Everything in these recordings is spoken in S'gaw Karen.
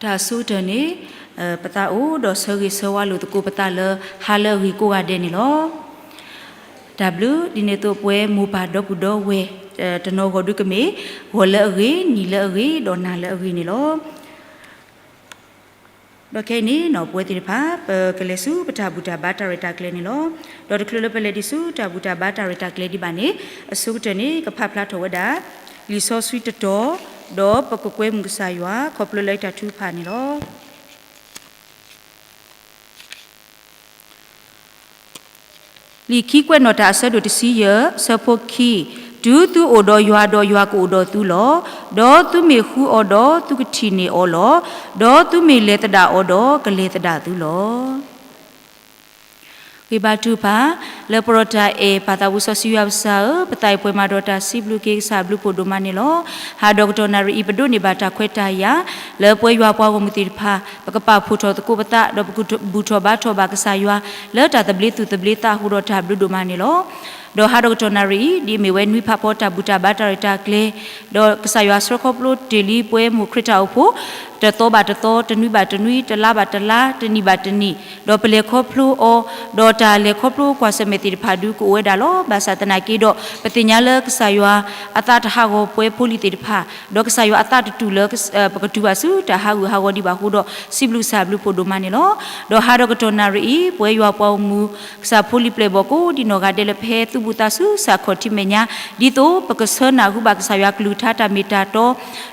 တၢ်အဆိကတၢၢ်န့ၣ် ပသးအိၣ်ဒီးဆၢဂ့ၤဆၢဝါလိာ်သကိးပသးလၢ ဟါလၢအဂ့ၤကိးဂၤဒဲးန့ၣ်လီၤ. တၢ်ဘျုး ဒ်န့ၣ်အသိးပဝဲမိၢ်ပၢ်ဒီပုၢ်ဒီဝဲၢ် တနီၤဂီၤဒုကမ့ၢ် ဂီၤလၢအဂ့ၤ, နံၤလၢအဂ့ၤ, ဒီးနၤလၢအဂ့ၤန့ၣ်လီၤ. ဒီးခဲအံၤန့ၣ် ပဝဲသ့ၣ်တဖၣ် ပကလဲၤဆူပတၢ်ဘူၣ်တၢ်ဘါတၢ်ရဲၣ်တၢ်ကျဲၤန့ၣ်လီၤ. ဒီးတချုးလၢပလဲၤဒံးဆူတၢ်ဘူၣ်တၢ်ဘါတၢ်ရဲၣ်တၢ်ကျဲၤဒံးဘၣ်န့ၣ် အဆိကတၢၢ်န့ၣ် ကဖးဖျါထီၣ်ဝဲဒၣ် လံာ်စီဆှံတတီၤ, ဒီးပကကွဲမုာ်ကစၢ်ယွၤ ခီဖျိလၢတၢ်ထုကဖၣ်န့ၣ်လီၤ. လံာ်ခံကွဲးနီၣ်တၢ်အဆၢဒိၣ်တဆံယဲၢ်, ဆၢဖိခံ, တုၤသုအိၣ်ဒီးယွၤဒီးယွၤကအိၣ်ဒီးသုလီၤ. ဒီးသုမ့ၢ်ဃုအီၤဒီးသုကထံၣ်န့ၢ်အီၤလီၤ. ဒီးသုမ့ၢ်လဲၤသဒၣ်အီၤဒီးကလဲၤသဒၣ်သုလီၤ. ဂ့ၤဘါထုကဖၣ်, လၢပရီတၢ်အဲၣ်ပၢ်သးဘိစီဆှံယွၤပကစၢ်ဧၢ, ပသးအံၤပှဲၤမးဒီးတၢ်စံးဘျုးက့ၤကစၢ်အဘျုးဖှိၣ်ဒိၣ်မးန့ၣ်လီၤ. ဟးဒီးကတီၢ်နၣ်ရံၣ်အံၤ ပဒိးန့ၢ်ဘၣ်တၢ်ခွဲးတၢ်ယာ် လၢပဝဲယွၤပှၤဂီၢ်မုၢ်သ့ၣ်တဖၣ် ပကပာ်ဖှိၣ်ထီၣ်သကိးပသး ဒီးပကဘူၣ်ထီၣ်ဘါထီၣ်ဘၣ်ကစၢ်ယွၤ လၢတၢ်သဘျ့သူၣ်သဘျ့သးအဃိဒီးတၢ်ဘျုးဒိၣ်မးန့ၣ်လီၤ. ဒီးဟးဒီးကတီၢ်နၣ်ရံၣ်အံၤ ဒ်အမ့ၢ်ဝဲနွံဖးဖီတၢ်ဘူၣ်တၢ်ဘါတၢ်ရဲၣ်တၢ်ကျဲၤ ဒီးကစၢ်ယွၤဆှၢခီဖျိတ့ၢ်လံပဝဲမိၢ်ခရံာ်တၢ်အိၣ်ဖှိၣ် တသီဘၣ်တသီ, တနွံဘၣ်တနွံ, တလါဘၣ်တလါ, တနံၣ်ဘၣ်တနံၣ်, ဒီးပလဲၤခီဖျိအီၤ, ဒီးတၢ်လဲၤခီဖျိကွၢ်ဆၢၣ်မဲာ်သ့ၣ်တဖၣ်ဒုးကအိၣ်ဝဲဒၣ်လီၤ. ဘၣ်ဆၣ်သနာ်က့ဒီး ပသ့ၣ်ညါလၢကစၢ်ယွၤအသးတဟးဂီၤပဝဲဖိလံၤသ့ၣ်တဖၣ်, ဒီးကစၢ်ယွၤအသးတတူၢ်လၢ ပကတုၤဘၣ်ဆူတၢ်ဟးဂူာ်ဟးဂီၤဒံးဘၣ်အဃိဒီး စံးဘျုးကစၢ်အဘျုးဖှိၣ်ဒိၣ်မးန့ၣ်လီၤ. ဒီးဟးဒီးကတီၢ်နၣ်ရံၣ်အံၤ ပဝဲယွၤပှၤဂီၢ်မုၢ် ကစၢ်ဖိလံၤပျဲၢ်ဘီၣ်ကိးဒံးနီၢ်ဂၤဒဲးလၢပဟဲသူၣ်ဘူၣ်သးစူၤ ကစၢ်ခီၣ်ထံးမဲာ်ညါ ဒ်သိးပကဆှၢနၢ်ဟူဘၣ်ကစၢ်ယွၤကလုၢ်ကထါတၢ်မ့ၢ်တၢ်တီ,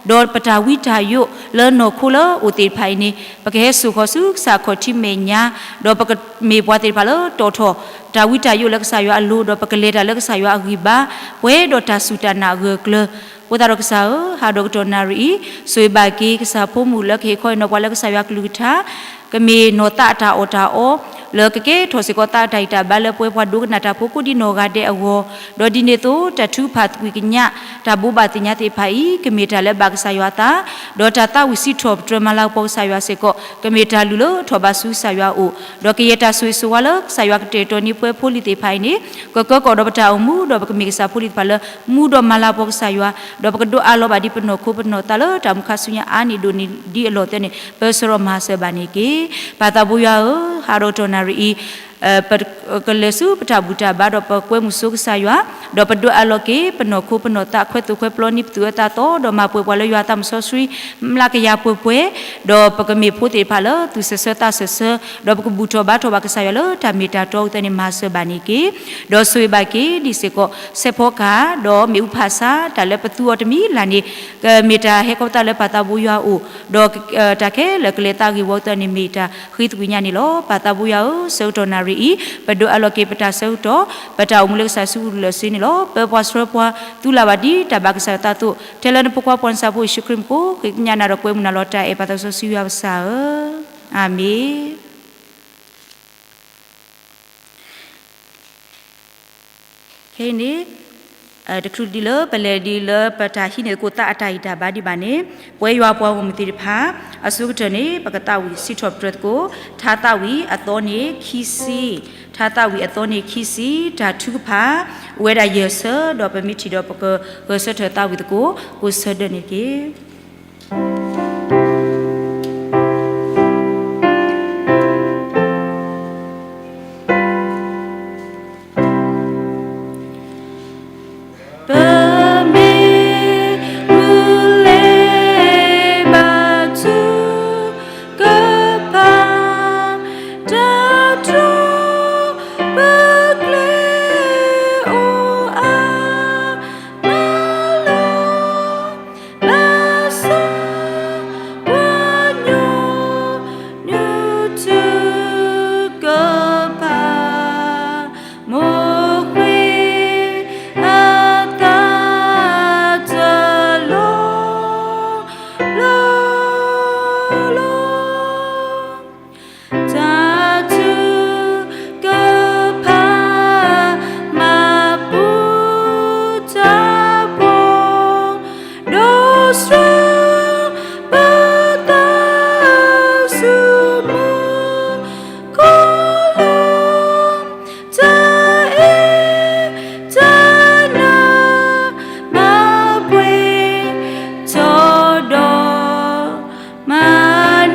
ဒီးပတၢ်ဝံတၢ်ယိးလၢနီၢ်ခိလၢအိၣ်သ့ၣ်တဖၣ်အံၤန့ၣ် ပကဟဲစိာ်ဃီၤဆူကစၢ်ခီၣ်ထံးမဲာ်ညါ, ဒီးပကမ့ၢ်ပှၤသ့ၣ်တဖၣ်လၢတီၣ်ထီၣ် တၢ်ဝံတၢ်ယိးလၢကစၢ်ယွၤအလိၤ, ဒီးပကလဲၤတၢ်လၢကစၢ်ယွၤအဂံၢ်ဘါ, ပှဲၤဒီးတၢ်စူၢ်တၢ်နာ်အဂၢၢ်အကျၢၤ အဃိသတးဒီးကစၢ်ဧၢ, ဟးဒီးကတီၢ်နၣ်ရံၣ်အံၤ ဆိၣ်ဂ့ၤဘၣ်က့ၤကစၢ်ဖိမုၣ်လၢကဟ့ၣ်ခီဟ့ၣ်နီၤပှၤလၢကစၢ်ယွၤကလုၢ်ကထါ, ကမ့ၢ်နီၢ်သးအတၢ်အီၣ်တၢ်အီ, လၢကကဲထီၣ်စ့ၢ်ကီးသးအတၢ်ဂံၢ်တၢ်ဘါလၢပဝဲပှၤဒိကနၣ်တၢ်ဖိကိးဒံးနီၢ်ဂၤဒဲးအဂီၢ်, ဒီးဒ်န့ၣ်အသိးတၢ်ထုကဖၣ်သကွံာ်ကညး တၢ်ဘိးဘၣ်သ့ၣ်ညါသ့ၣ်တဖၣ်အံၤ ကမ့ၢ်တၢ်လၢဘၣ်ကစၢ်ယွၤအသး, ဒီးတၢ်သးဝံၣ်စံးထီၣ်ပတြၢၤမၤလၤကပီၤကစၢ်ယွၤစ့ၢ်ကီး ကမ့ၢ်တၢ်လုၢ်လၢထီၣ်ဘးဆူကစၢ်ယွၤအအိၣ်, ဒီးကယဲၢ်တၢ်ဆိၣ်ဂ့ၤဆိၣ်ဝါလၢကစၢ်ယွၤကတဲာ်ကတီၤန့ၢ်ပဝဲဖိလံၤသ့ၣ်တဖၣ်အံၤန့ၣ် ကကၢကီၣ်ဒီးပတၢ်အိၣ်မူ, ဒီးပကမ့ၢ်ကစၢ်ဖိလံၤသ့ၣ်တဖၣ်လၢ မူဒီးမၤလၤကပီၤကစၢ်ယွၤ, ဒီးပကဒိးအးလီၤဘၣ်ဒ်ပနီၢ်ခိပနီၢ်သးလၢတၢ်မုာ်ခါဆူညါအါန့ၢ်ဒိၣ်န့ၢ်ဒ်အလီၢ်သဲန့ၣ် ပဆၢဒီးမၤစၢၤဘၣ်န့ၣ်တက့ၢ်. ပၢ်သးဘိယွၤဧၢ, ဟးဒီးကတီၢ်နၣ်ရံၣ်အံၤ ပကလဲၤဆူပတၢ်ဘူၣ်တၢ်ဘါဒီးပကွဲမုာ်ဆိကစၢ်ယွၤ, ဒီးပဒိးအးလီၤက့ၤပနီၢ်ခိပနီၢ်သးခွဲးသူၣ်ခွဲးပျီန့ၢ်ပသူၣ်အၢသးသီ, ဒီးမၤပှဲၤပှၤလၢယွၤအသးစီဆှံ မျးကယၤပှဲၤပှဲၤ, ဒီးပကမ့ၢ်ဖိသ့ၣ်တဖၣ်လၢသူၣ်စၢၤဆၢသးစၢၤဆၢ, ဒီးပကဘူၣ်ထီၣ်ဘါထီၣ်ဘၣ်ကစၢ်ယွၤလၢတၢ်မ့ၢ်တၢ်တီအသိးန့ၣ် မၤစၢၤဘၣ်န့ၣ်တက့ၢ်. ဒီးဆိၣ်ဂ့ၤဘၣ်က့ၤဒ်စ့ၢ်ကီး စဲးဖီကဟၣ်, ဒီးမ့ၣ်အူဖးဆါ, တၢ်လၢပသူအီၤတမံၤလၢ်န့ၣ် ကမ့ၢ်တၢ်ဟဲခီဖျိလၢပၢ်သးဘိယွၤအအိၣ်, ဒီးတၢ်ခဲလၢာ်ကလဲၤသးဂ့ၢ်ဝီအသိးန့ၣ် မ့ၢ်တၢ်ဃ့သကွံာ်ညါန့ၣ်လီၤ. ပၢ်သးဘိယွၤဧၢ, ဆၢကတီၢ်နၣ်ရံၣ်အံၤ ပဒိးအးလီၤက့ၤပတၢ်ဆၢကတီၢ်, ပတၢ်အိၣ်မူလၢကစၢ်စုပူၤလၢာ်စ့န့ၣ်လီၤ. ပၢပှၤဆှၢပှၤ သူလၢ်ဘၣ်ဒ်တၢ်ဘၣ်ကစၢ်အသးအသိး, ထဲလၢနဖိခွါပှၤနစၢ်ဖိယ့ၣ်ၡူးခရံာ်မံၤကိး ဃ့ကညးနၤဒီးကွဲမုာ်နၤလီၤတၢ်အဲၣ်ပၢ်သးစီဆှံယွၤပကစၢ်ဧၢ, အၤမ့ၣ်. ခဲအံၤန့ၣ် တချုးဒံးလၢပလဲၤဒံးလၢပတၢ်ဟံးန့ၢ်သကိးသးအတၢ်ဂံၢ်တၢ်ဘါဒံးဘၣ်န့ၣ်, ပဝဲယွၤပှၤဂီၢ်မုၢ်သ့ၣ်တဖၣ် အဆိကတၢၢ်န့ၣ် ပကသးဝံၣ်စံးထီၣ်ပတြၢၤသကိး ထါသးဝံၣ်အသီန့ၣ်ခံဆံ, ထါသးဝံၣ်အသီန့ၣ်ခံဆံ တၢ်ထုကဖၣ် အိၣ်ဝဲဒၣ်ယဲၢ်ဆၢ, ဒီးပမ့ၢ်ထံၣ်ဒီးပကဂဲၤဆၢထၢၣ်သးဝံၣ်သကိး ကိးဆၢဒၢးန့ၣ်တက့ၢ်. ပမ့ၢ်မုၢ်လ့ၤဘၣ်ဆူ ကဖး တၢ်တြီ ပကျဲအိၣ်အါ မၤလီၤ ဘၣ်ဆၣ် ပှၤကညီ နုာ်ထုကဖး မိၢ်ခွ့အသးတလီၤ လီၤလီၤ တၢ်ထုကဖး မၤပူၤတၢ်ပီၢ် ဒိးဆှၢပသးဆူမူခိၣ်လီၤ တၢ်အဲၣ်တၢ်နး မၤပှဲၤထီၣ်ဒီး မၤ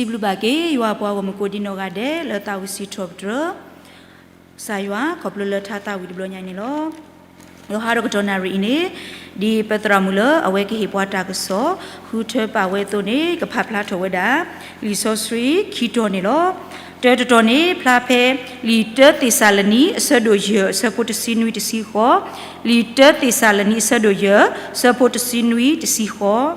စံးဘျုးဘၣ်က့ၤ ယွၤအပှၤဂီၢ်မုၢ်ကိးဒံနီၢ်ဂၤဒဲး လၢသးဝံၣ်စံးထီၣ်ပတြၢၤ ကစၢ်ယွၤ ခီဖျိလၢထါသးဝံၣ်တဘျီညါအံၤန့ၣ်လီၤ. ဒီးဟါဒီးကတီၢ်နၣ်ရံၣ်အံၤန့ၣ် ဒ်ပသရၣ်မုၣ်လၢအဝဲကဟ့ၣ်ပှၤတၢ်ကစီၣ် ဃုထၢပာ်ဝဲအသိးန့ၣ် ကဖးဖျါထီၣ်ဝဲဒၣ် လံာ်စီဆှံခံတီၤန့ၣ်လီၤ. တၢတတီၤန့ၣ် ဖျါဖဲ လံာ်တၢသ့းစၤလနံ အဆၢဒိၣ်ယဲၢ် အဆၢဖိတဆံနွံတဆံဃိး, လံာ်တၢသ့းစၤလနံ အဆၢဒိၣ်ယဲၢ် အဆၢဖိတဆံနွံတဆံဃိး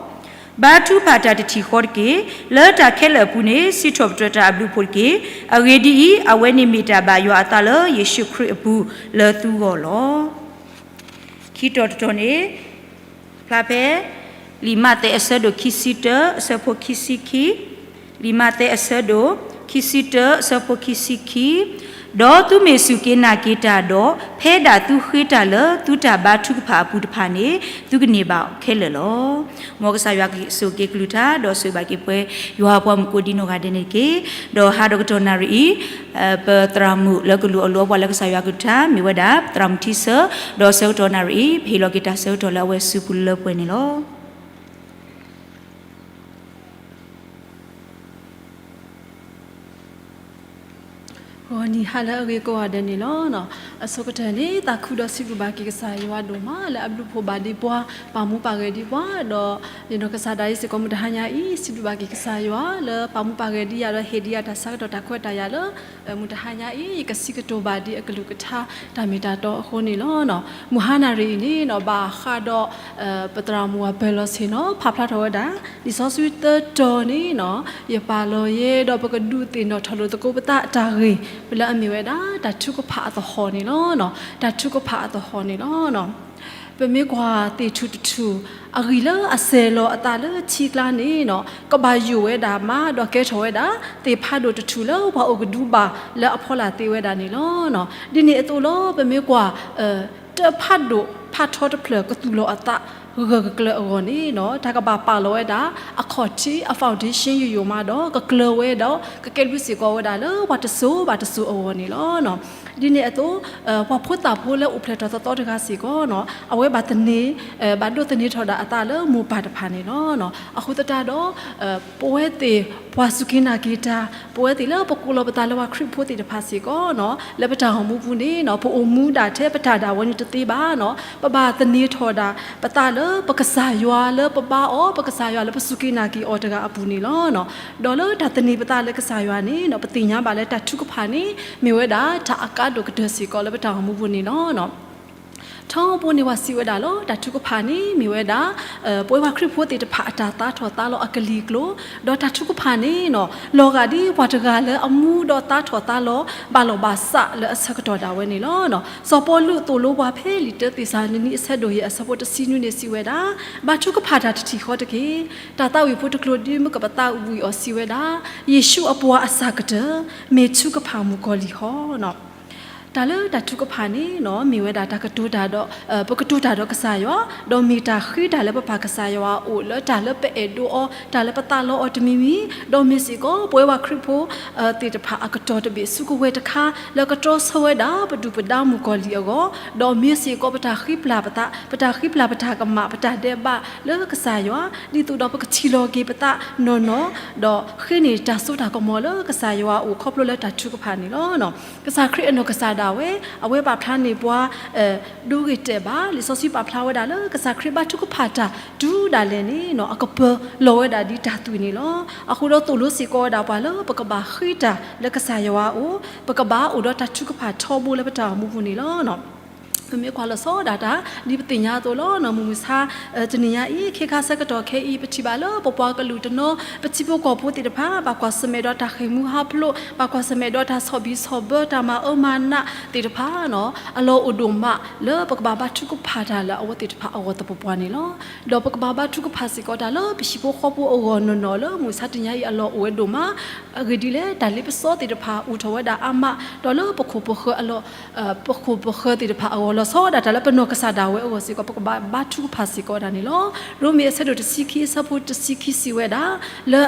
ဘါထုကဖၣ်တၢ်တထံၣ်ဃီတက့ၢ်. လၢတၢ်ခဲလၢာ်အပူၤန့ၣ် စံးထီၣ်ပတြၢၤတၢ်အဘျုးအဖှိၣ်တက့ၢ်. အဂ့ၢ်ဒ်အံၤ, အဝဲန့ၣ်မ့ၢ်တၢ်ဘၣ်ယွၤအသးလၢယ့ၣ်ၡူးခရံာ်အပူၤလၢသုဂီၢ်လီၤ. ခံတီၤတတီၤန့ၣ် ဖျါဖဲ လံာ်မးသဲအဆၢဒိၣ်ခံဆံတၢ အဆၢဖိခံဆံခံ, လံာ်မးသဲအဆၢဒိၣ်ခံဆံတၢ အဆၢဖိခံဆံခံ, ဒီးသုမ့ၢ်စူၢ်က့ၤနာ်က့ၤတၢ်ဒီး ဖဲဒၣ်သုဃ့တၢ်လၢသုတၢ်ဘါထုကဖၣ်အပူၤတဖၣ်န့ၣ် သုကန့ၢ်ဘၣ်ခဲလၢာ်လီၤ. မ်ကစၢ်ယွၤကဆိၣ်ဂ့ၤက့ၤကလုၢ်ကထါ ဒီးဆိၣ်ဂ့ၤဘၣ်က့ၤပှၤ ယွၤအပှၤမုၣ်ကိးဒံနီၢ်ဂၤဒဲးန့ၣ်တက့ၢ်. ဒီးဟါဒီးကတီၢ်နၣ်ရံၣ်အံၤ ပသရၣ်မုၣ်လၢကလူၤအီၤလိအီပှၤလၢကစၢ်ယွၤကလုၢ်ကထါ မ့ၢ်ဝဲဒၣ် သရၣ်မုၣ်ထံဆၢ, ဒီးဆၢကတီၢ်နၣ်ရံၣ်အံၤ ပဟ့ၣ်လီၤက့ၤတၢ်ဆၢကတီၢ်လၢအဝဲစုပူၤလၢပှဲၤန့ၣ်လီၤ. ဂီၤနံၤဟါလၢအဂ့ၤကိးဂၤဒဲးန့ၣ်လီၤ. အဆိကတၢၢ်န့ၣ် သးခုဒီးစံးဘျုးဘၣ်က့ၤကစၢ်ယွၤဒိၣ်မး လၢအဘျုးအဖှိၣ်ဘၣ်ဒ့ပှၤ, ပာ်မူပာ်ဂဲၤဒံးပှၤ, ဒီးယနီၢ်ကစၢ်ဒၣ်အံၤစ့ၢ်ကီး မုၢ်တဟါညါအံၤ စံးဘျုးဘၣ်က့ၤကစၢ်ယွၤလၢပာ်မူပာ်ဂဲၤဒံးယၤ ဒီးဟ့ၣ်ဒံးယၤတၢ်ဆၢကတီၢ်တၢ်ခွဲးတၢ်ယာ်လၢ မုၢ်တဟါညါအံၤ ယကစံးကတိၤဘၣ်ဒံးအကလုၢ်ကထါတၢ်မ့ၢ်တၢ်တီအဃိန့ၣ်လီၤ. မုၢ်ဟါနၣ်ရံၣ်အံၤန့ၣ် ဘၣ်ဃးဒီး ပသရၣ်မုၣ်အပၢၢ်လီၤဆ့ၣ်နီၤ ဖးဖျါထီၣ်ဝဲဒၣ် လံာ်စီဆှံသၢတီၤန့ၣ် ယပာ်လီၤယဲဒီးပကဒုးသ့ၣ်နီၣ်ထီၣ်လိာ်သကိးပသးအတၢ်ဂ့ၢ် လၢအမ့ၢ်ဝဲဒၣ် တၢ်ထုကဖၣ်အသဟီၣ်န့ၣ်လီၤ. တၢ်ထုကဖၣ်အသဟီၣ်န့ၣ်လီၤ. ပမ့ၢ်ကွၢ်သ့ၣ်ထူၣ်တထူၣ် အဂံၢ်လၢအစဲၤလီၤအသးလၢထံကျါန့ၣ် ကဘၣ်ယိၣ်ဝဲဒၣ်မး ဒီးကဲထီၣ်ဝဲဒၣ် သ့ၣ်ဖးဒိၣ်တထူၣ်လၢပှၤအိၣ်ကဒုဘၣ်လၢအဖီလာ်သ့ဝဲဒၣ်န့ၣ်လီၤ. ဒ်န့ၣ်အသိးလီၤ ပမ့ၢ်ကွၢ် တၢ်ဖးဒိၣ်ဖးထီတဖျၢၣ်ကသူၣ်လီၤအသး ဂၢၢ်ဂၢၢ်ကျၢၤကျၢၤအဂီၢ်န့ၣ် တၢ်ကဘၣ်ပာ်လီၤဝဲဒၣ် အခီၣ်ထံး အ foundation ယိာ်ယိာ်မးဒီး ကကျၢၤဝဲဒီး ကကဲဘျုးစ့ၢ်ကီးဝဲဒၣ်လၢပှၤတစိၤဘၣ်တစိၤအဂီၢ်န့ၣ်လီၤ. ဒ်န့ၣ်အသိး ပှၤဖိသၣ်ဖိလၢအိၣ်ဖျဲၣ်ထီၣ်သီသီတဂၤစ့ၢ်ကီး အဝဲဘၣ်သန့ၤ ဘၣ်ဒိးသန့ၤထီၣ်ဒၣ်အသးလၢမိၢ်ပၢ်တဖၣ်န့ၣ်လီၤ. အဃိသတးဒီး ပဝဲသ့ၣ်ပှၤစူၢ်က့ၤနာ်က့ၤတၢ် ပဝဲသ့ၣ်လၢပကိးလီၤပသးလၢပှၤခရံာ်ဖိသ့ၣ်တဖၣ်စ့ၢ်ကီး လၢပတၢ်အိၣ်မူပူၤန့ၣ် ပအိၣ်မူဒၣ်ထဲပတၢ်ဒၣ်ဝဲန့ၣ်တသ့ဘၣ်. ပဘၣ်သန့ၤထီၣ်ဒၣ်ပသးလၢပကစၢ်ယွၤလၢပဘါအီၤ ပကစၢ်ယွၤလၢပစူၢ်က့ၤနာ်က့ၤအီၤတဂၤအပူၤန့ၣ်လီၤ. ဒီးလၢတၢ်သန့ၤပသးလၢကစၢ်ယွၤန့ၣ် ပသ့ၣ်ညါဘၣ်လၢတၢ်ထုကဖၣ်န့ၣ် မ့ၢ်ဝဲဒၣ်တၢ်အကါဒိၣ်ကတၢၢ်စ့ၢ်ကီးလၢပတၢ်အိၣ်မူပူၤန့ၣ်လီၤ. ထီဘိန့ၣ်ပှၤစံးဝဲဒၣ်လီၤ တၢ်ထုကဖၣ်န့ၣ် မ့ၢ်ဝဲဒၣ် ပဝဲပှၤခရံာ်ဖိသ့ၣ်တဖၣ်အတၢ်သါထီၣ်သါလီၤအကလံၤကျိၤ, ဒီးတၢ်ထုကဖၣ်န့ၣ် လီၤဂာ်ဒ်ပှၤတဂၤလၢအမူဒီးသါထီၣ်သါလီၤ ဘၣ်လီၢ်ဘၣ်စးလၢအဆၢကတီၢ်ဒၣ်ဝဲန့ၣ်လီၤ. စီၤပီလူးသိၣ်လိပှၤဖဲလံာ်တၢသ့းစၤလနံ အဆၢဒိၣ်ယဲၢ် အဆၢဖိတဆံနွံန့ၣ်စံးဝဲဒၣ်, ဘါထုကဖၣ်တၢ်တထံၣ်ဃီတက့ၢ်. တၢ်သးဝံၣ်ဖိတကျိၤဒ်မ့ၢ်ကပသးဝံၣ်အီၤစံးဝဲဒၣ်, ယ့ၣ်ၡူးအပှၤအစၢ်ကတၢၢ် မ့ၢ်ထုကဖၣ်မုၣ်ကီၤလံၢ်ဃီ တၢ်လၢတၢ်ထုကဖၣ်န့ၣ် မ့ၢ်ဝဲဒၣ်တၢ်ကတိၤတၢ်ဒီး ပကတိၤတၢ်ဒီးကစၢ်ယွၤ, ဒီးမ့ၢ်တၢ်ဃ့တၢ်လၢပပၢ်ကစၢ်ယွၤအအိၣ် လၢတၢ်လၢပအဲၣ်ဒိးအီၤ တၢ်လၢပသးလီအီၤတမံၤမံၤ, ဒီးမ့ၢ်စ့ၢ်ကီး ပဝဲပှၤခရံာ်ဖိသ့ၣ်တဖၣ်အကတီၤတဘ့ၣ် စုကဝဲၤတခါ လၢကတြီဆၢဝဲဒၣ်ပဒုၣ်ပဒါမုၣ်ကီၤလံၢ်အဂီၢ်, ဒီးမ့ၢ်စ့ၢ်ကီးပတၢ်ဃံပျၢ်ပသး, ပတၢ်ဃံပျၢ်ပတၢ်ကမၣ် ပတၢ်ဒဲးဘးလၢကစၢ်ယွၤ, ဒ်သိးဒီးပကထံၣ်လီၤက့ၤပသးနီၢ်နီၢ်, ဒီးဃ့န့ၢ်တၢ်စိတၢ်ကမီၤလၢကစၢ်ယွၤအအိၣ် ခီဖျိလၢတၢ်ထုကဖၣ်န့ၣ်လီၤ. ကစၢ်ခရံာ်အနီၢ်ကစၢ်ဒၣ်ဝဲ အဝဲပာ်ဖျါန့ၢ်ပှၤ ဒိဂ့ၤတဲာ်ဘၣ်, လံာ်စီဆှံပာ်ဖျါဝဲဒၣ်လၢ ကစၢ်ခရံာ်ဘါထုကဖၣ်တၢ်တုၤဒၣ်လဲာ်န့ၣ် အကပၢၤလီၤဝဲဒၣ်ဒ်တၢ်သွံၣ်န့ၣ်လီၤ. အဃိဒီးသိၣ်လိစ့ၢ်ကီးဝဲဒၣ်ပှၤလၢပကဘၣ်ဃ့တၢ်လၢကစၢ်ယွၤအအိၣ်, ပကဘၣ်အိၣ်ဒီးတၢ်ထုကဖၣ်ထီဘိလၢပတၢ်အိၣ်မူပူၤန့ၣ်လီၤ. ပမ့ၢ်ကွၢ်လီၤဆီဒၣ်တၢ် ဒ်ပသ့ၣ်ညါအသိးလီၤ. မုၢ်မဆါ တနံၤညါအံၤ ခဲခါဆၢကတီၢ်ခဲအံၤ ပထံၣ်ဘၣ်လၢပပှၤကလုာ်တနီၤ ပထံဖိကီၢ်ဖိသ့ၣ်တဖၣ် ဘၣ်ကွၢ်ဆၢၣ်မဲာ်ဒီးတၢ်ဃ့ၢ်မှံဟးဖျိး, ဘၣ်ကွၢ်ဆၢၣ်မဲာ်ဒီးတၢ်ဆီၣ်ဘံၣ်ဆီၣ်ဘၢ တၢ်မၤအၢမၤနးသ့ၣ်တဖၣ် အလီၢ်အိၣ်ဒိၣ်မးလၢပကဘၣ်ဘါထုကဖၣ်တၢ်လၢအဝဲသ့ၣ်တဖၣ်အဂီၢ်သပှၢ်ပှၢ်န့ၣ်လီၤ. ဒီးပကဘၣ်ဘါထုကဖၣ်စ့ၢ်ကီးတၢ်လၢပဟံၣ်ဖိဃီဖိအဂီၢ်နီၢ်နီၢ်လၢ မုၢ်မဆါတနံၤညါအံၤအလီၢ်အိၣ်ဝဲဒိၣ်မး, အဂ့ၢ်ဒ်လဲၣ် တၢ်လ့ပစီသ့ၣ်တဖၣ်အိၣ်ထီၣ်ဝဲဒၣ်အါမး, ဒီးလၢပခိၣ်ပဃၢၤအလီၢ် ပခိၣ်ပဃၢၤသ့ၣ်တဖၣ်အဂီၢ် လီၤဆီဒၣ်တၢ်လၢပနီၢ်ကစၢ်ဒၣ်ဝဲအဂီၢ်စ့ၢ်ကီး ပကဘၣ်ဘါထုကဖၣ်စ့ၢ်ကီးဝဲဒၣ်န့ၣ်လီၤ. ရိမ့ၤအဆၢဒိၣ်တဆံခံအဆၢဖိတဆံခံစံးဝဲဒၣ် လၢ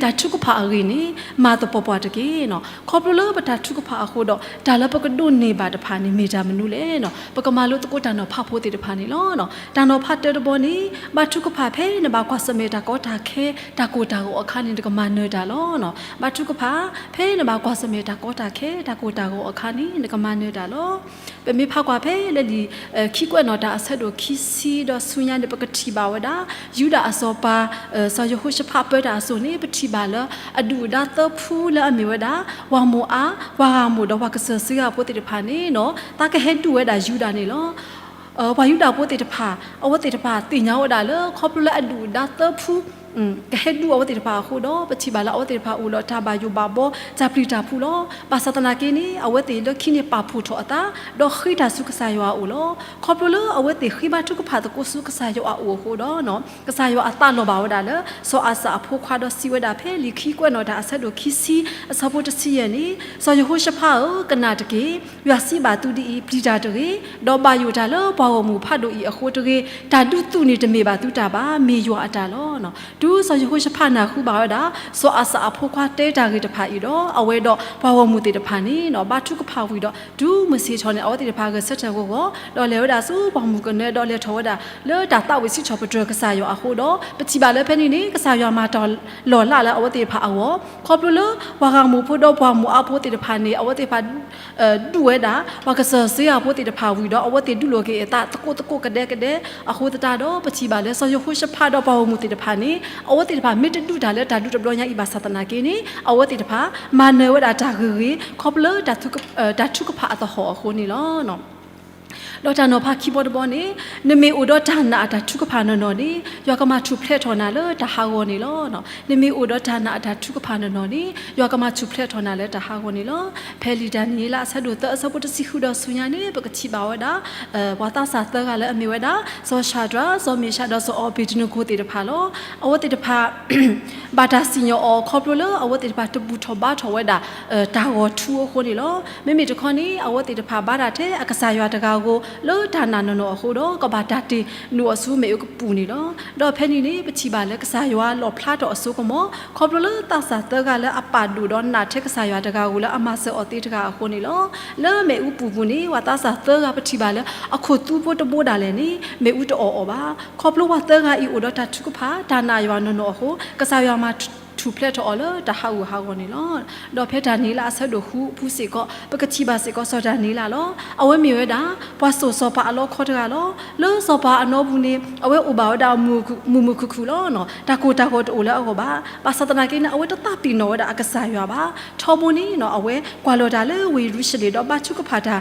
တၢ်ထုကဖၣ်အဂ့ၢ်န့ၣ် မၤသပှၢ်ပှၢ်တက့ၢ်. ခီဖျိလၢပတၢ်ထုကဖၣ်အဃိဒီး တၢ်လၢပကဒိးန့ၢ်ဘၣ်တဖၣ်န့ၣ် မ့ၢ်တၢ်မနုၤလဲၣ်. ပကမၤလိသကိးတၢ်နီၤဖးဖိသ့ၣ်တဖၣ်န့ၣ်လီၤ. တၢ်နီၤဖးတၢတဘီန့ၣ် ဘါထုကဖၣ်ဖဲနဘၣ်ကွၢ်ဆၢၣ်မဲာ်တၢ်ကီတၢ်ခဲ တၢ်ကိၢ်တၢ်ဂီၤအခါန့ၣ် နကမၤနၢၤတၢ်လီၤ. ဘါထုကဖၣ် ဖဲနဘၣ်ကွၢ်ဆၢၣ်မဲာ်တၢ်ကီတၢ်ခဲ တၢ်ကိၢ်တၢ်ဂီၤအခါန့ၣ် နကမၤနၢၤတၢ်လီၤ. ပမ့ၢ်ဖးကွၢ်ဖဲလၢလံာ် ခံကွဲးနီၣ်တၢ်အဆၢဒိၣ်ခံဆံဒီးဆူညါန့ၣ် ပကထံၣ်ဘၣ်ဝဲဒၣ် ယူဒၤအစီၤပၤ စီၤယဟိၤၡဖးပၢတၢ်အစိၤန့ၣ် ပထံၣ်ဘၣ်လၢအဒုၣ်အဒါသၢဖုလၢအမ့ၢ်ဝဲဒၣ် ပှၤမိၤအါ, ပှၤအၤမိၣ်ဒီးပှၤကစၢၢ်စ့အၤဖိသ့ၣ်တဖၣ်န့ၣ် သးကဟဲဒုးဝဲဒၣ်ယူဒၤန့ၣ်လီၤ. ပှၤယူဒၤဖိသ့ၣ်တဖၣ် အဝဲသ့ၣ်တဖၣ်သ့ၣ်ညါဝဲဒၣ်လၢ ခီဖျိလၢအဒုၣ်အဒါသၢဖု ကဟဲဒုးအဝဲသ့ၣ်တဖၣ်အဃိဒီး ပထံၣ်ဘၣ်လၢအဝဲသ့ၣ်တဖၣ်အိၣ်ဒီးတၢ်ဘၣ်ယိၣ်ဘၣ်ဘီ တၢ်ပျံၤတၢ်ဖုးလီၤ. ဘၣ်ဆၣ်သနာ်က့န့ၣ် အဝဲသ့ၣ်လၢခံန့ၣ်ပာ်ဖှိၣ်ထီၣ်အသး ဒီးဃ့တၢ်ဆူကစၢ်ယွၤအအိၣ်လီၤ. ခီဖျိလၢအဝဲသ့ၣ်ဃ့ဘါထုကဖၣ်သကိးဆူကစၢ်ယွၤအအိၣ်အဃိဒီး ကစၢ်ယွၤအသးလီၤဘၣ်ဝဲဒၣ်လၢ စီၤအၤစၣ်အဖိခွါဒီးစံးဝဲဒၣ်ဖဲလံာ်ခံကွဲးနီၣ်တၢ်အဆၢဒိၣ်ခံဆံ အဆၢဖိတဆံယဲၢ်န့ၣ်, စီၤယဟိၤၡဖးဧၢ, ကနၣ်တက့ၢ်. ယွၤစံးဘၣ်သုဒ်အံၤ, ပျံၤတၢ်တဂ့ၤ, ဒီးဘၣ်ယိၣ်တၢ်လၢပှၤဂီၢ်မုၢ်ဖးဒိၣ်အံၤအဃိတဂ့ၤ. တၢ်ဒုးသုးန့ၣ်တမ့ၢ်ဘၣ်သုတၢ်ဘၣ်, မ့ၢ်ယွၤအတၢ်လီၤ. တုၤစီၤယဟိၤၡဖးနၢ်ဟူဘၣ်ဝဲဒၣ် စီၤအၤစၣ်အဖိခွါတဲတၢ်ဂ့ၢ်တဖၣ်အံၤဒီး အဝဲဒီးပှၤဂီၢ်မုၢ်သ့ၣ်တဖၣ်န့ၣ် ဘါထုကဖၣ်ဝံၤဒီး တုၤမုၢ်ဆ့ၣ်ထီၣ်န့ၣ် အဝဲသ့ၣ်တဖၣ်ဂဲၤဆၢထၢၣ်ဂီၤဂီၤ ဒီးလဲၤဝဲဒၣ်ဆူပှၢ်မုၢ်ကနၢဒီးလဲၤထီၣ်ဝဲဒၣ်လၢတၢ်သးဝံၣ်စံးထီၣ်ပတြၢၤကစၢ်ယွၤအဃိဒီး ပထံၣ်ဘၣ်လၢဖဲန့ၣ်န့ၣ် ကစၢ်ယွၤမၤတၢ်လီၤလးလၢအဝဲသ့ၣ်တဖၣ်အဂီၢ် ခီဖျိလၢပှၤဂီၢ်မုၢ်ဖိဒီးပှၤမိၤအါဖိသ့ၣ်တဖၣ်န့ၣ် အဝဲသ့ၣ်တဖၣ် ဒုးဝဲဒၣ် ပှၤကစၢၢ်စ့အၤဖိသ့ၣ်တဖၣ်ဝံၤဒီး အဝဲသ့ၣ်ဒုးလိာ်က့ၤအသးသကိးသကိးကဒဲကဒဲ အဃိသတးဒီး ပထံၣ်ဘၣ်လၢစီၤယဟိၤၡဖးဒီးပှၤဂီၢ်မုၢ်သ့ၣ်တဖၣ်န့ၣ် အဝဲသ့ၣ်တဖၣ်မ့ၢ်တဒုးတၢ်လၢတၢ်ဒုးတဘျီညါအံၤဘၣ်ဆၣ်သနာ်က့န့ၣ် အဝဲသ့ၣ်တဖၣ် မၤနၢၤဝဲဒၣ်တၢ်ဂ့ၤဂ့ၤ ခီဖျိလၢ တၢ်ထုကဖၣ်အသဟီၣ်အဃိန့ၣ်လီၤ. ဒီးတၢ်နီၤဖးခံဘီတဘီန့ၣ်, နမ့ၢ်အိၣ်ဒီးတၢ်နာ်အတၢ်ထုကဖၣ်နီၢ်နီၢ်န့ၣ် ယွၤကမၤထူၣ်ဖျဲးထီၣ်နၤလၢတၢ်ဟးဂီၤန့ၣ်လီၤ. နမ့ၢ်အိၣ်ဒီးတၢ်နာ်အတၢ်ထုကဖၣ်နီၢ်နီၢ်န့ၣ် ယွၤကမၤထူၣ်ဖျဲးထီၣ်နၤလၢတၢ်ဟးဂီၤန့ၣ်လီၤ. ဖဲလံာ်ဒၤနံးယ့လးအဆၢဒိၣ်သၢအဆၢဖိတဆံဃုဒီးဆူညါန့ၣ် ပကထံၣ်ဘၣ်ဝဲဒၣ် ပှၤသးစၢ်သၢဂၤလၢအမ့ၢ်ဝဲဒၣ် စီၤၡၤဒြး, စီၤမ့ၡးဒီးစီၤအၤဘ့းနကိၤသ့ၣ်တဖၣ်လီၤ. အဝဲသ့ၣ်တဖၣ် ဘၣ်တၢ်စံၣ်ညီၣ်အီၤခီဖျိလၢအဝဲသ့ၣ်တဖၣ်တဘူၣ်ထီၣ်ဘါထီၣ်ဝဲဒၣ် တၢ်ဂီၤထူအဃိန့ၣ်လီၤ. မ့မ့ၢ်တခီန့ၣ် အဝဲသ့ၣ်တဖၣ်ဘါတၢ်ထဲအကစၢ်ယွၤတဂၤဧိၤ လၢတၢ်နာ်နီၢ်နီၢ်အဃိဒီး ကဘၣ်တၢ်တ့ၢ်နုာ်အီၤဆူမ့ၣ်အူကပူၤန့ၣ်လီၤ. ဒီးဖဲန့ၣ်န့ၣ် ပထံၣ်ဘၣ်လၢကစၢ်ယွၤလီၣ်ဖျါထီၣ်အစိကမီၤ ခီဖျိလၢသးစၢ်သၢဂၤလၢအပာ်ဒိၣ်ဒီးနာ်ထဲကစၢ်ယွၤတဂၤဧိၤလၢအမၤစၢၤအီၤသ့တဂၤအဃိန့ၣ်လီၤ. လၢမ့ၣ်အူပူၤပူၤန့ၣ် ပှၤသးစၢ်သၢဂၤပထံၣ်ဘၣ်လၢ အခိၣ်သူဖိတဘိဒၣ်လဲာ်န့ၣ် မ့ၣ်အူတအီၣ်အီၤဘၣ်. ခီဖျိပှၤသၢဂၤအံၤအိၣ်ဒီးတၢ်ထုကဖၣ် တၢ်နာ်ယွၤနီၢ်နီၢ်အဃိ ကစၢ်ယွၤမၤထူၣ်ဖျဲးထီၣ်အီၤလၢတၢ်ဟးဂူာ်ဟးဂီၤန့ၣ်လီၤ. ဒီးဖဲဒၤနံးယ့လးအဆၢဒိၣ်ဃုအပူၤစ့ၢ်ကီး ပကထံၣ်ဘၣ်စ့ၢ်ကီးစီၤဒၤနံးယ့လးလီၤ. အဝဲမ့ၢ်ဝဲဒၣ် ပှၤစိာ်စီၤပၤအလီခီတဂၤလီၤ. လၢစီၤပၤအနီပူၤန့ၣ် အဝဲအိၣ်ဘၣ်ဝဲဒၣ်မုာ်မုာ်ခုၣ်ခုၣ်လီၤ. တၢ်ကိၢ်တၢ်ဂီၤတအိၣ်လၢအဂီၢ်ဘၣ်. ဘၣ်ဆၣ်သနာ်က့န့ၣ် အဝဲတသးပ့ၤနီၣ်ဝဲဒၣ်အကစၢ်ယွၤဘၣ်. ထီဘိန့ၣ် အဝဲကွၢ်လီၤတၢ်လၢဝ့ၢ်ယရူၤၡလ့ၣ်ဒီးဘါထုကဖၣ်တၢ်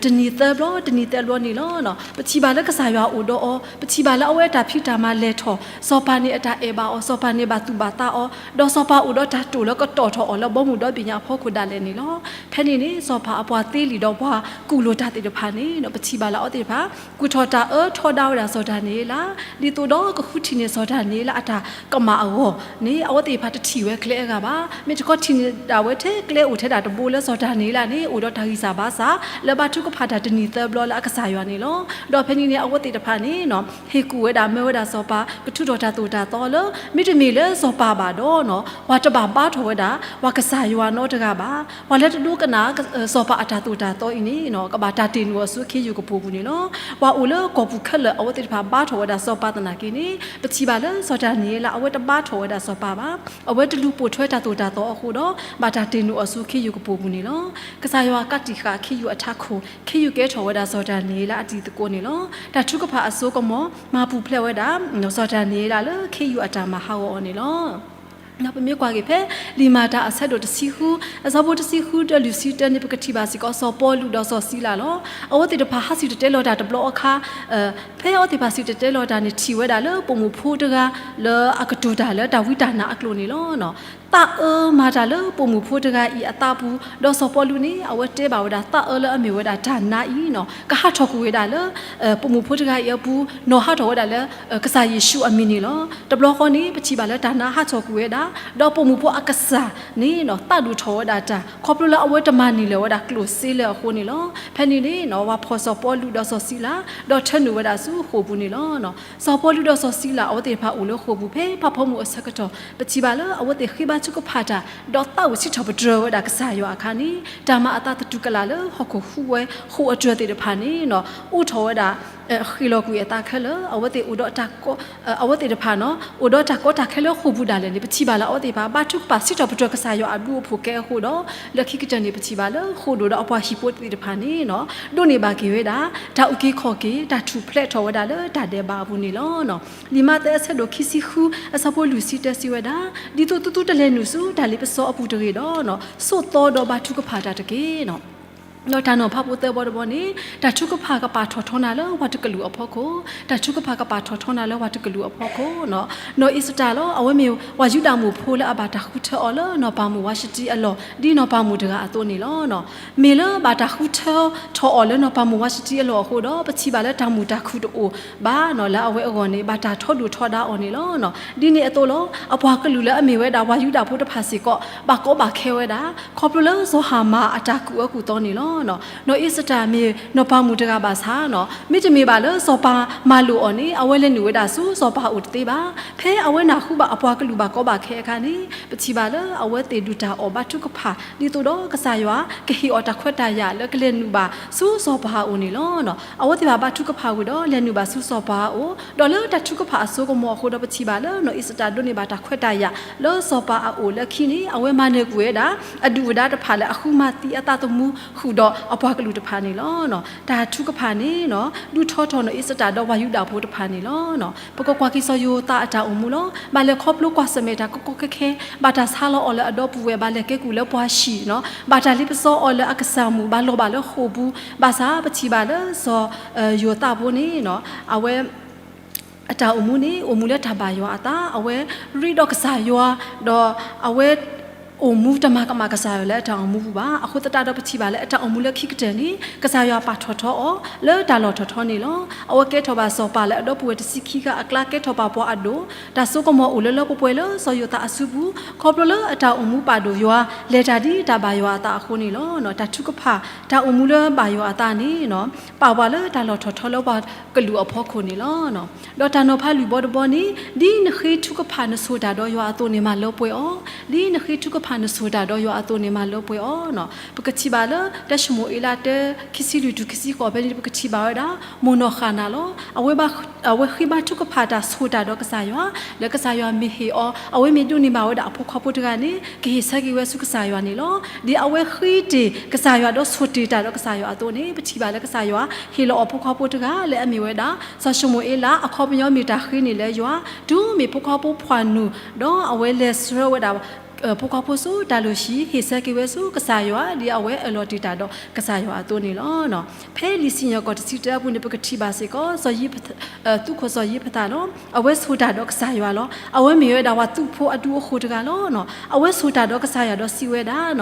တနံၤသၢဘျီ တနံၤသၢဘျီန့ၣ်လီၤ. ပထံၣ်ဘၣ်လၢကစၢ်ယွၤအိၣ်ဒီးအီၤ, ပထံၣ်ဘၣ်လၢအဝဲအတၢ်ဖံးတၢ်မၤလဲၤထီၣ်, စီၤပၤန့ၣ်အတၢ်အဲၣ်ဘၣ်အီၤ, စီၤပၤန့ၣ်ဘၣ်သူၣ်ဘၣ်သးအီၤ, ဒီးစီၤပၤအိၣ်ဒီးတၢ်တိာ်လၢကတီၢ်ထီၣ်အီၤလၢဘီမုၢ်ဒီဘ့ၣ်ညါအဖီခိၣ်ဒၣ်လဲာ်န့ၣ်လီၤ. ဖဲန့ၣ်န့ၣ် စီၤပၤအပှၤသ့လံာ်ဒီးပှၤကူၣ်လိာ်တၢ်သ့ၣ်တဖၣ်န့ၣ် ပထံၣ်ဘၣ်လၢအဝဲသ့ၣ်တဖၣ် ကူၣ်ထီၣ်တၢ်အၢထီဒါဝဲဒၣ်စီၤဒၤနံးယ့လး ဒ်သိးဒီးကဃုထံၣ်န့ၢ်စီၤဒၤနံးယ့လးအတၢ်ကမၣ်အဂီၢ်န့ၣ် အဝဲသ့ၣ်တဖၣ်တထံၣ်ဝဲကျဲအဂၤဘၣ်. မ့ၢ်တခီထံၣ်န့ၢ်ဒၣ်ဝဲထဲကျဲအိၣ်ထဲဒၣ်တဘိလၢစီၤဒၤနံးယ့လးန့ၣ် အိၣ်ဒီးတၢ်ဂံၢ်စၢ်ဘါစၢ် လၢဘါထုကဖၣ်တၢ်တနံၤသၢဘျီလၢအကစၢ်ယွၤန့ၣ်လီၤ. ဒီးဖဲန့ၣ်န့ၣ် အဝဲသ့ၣ်တဖၣ်န့ၣ် ဟ့ၣ်ကူၣ်ဝဲဒၣ်မၢဝဲဒၣ်စီၤပၤ ကထုးထီၣ်တၢ်သိၣ်တၢ်သီလၢ မ့တမ့ၢ်လၢစီၤပၤဘၣ်ဒီး ပှၤတဘၣ်ဘါထီၣ်ဝဲဒၣ် ပှၤကစၢ်ယွၤနီတဂၤဘၣ်. ပှၤလၢတဒိကနၣ်စီၤပၤအတၢ်သိၣ်တၢ်သီအံၤန့ၣ် ကဘၣ်တၢ်တ့ၢ်နုာ်အီၤဆူခ့ယုၢ်ကပိာ်ပူၤန့ၣ်လီၤ. ပှၤအိၣ်လၢကီၢ်ပူၤခဲလၢာ်အဝဲသ့ၣ်တဖၣ်ဘါထီၣ်ဝဲဒၣ်စီၤပၤသနာ်က့န့ၣ် ပထံၣ်ဘၣ်လၢစီၤဒၤနံးယ့လး အဝဲတဘါထီၣ်ဝဲဒၣ်စီၤပၤဘၣ်. အဝဲတလူၤပိာ်ထွဲတၢ်သိၣ်တၢ်သီအဃိဒီး ဘၣ်တၢ်တ့ၢ်နုာ်အီၤဆူခ့ယုၢ်ကပိာ်ပူၤန့ၣ်လီၤ. ကစၢ်ယွၤကးတံာ်ဃာ်ခ့ယုၢ်အထးခိၣ် ခ့ယုၢ်ကဲထီၣ်ဝဲဒၣ်စီၤဒၤနံးယ့လးအတံၤသကိးန့ၣ်လီၤ. တၢ်ထုကဖၣ်အစိကမီၤ မၤပူၤဖျဲးဝဲဒၣ် စီၤဒၤနံးယ့လးလၢခ့ယုၢ်အတၢ်မၤဟးဂီၤအီၤန့ၣ်လီၤ. ပမ့ၢ်ကွၢ်က့ၤဖဲ လံာ်မၤတၢ်အဆၢဒိၣ်တဆံဃု အဆၢဖိတဆံဃုဒီးလွံၢ်ဆံတၢန့ၣ် ပကထံၣ်ဘၣ်စ့ၢ်ကီး စီၤပီလူးဒီးစီၤစံလၤလီၤ. အဝဲသ့ၣ်တဖၣ်ဟးစံၣ်တဲၤတဲလီၤတၢ်တဘျီအခါ ဖဲအဝဲသ့ၣ်တဖၣ်စံၣ်တဲၤတဲလီၤတၢ်န့ၣ် ထံၣ်ဝဲဒၣ်လၢပိာ်မုၣ်ဖိတဂၤ လၢအကတိၤတၢ်လၢတၢ်ဝံတၢ်နါအကျိာ်န့ၣ်လီၤ. သးအၢမၤတၢ်လၢပိာ်မုၣ်ဖိတဂၤအံၤအသးပူၤ, ဒီးစီၤပီလူးန့ၣ် အဝဲတဲဘၣ်ဝဲဒၣ်သးအၢလၢအမ့ၢ်ဝဲဒၣ်တၢ်နါအံၤနီၤ ကဟးထီၣ်ကွံာ်ဝဲဒၣ်လၢ ပိာ်မုၣ်ဖိတဂၤအံၤအပူၤ, နီၤဟးထီၣ်ဝဲဒၣ်လၢ ကစၢ်ယ့ၣ်ၡူးအမံၤန့ၣ်လီၤ. တဘျီဃီန့ၣ် ပထံၣ်ဘၣ်လၢတၢ်နါဟးထီၣ်ကွံာ်ဝဲဒၣ်, ဒီးပိာ်မုၣ်ဖိအကစၢ်န့ၣ်နီၤ သးဒိၣ်ထီၣ်ဝဲဒၣ်တၢ် ခီဖျိလၢအဝဲတမၤန့ၢ်လၢၤဝဲဒၣ်ကျိၣ်စ့လၢအဃိန့ၣ်လီၤ. ဖဲန့ၣ်န့ၣ်နီၤ ပှၤဖီၣ်စီၤပီလူးဒီးစီၤစံလၤ ဒီးထၢနုာ်ဝဲဒၣ်ဆူဃိာ်ပူၤန့ၣ်လီၤ. စီၤပီလူးဒီးစီၤစံလၤ အဝဲသ့ၣ်တဖၣ်အိၣ်လၢဃိာ်ပူၤ ဖဲဖးဖီမုၢ်အဆၢကတီၢ် ပထံၣ်ဘၣ်လၢအဝဲသ့ၣ်ဃ့ဘါထုကဖၣ်တၢ် ဒီးသးဝံၣ်စံးထီၣ်ပတြၢၤဝဲဒၣ်ကစၢ်ယွၤအခါန့ၣ် တၢ်မၤအသးသတူၢ်ကလာ်လၢဟီၣ်ခိၣ်ဟူးဝဲ ဃိာ်အတြၢၤသ့ၣ်တဖၣ်န့ၣ်နီၤ အိၣ်ထီၣ်ဝဲဒၣ် ဃ့ၣ်လီၤကွံာ်အသးခဲလၢာ် အဝဲသ့ၣ်အိၣ်ဒီးတၢ်ကီ အဝဲသ့ၣ်တဖၣ်နီၤ အိၣ်ဒီးတၢ်ကီတၢ်ခဲလၢဃိာ်ပူၤဒၣ်လဲာ်န့ၣ် ပထံၣ်ဘၣ်လၢအဝဲသ့ၣ်တဖၣ် ဘါထုကဖၣ်စံးထီၣ်ပတြၢၤကစၢ်ယွၤအဘျုးအဖှိၣ်ကဲအဃိဒီး လၢခံကတၢၢ်န့ၣ် ပထံၣ်ဘၣ်လၢဃိာ်ဒိၣ်ဒီး အပှၤဟံၣ်ဖိသ့ၣ်တဖၣ်န့ၣ်နီၤ ဒိးန့ၢ်ဘၣ်က့ၤဝဲဒၣ် တၢ်အုၣ်က့ၤခီၣ်က့ၤ တၢ်ထူၣ်ဖျဲးထီၣ်ဝဲဒၣ်လၢတၢ်ဒဲးဘးအပူၤန့ၣ်လီၤ. လံာ်မးသဲအဆၢဒိၣ်ခံဆံဃု အဆၢဖိလွံၢ်ဆံတဲစံးဝဲဒၣ်, ဒ်သိးသုသုတလဲၤနုာ်ဆူတၢ်လ့ပစီအပူၤတဂ့ၤဒီး ဆိးသီဒီးဘါထုကဖၣ်တၢ်တက့ၢ်. ဒီးတၢ်နီၤဖးဖိသၢဘီတဘီန့ၣ် တၢ်ထုကဖၣ်ကပာ်ထီၣ်ထီနၤလၢပှၤတကလုာ်အဖီခိၣ်, တၢ်ထုကဖၣ်ကပာ်ထီၣ်ထီနၤလၢပှၤတကလုာ်အဖီခိၣ်, နီၢ်အ့စတၢ်လီၤ အဝဲမ့ၢ်ပှၤယူဒၤမုၣ်ဖိလၢအဘၣ်တၢ်ဃုထၢအီၤလၢနီၢ်ပၤမုၣ်ဝါၡတံအလီၢ် ဒ်နီၢ်ပၤမုၣ်တဂၤအသိးန့ၣ်လီၤ. မ့ၢ်လၢဘၣ်တၢ်ဃုထၢထီၣ်အီၤလၢနီၢ်ပၤမုၣ်ဝါၡတံအလီၢ်အဃိဒီး ပထံၣ်ဘၣ်လၢတၢ်မုာ်တၢ်ခုၣ်တအိၣ်ဘၣ်နီၤ လၢအဝဲအဂီၢ်န့ၣ် ဘၣ်တၢ်ထီဒုၣ်ထီဒါအီၤန့ၣ်လီၤ. ဒ်န့ၣ်အသိးလီၤ အပှၤကလုာ်လၢအမ့ၢ်ဝဲဒၣ်ပှၤယူဒၤဖိတဖၣ်စ့ၢ်ကီး ဘၣ်ကီဘၣ်ခဲဝဲဒၣ် ခီဖျိလၢစီၤဟၤမၣ်အတၢ်ကူၣ်အၢကူၣ်သီန့ၣ်လီၤ. နီၢ်အ့စတၢ်မ့ၢ်နီၢ်ပၤမုၣ်တဂၤဘၣ်ဆၣ်နီၤ မ့တမ့ၢ်ဘၣ်လၢစီၤပၤမၤလိာ်အီၤန့ၣ် အဝဲလဲၤနုာ်ဝဲဒၣ်ဆူစီၤပၤအအိၣ်တသ့ဘၣ်. ဖဲအဝဲနၢ်ဟူဘၣ်အပှၤကလုာ်ဘၣ်ကီဘၣ်ခဲအခါန့ၣ် ပထံၣ်ဘၣ်လၢအဝဲသ့ၣ်ဒုၣ်တၢ်အီၣ်ဘါထုကဖၣ် ဒ်သိးဒီးကစၢ်ယွၤကဟ့ၣ်အီၤတၢ်ခွဲးတၢ်ယာ်လၢကလဲၤနုာ်ဘၣ်ဆူစီၤပၤအအိၣ်န့ၣ်လီၤ. အဝဲသ့ၣ်ဘၣ်ဘါထုကဖၣ်ဝံၤဒီး လဲၤနုာ်ဘၣ်ဆူစီၤပၤအအိၣ် ဒီးလၢတၢ်ထုကဖၣ်အစိကမီၤအဃိဒီး ပထံၣ်ဘၣ်လၢနီၢ်အ့စတၢ်ဒိးန့ၢ်ဘၣ်တၢ်ခွဲးတၢ်ယာ် လၢစီၤပၤအအိၣ်လၢခံန့ၣ် အဝဲမၤနၢၤကွံာ်ဝဲဒၣ် အဒုၣ်အဒါတဖၣ်လၢအဃုမၤသံအသးသမူဃုာ်ဒီးအပှၤကလုာ်တဖၣ်န့ၣ်လီၤ. တၢ်ထုကဖၣ်န့ၣ်နီၤ ဒုးထီထီၣ်နီၢ်အ့စတၢ်ဒီးပှၤယူဒၤဖိတဖၣ်န့ၣ်လီၤ. ပကကွၢ်က့ၤစီၤယိၤသးအတၢ်အိၣ်မူလီၤ. ဘၣ်လဲၤခီဖျိကွၢ်ဆၢၣ်မဲာ်တၢ်ကီကီခဲခဲ, ဘၣ်တၢ်ဆါလီၤအီၤလၢအဒီပုၢ်ဝဲၢ်, ဘၣ်လဲၤကဲကုၢ်လၢပှၤဟံၣ်နီၤ, ဘၣ်တၢ်လ့ပစီအီၤလၢအကစၢ်မုၣ်, ဘၣ်လီၤဘၣ်လၢဃိာ်ပူၤ, ဘၣ်ဆၣ်ပထံၣ်ဘၣ်လၢစီၤယိၤသးဖိန့ၣ်နီၤ အဝဲ အတၢ်အိၣ်မူန့ၣ် အိၣ်မူလၢတၢ်ဘၣ်ယွၤအသး, အဝဲရ့ဒီးကစၢ်ယွၤ, ဒီးအဝဲအိၣ်မူတမၤကမၣ်ကစၢ်ယွၤလၢအတၢ်အိၣ်မူပူၤဘၣ်. အဃိသတးဒီးပထံၣ်ဘၣ်လၢအတၢ်အိၣ်မူလၢခံကတၢၢ်န့ၣ် ကစၢ်ယွၤပာ်ထီၣ်ထီအီၤလၢတၢ်လီၢ်ထီၣ်ထီန့ၣ်လီၤ. အဝဲကဲထီၣ်ဘၣ်စီၤပၤလၢအဒီပုၢ်ဝဲၢ်တဆံခံဂၤအကျါ, ကဲထီၣ်ဘၣ်ပှၤအဒိၣ်, တၢ်စိကမီၤအိၣ်လၢလၢပှဲၤပှဲၤလၢစီၤယိၤသးအစုပူၤ, ခီဖျိလၢအတၢ်အိၣ်မူပာ်ဒိၣ်ယွၤ, လဲၤတၢ်ဒ်တၢ်ဘၣ်ယွၤအသးအဃိန့ၣ်လီၤ. တၢ်ထုကဖၣ်, တၢ်အိၣ်မူလၢဘၣ်ယွၤအသးန့ၣ် ပာ်ပှၤလၢတၢ်လီၢ်ထီၣ်ထီလၢပှၤကလုာ်အဖီခိၣ်န့ၣ်လီၤ. ဒီးတၢ်နီၤဖးလွံၢ်ဘီတဘီန့ၣ်, ဒ်နဃ့ထုကဖၣ်နဆိၣ်တၢ်ဒီးယွၤအသိးန့ၣ် မၤလၢပှဲၤအီၤ, ဒ်နဃ့ထုကဖၣ်နဆိၣ်တၢ်ဒီးယွၤအသိးန့ၣ် မၤလၢပှဲၤအီၤ. ပကထံၣ်ဘၣ်လၢ တၢၡမူၤအ့လး တၢ ခံဆံလွံၢ်တုၤခံဆံဃိးဖဲန့ၣ် ပကထံၣ်ဘၣ်ဝဲဒၣ် မိၢ်နီၢ်ဃၣ်နၤလီၤ. အဝဲဃ့ဘါထုကဖၣ်တၢ်ဆိၣ်တၢ်ဒီးကစၢ်ယွၤ, လၢကစၢ်ယွၤမ့ၢ်ဟ့ၣ်အီၤ, အဝဲမ့ၢ်ဒိးန့ၢ်ဘၣ်ဝဲဒၣ်အဖိခွါဖိတဂၤန့ၣ် ကဟ့ၣ်ဆၢက့ၤဝဲဆူကစၢ်ယွၤန့ၣ်လီၤ. ဒ်အဝဲဃ့တ့ၢ်ကစၢ်ယွၤဒီးဆိၣ်တ့ၢ်တၢ်ဒီးကစၢ်ယွၤအသိးန့ၣ် ပထံၣ်ဘၣ်လၢကစၢ်ယွၤဟ့ၣ်လီၤအီၤဖိခွါဖိတဂၤလၢအမ့ၢ်ဝဲဒၣ် စီၤၡမူၤအ့လး, အခီပညီမ့ၢ်တၢ်ဃ့န့ၣ်လၢယွၤ, တုၤမ့ၢ်ဖိခွါဖိဖှၣ်နုာ်, ဒီးအဝဲလဲၤဆှၢဝဲဒၣ် ဖိခွါဖိဆူတၢ်လုၢ်ဟံၣ် ဟ့ၣ်ဆၢက့ၤဝဲဆူကစၢ်ယွၤ ဒ်အဝဲအၢၣ်လီၤတ့ၢ်တၢ်ဒီးကစၢ်ယွၤအသိးန့ၣ်လီၤ. ဖဲလံာ်စံၣ်ညီၣ်ကွီၢ်တဆံတၢအပူၤန့ၣ် ပကထံၣ်ဘၣ်စ့ၢ်ကီး စီၤယံးဖ, သူခိၣ်စီၤယံးဖသးလီၤ. အဝဲဆိၣ်တၢ်ဒီးကစၢ်ယွၤလီၤ. အဝဲမ့ၢ်ဝဲဒၣ်ပှၤသူၣ်ဖိအဒူအဃိတဂၤလီၤ. အဝဲဆိၣ်တၢ်ဒီးကစၢ်ယွၤဒီးစံးဝဲဒၣ်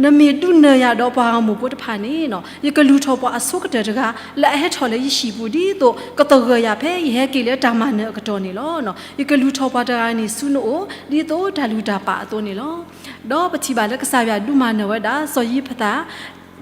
နမ့ၢ်ဒုးနၢၤယၤဒီးပှၤဂီၢ်မုၢ်ဖိတဖၣ်န့ၣ် ယကလူၤထီၣ်ပှၤအဆိကတၢၢ်တဂၤ လၢအဟဲထီၣ်လၢယဟံၣ်ပူၤ ဒ်သိးကသဂၢၢ်ယၤဖဲယဟဲက့ၤလၢတၢ်မၤနၢၤအကတီၢ်န့ၣ်လီၤ. ယကလူၤထီၣ်ပှၤတဂၤန့ၣ်ဆူနအိၣ် ဒ်သိးတၢ်လုၢ်တၢ်ပာ်အသိးန့ၣ်လီၤ. ဒီးပထံၣ်ဘၣ်လၢကစၢ်ယွၤဒုးမၤနၢၤဝဲဒၣ်စီၤယံးဖသး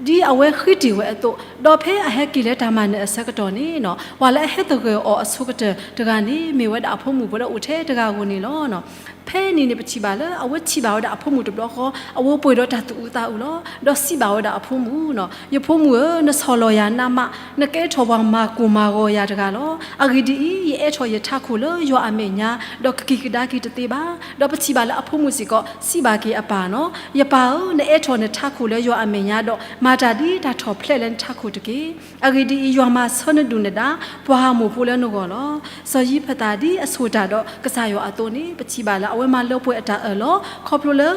ဒ်အဝဲဃ့တ့ၢ်ဝဲအသိး, ဒီးဖဲအဟဲက့ၤလၢတၢ်မၤနၢၤအဆၢကတီၢ်န့ၣ် ပှၤလၢအဟဲသဂၢၢ်အီၤအဆိကတၢၢ်တဂၤန့ၣ် မ့ၢ်ဝဲဒၣ်အဖိမုၣ်ဖိလၢအိၣ်ထဲတဂၤဧိၤန့ၣ်လီၤ. ဖဲန့ၣ်န့ၣ် ပထံၣ်ဘၣ်လၢအဝဲထံၣ်ဘၣ်ဝဲဒၣ်အဖိမုၣ်တဘျီဃီ အဝဲပှဲၤဒီးတၢ်သူၣ်အုးသးအုးလီၤ. ဒီးစံးဘၣ်ဝဲဒၣ်အဖိမုၣ်, ယဖိမုၣ်ဧၢ, နဆီၣ်လီၤယၤနးမး, နကဲထီၣ်ပှၤမၤကိၢ်မၤဂီၤယၤတဂၤလီၤ. အဂ့ၢ်ဒ်အံၤ, ယအဲးထီၣ်ယထးခိၣ်လၢယွၤအမဲာ်ညါ, ဒီးကက့ၤကဒါက့ၤတသ့ဘၣ်. ဒီးပထံၣ်ဘၣ်လၢအဖိမုၣ်စ့ၢ်ကီး စံးဘၣ်က့ၤအပၢ်နီၤ, ယပၢ်ဧၢ, နအဲးထီၣ်နထးခိၣ်လၢယွၤအမဲာ်ညါဒီး မၤတၢ်ဒ်တၢ်ထီၣ်ဖျဲးလၢနထးခိၣ်တက့ၢ်. အဂ့ၢ်ဒ်အံၤ, ယွၤမၤဆၢနဒုၣ်နဒါ ပှၤဂီၢ်မုၢ်ဖိလၢနဂီၢ်လီၤ. စီၤယံးဖသးဒ်အဆိၣ်တၢ်ဒီးကစၢ်ယွၤအသိးန့ၣ် ပထံၣ်ဘၣ်လၢအဝဲမၤလၢပှဲၤအတၢ်အၢၣ်လီၤ ခီဖျိလၢ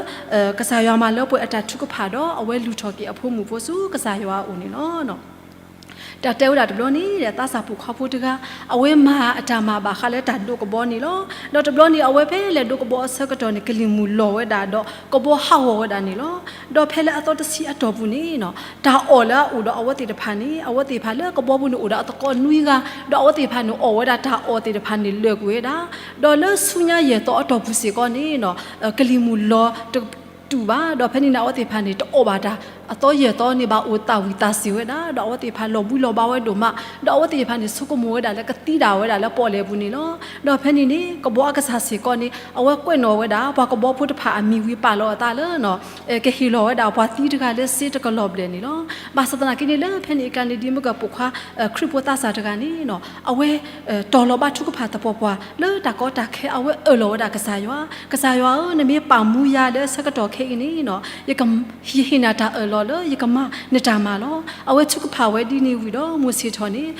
ကစၢ်ယွၤမၤလၢပှဲၤအတၢ်ထုကဖၣ်ဒီး အဝဲလူၤထီၣ်က့ၤအဖိမုၣ်ဖိဆူကစၢ်ယွၤအအိၣ်န့ၣ်လီၤ. တၢ်တဲဝဲဒၣ်တဘျီန့ၣ် သးစၢ်ပိာ်ခွါဖိတဂၤ အဝဲမၤအတၢ်မၤဘၣ်ဃးလၢတၢ်ဒိးကဘီန့ၣ်လီၤ. ဒီးတဘျီန့ၣ် အဝဲဖဲလဲၤဒိးကဘီအဆၢကတီၢ်န့ၣ် ကလံၤမုၢ်လီၤဝဲဒၣ်ဒီး ကဘီဟးဂီၤဝဲဒၣ်န့ၣ်လီၤ. ဒီးဖဲလၢအသီတဆံအတီၢ်ပူၤန့ၣ် တၢ်အီၣ်လၢအအိၣ်ဒီးအဝဲသ့ၣ်တဖၣ်န့ၣ် အဝဲသ့ၣ်တဖၣ်လၢကဘီပူၤန့ၣ်အိၣ်ဒီးအသကိးနွံဂၤ ဒီးအဝဲသ့ၣ်တဖၣ်န့ၣ် အီၣ်ဝဲဒၣ်တၢ်အီၣ်သ့ၣ်တဖၣ်န့ၣ်လၢာ်ကွံာ်ဝဲဒၣ်. ဒီးလၢဆူညါယဲၢ်သီအတီၢ်ပူၤစ့ၢ်ကီးန့ၣ် ကလံၤမုၢ်လီၤတတူာ်ဘၣ်. ဒီးဖဲန့ၣ်န့ၣ် အဝဲသ့ၣ်တဖၣ်န့ၣ် တအီၣ်ဘၣ်တၢ် အသီယဲၢ်သီန့ၣ် ဘၣ်အိၣ်သးဝံၣ်သးစ့ၤဝဲဒၣ် ဒီးအဝဲသ့ၣ်တဖၣ်လီၤဘှံးလီၤဘှါဝဲဒိၣ်မး ဒီးအဝဲသ့ၣ်တဖၣ်န့ၣ် ဆိကမိၣ်ဝဲဒၣ်လၢကသံဒၣ်ဝဲဒၣ်လၢပီၣ်လဲၣ်ပူၤန့ၣ်လီၤ. ဒီးဖဲန့ၣ်န့ၣ် ကဘီအကစၢ်စ့ၢ်ကီးန့ၣ် အဝဲကွဲးနီၣ်ဝဲဒၣ် ပှၤကဘီဖိတဖၣ်အမံၤဝံၤ ပာ်လီၤအသးလၢ ကဟ့ၣ်လီၤဝဲဒၣ်ပှၤသံတဂၤလၢစ့တကလီၢ်ဘျဲၣ်န့ၣ်လီၤ. ဘၣ်ဆၣ်သနာ်က့န့ၣ် လၢဖဲန့ၣ်အခါန့ၣ် ဒ်မ့ၢ်ကပိာ်ခွါ ခရံာ်ဖိသးစၢ်တဂၤန့ၣ် အဝဲ တီၤလီၤဘၣ်ထုကဖၣ်သပှၢ်ပှၢ် လၢတၢ်ကီတၢ်ခဲ အဝဲအၢၣ်လီၤဝဲဒၣ်ကစၢ်ယွၤ, ကစၢ်ယွၤဧၢ, နမ့ၢ်ပာ်မူယၤလၢဆၢကတီၢ်ခဲအံၤန့ၣ် ယဟ့ၣ်နၤတၢ်အၢၣ်လီၤလၢယကမၤနတၢ်မၤလီၤ. အဝဲထုကဖၣ်ဝဲဒ်န့ၣ်ဝံၤဒီး မိၤၡ့ထီၣ်န့ၣ်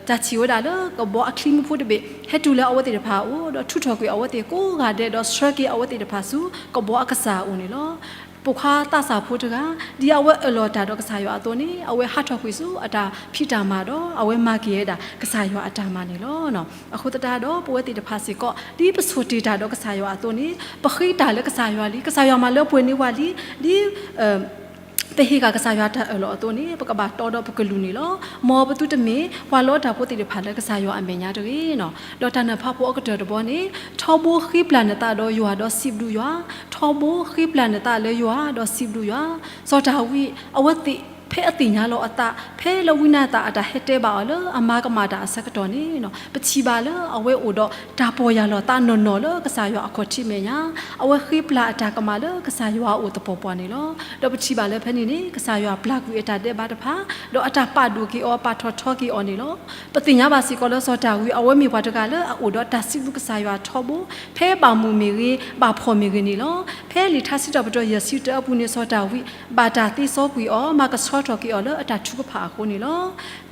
တၢ်ထံၣ်ဝဲဒၣ်လၢကဘီအချံမူဖိတဘ့ၣ် ဟဲတုၤလၢအဝဲသ့ၣ်တဖၣ်အအိၣ် ဒီးထုးထီၣ်ကွံာ်အဝဲသ့ၣ်ကိးဂၤဒဲး ဒီးဆှၢက့ၤအဝဲသ့ၣ်တဖၣ်ဆူကဘီအကစၢ်အအိၣ်န့ၣ်လီၤ. ပိာ်ခွါသးစၢ်ဖိတဂၤ ဒ်အဝဲအၢၣ်လီၤတၢ်ဒီးကစၢ်ယွၤအသိးန့ၣ် အဝဲဟးထီၣ်ကွံာ်ဆူအတၢ်ဖံးတၢ်မၤဒီး အဝဲမၤက့ၤဝဲဒၣ်ကစၢ်ယွၤအတၢ်မၤန့ၣ်လီၤ. အဃိသတးဒီး ပဝဲသ့ၣ်တဖၣ်စ့ၢ်ကီး ဒ်ပဆိၣ်တ့ၢ်တၢ်ဒီးကစၢ်ယွၤအသိးန့ၣ် ပဃ့တၢ်လၢကစၢ်ယွၤလံ, ကစၢ်ယွၤမၤလၢပှဲၤန့ၢ်ပှၤလံ, ဒ် ပဟ့ၣ်ဃာ်ကစၢ်ယွၤတၢ်အၢၣ်လီၤအသိးန့ၣ် ပကဘၣ်တီဒီးပကလုၢ်န့ၣ်လီၤ. မ်ပသုတမ့ၢ်ပှၤလီတၢ်ဖိသ့ၣ်တဖၣ်လၢကစၢ်ယွၤအမဲာ်ညါတဂ့ၤ. ဒီးတၢ်နၢ်ဖးဖိအကတၢၢ်တဘီန့ၣ် ထီဘိဃ့ပျၢ်နသးဒီးယွၤဒီးစံးဘျုးယွၤ, ထီဘိဃ့ပျၢ်နသးလၢယွၤဒီးစံးဘျုးယွၤ. စီၤဒၤဝံး အဝဲသ့ၣ် ဖဲအသ့ၣ်ညါလီၤအသး ဖဲလၢဝံနၤသၣ်အတၢ်ဟဲတဲဘၣ်အီၤလၢအမၤကမၣ်တၢ်အဆၢကတီၢ်န့ၣ် ပထံၣ်ဘၣ်လၢအဝဲအိၣ်ဒီးတၢ်ပီၢ်ယၢ်လီၤသးနီၢ်နီၢ်လၢကစၢ်ယွၤအခီၣ်ထံးမဲာ်ညါ, အဝဲဃ့ပျၢ်အတၢ်ကမၣ်လၢကစၢ်ယွၤအအိၣ်သပှၢ်ပှၢ်န့ၣ်လီၤ. ဒီးပထံၣ်ဘၣ်လၢဖဲန့ၣ်န့ၣ် ကစၢ်ယွၤပျၢ်ကွံာ်အတၢ်ဒဲးဘးတဖၣ် ဒီးအတၢ်ပာ်ဒိၣ်က့ၤအီၤ ပာ်ထီၣ်ထီက့ၤအီၤန့ၣ်လီၤ. ပသ့ၣ်ညါဘၣ်စ့ၢ်ကီးလၢစီၤဒၤဝံး အဝဲမ့ၢ်ပှၤတဂၤလၢအအိၣ်ဒီးတၢ်စံးဘျုးကစၢ်ယွၤထီဘိ ဖဲဘၣ်မုာ်မ့ၢ်ဂ့ၤ ဘၣ်ဖှီၣ်မ့ၢ်ဂ့ၤန့ၣ်လီၤ. ဖဲလံာ်ထါစံးထီၣ်ပတြၢၤယဲၢ်ဆံတၢအပူၤန့ၣ် စီၤဒၤဝံး ဘၣ်တၢ်သ့စီကွံာ်အီၤ မၤကဆှီထီၣ်က့ၤအီၤလၢအတၢ်ထုကဖၣ်အဃိန့ၣ်လီၤ.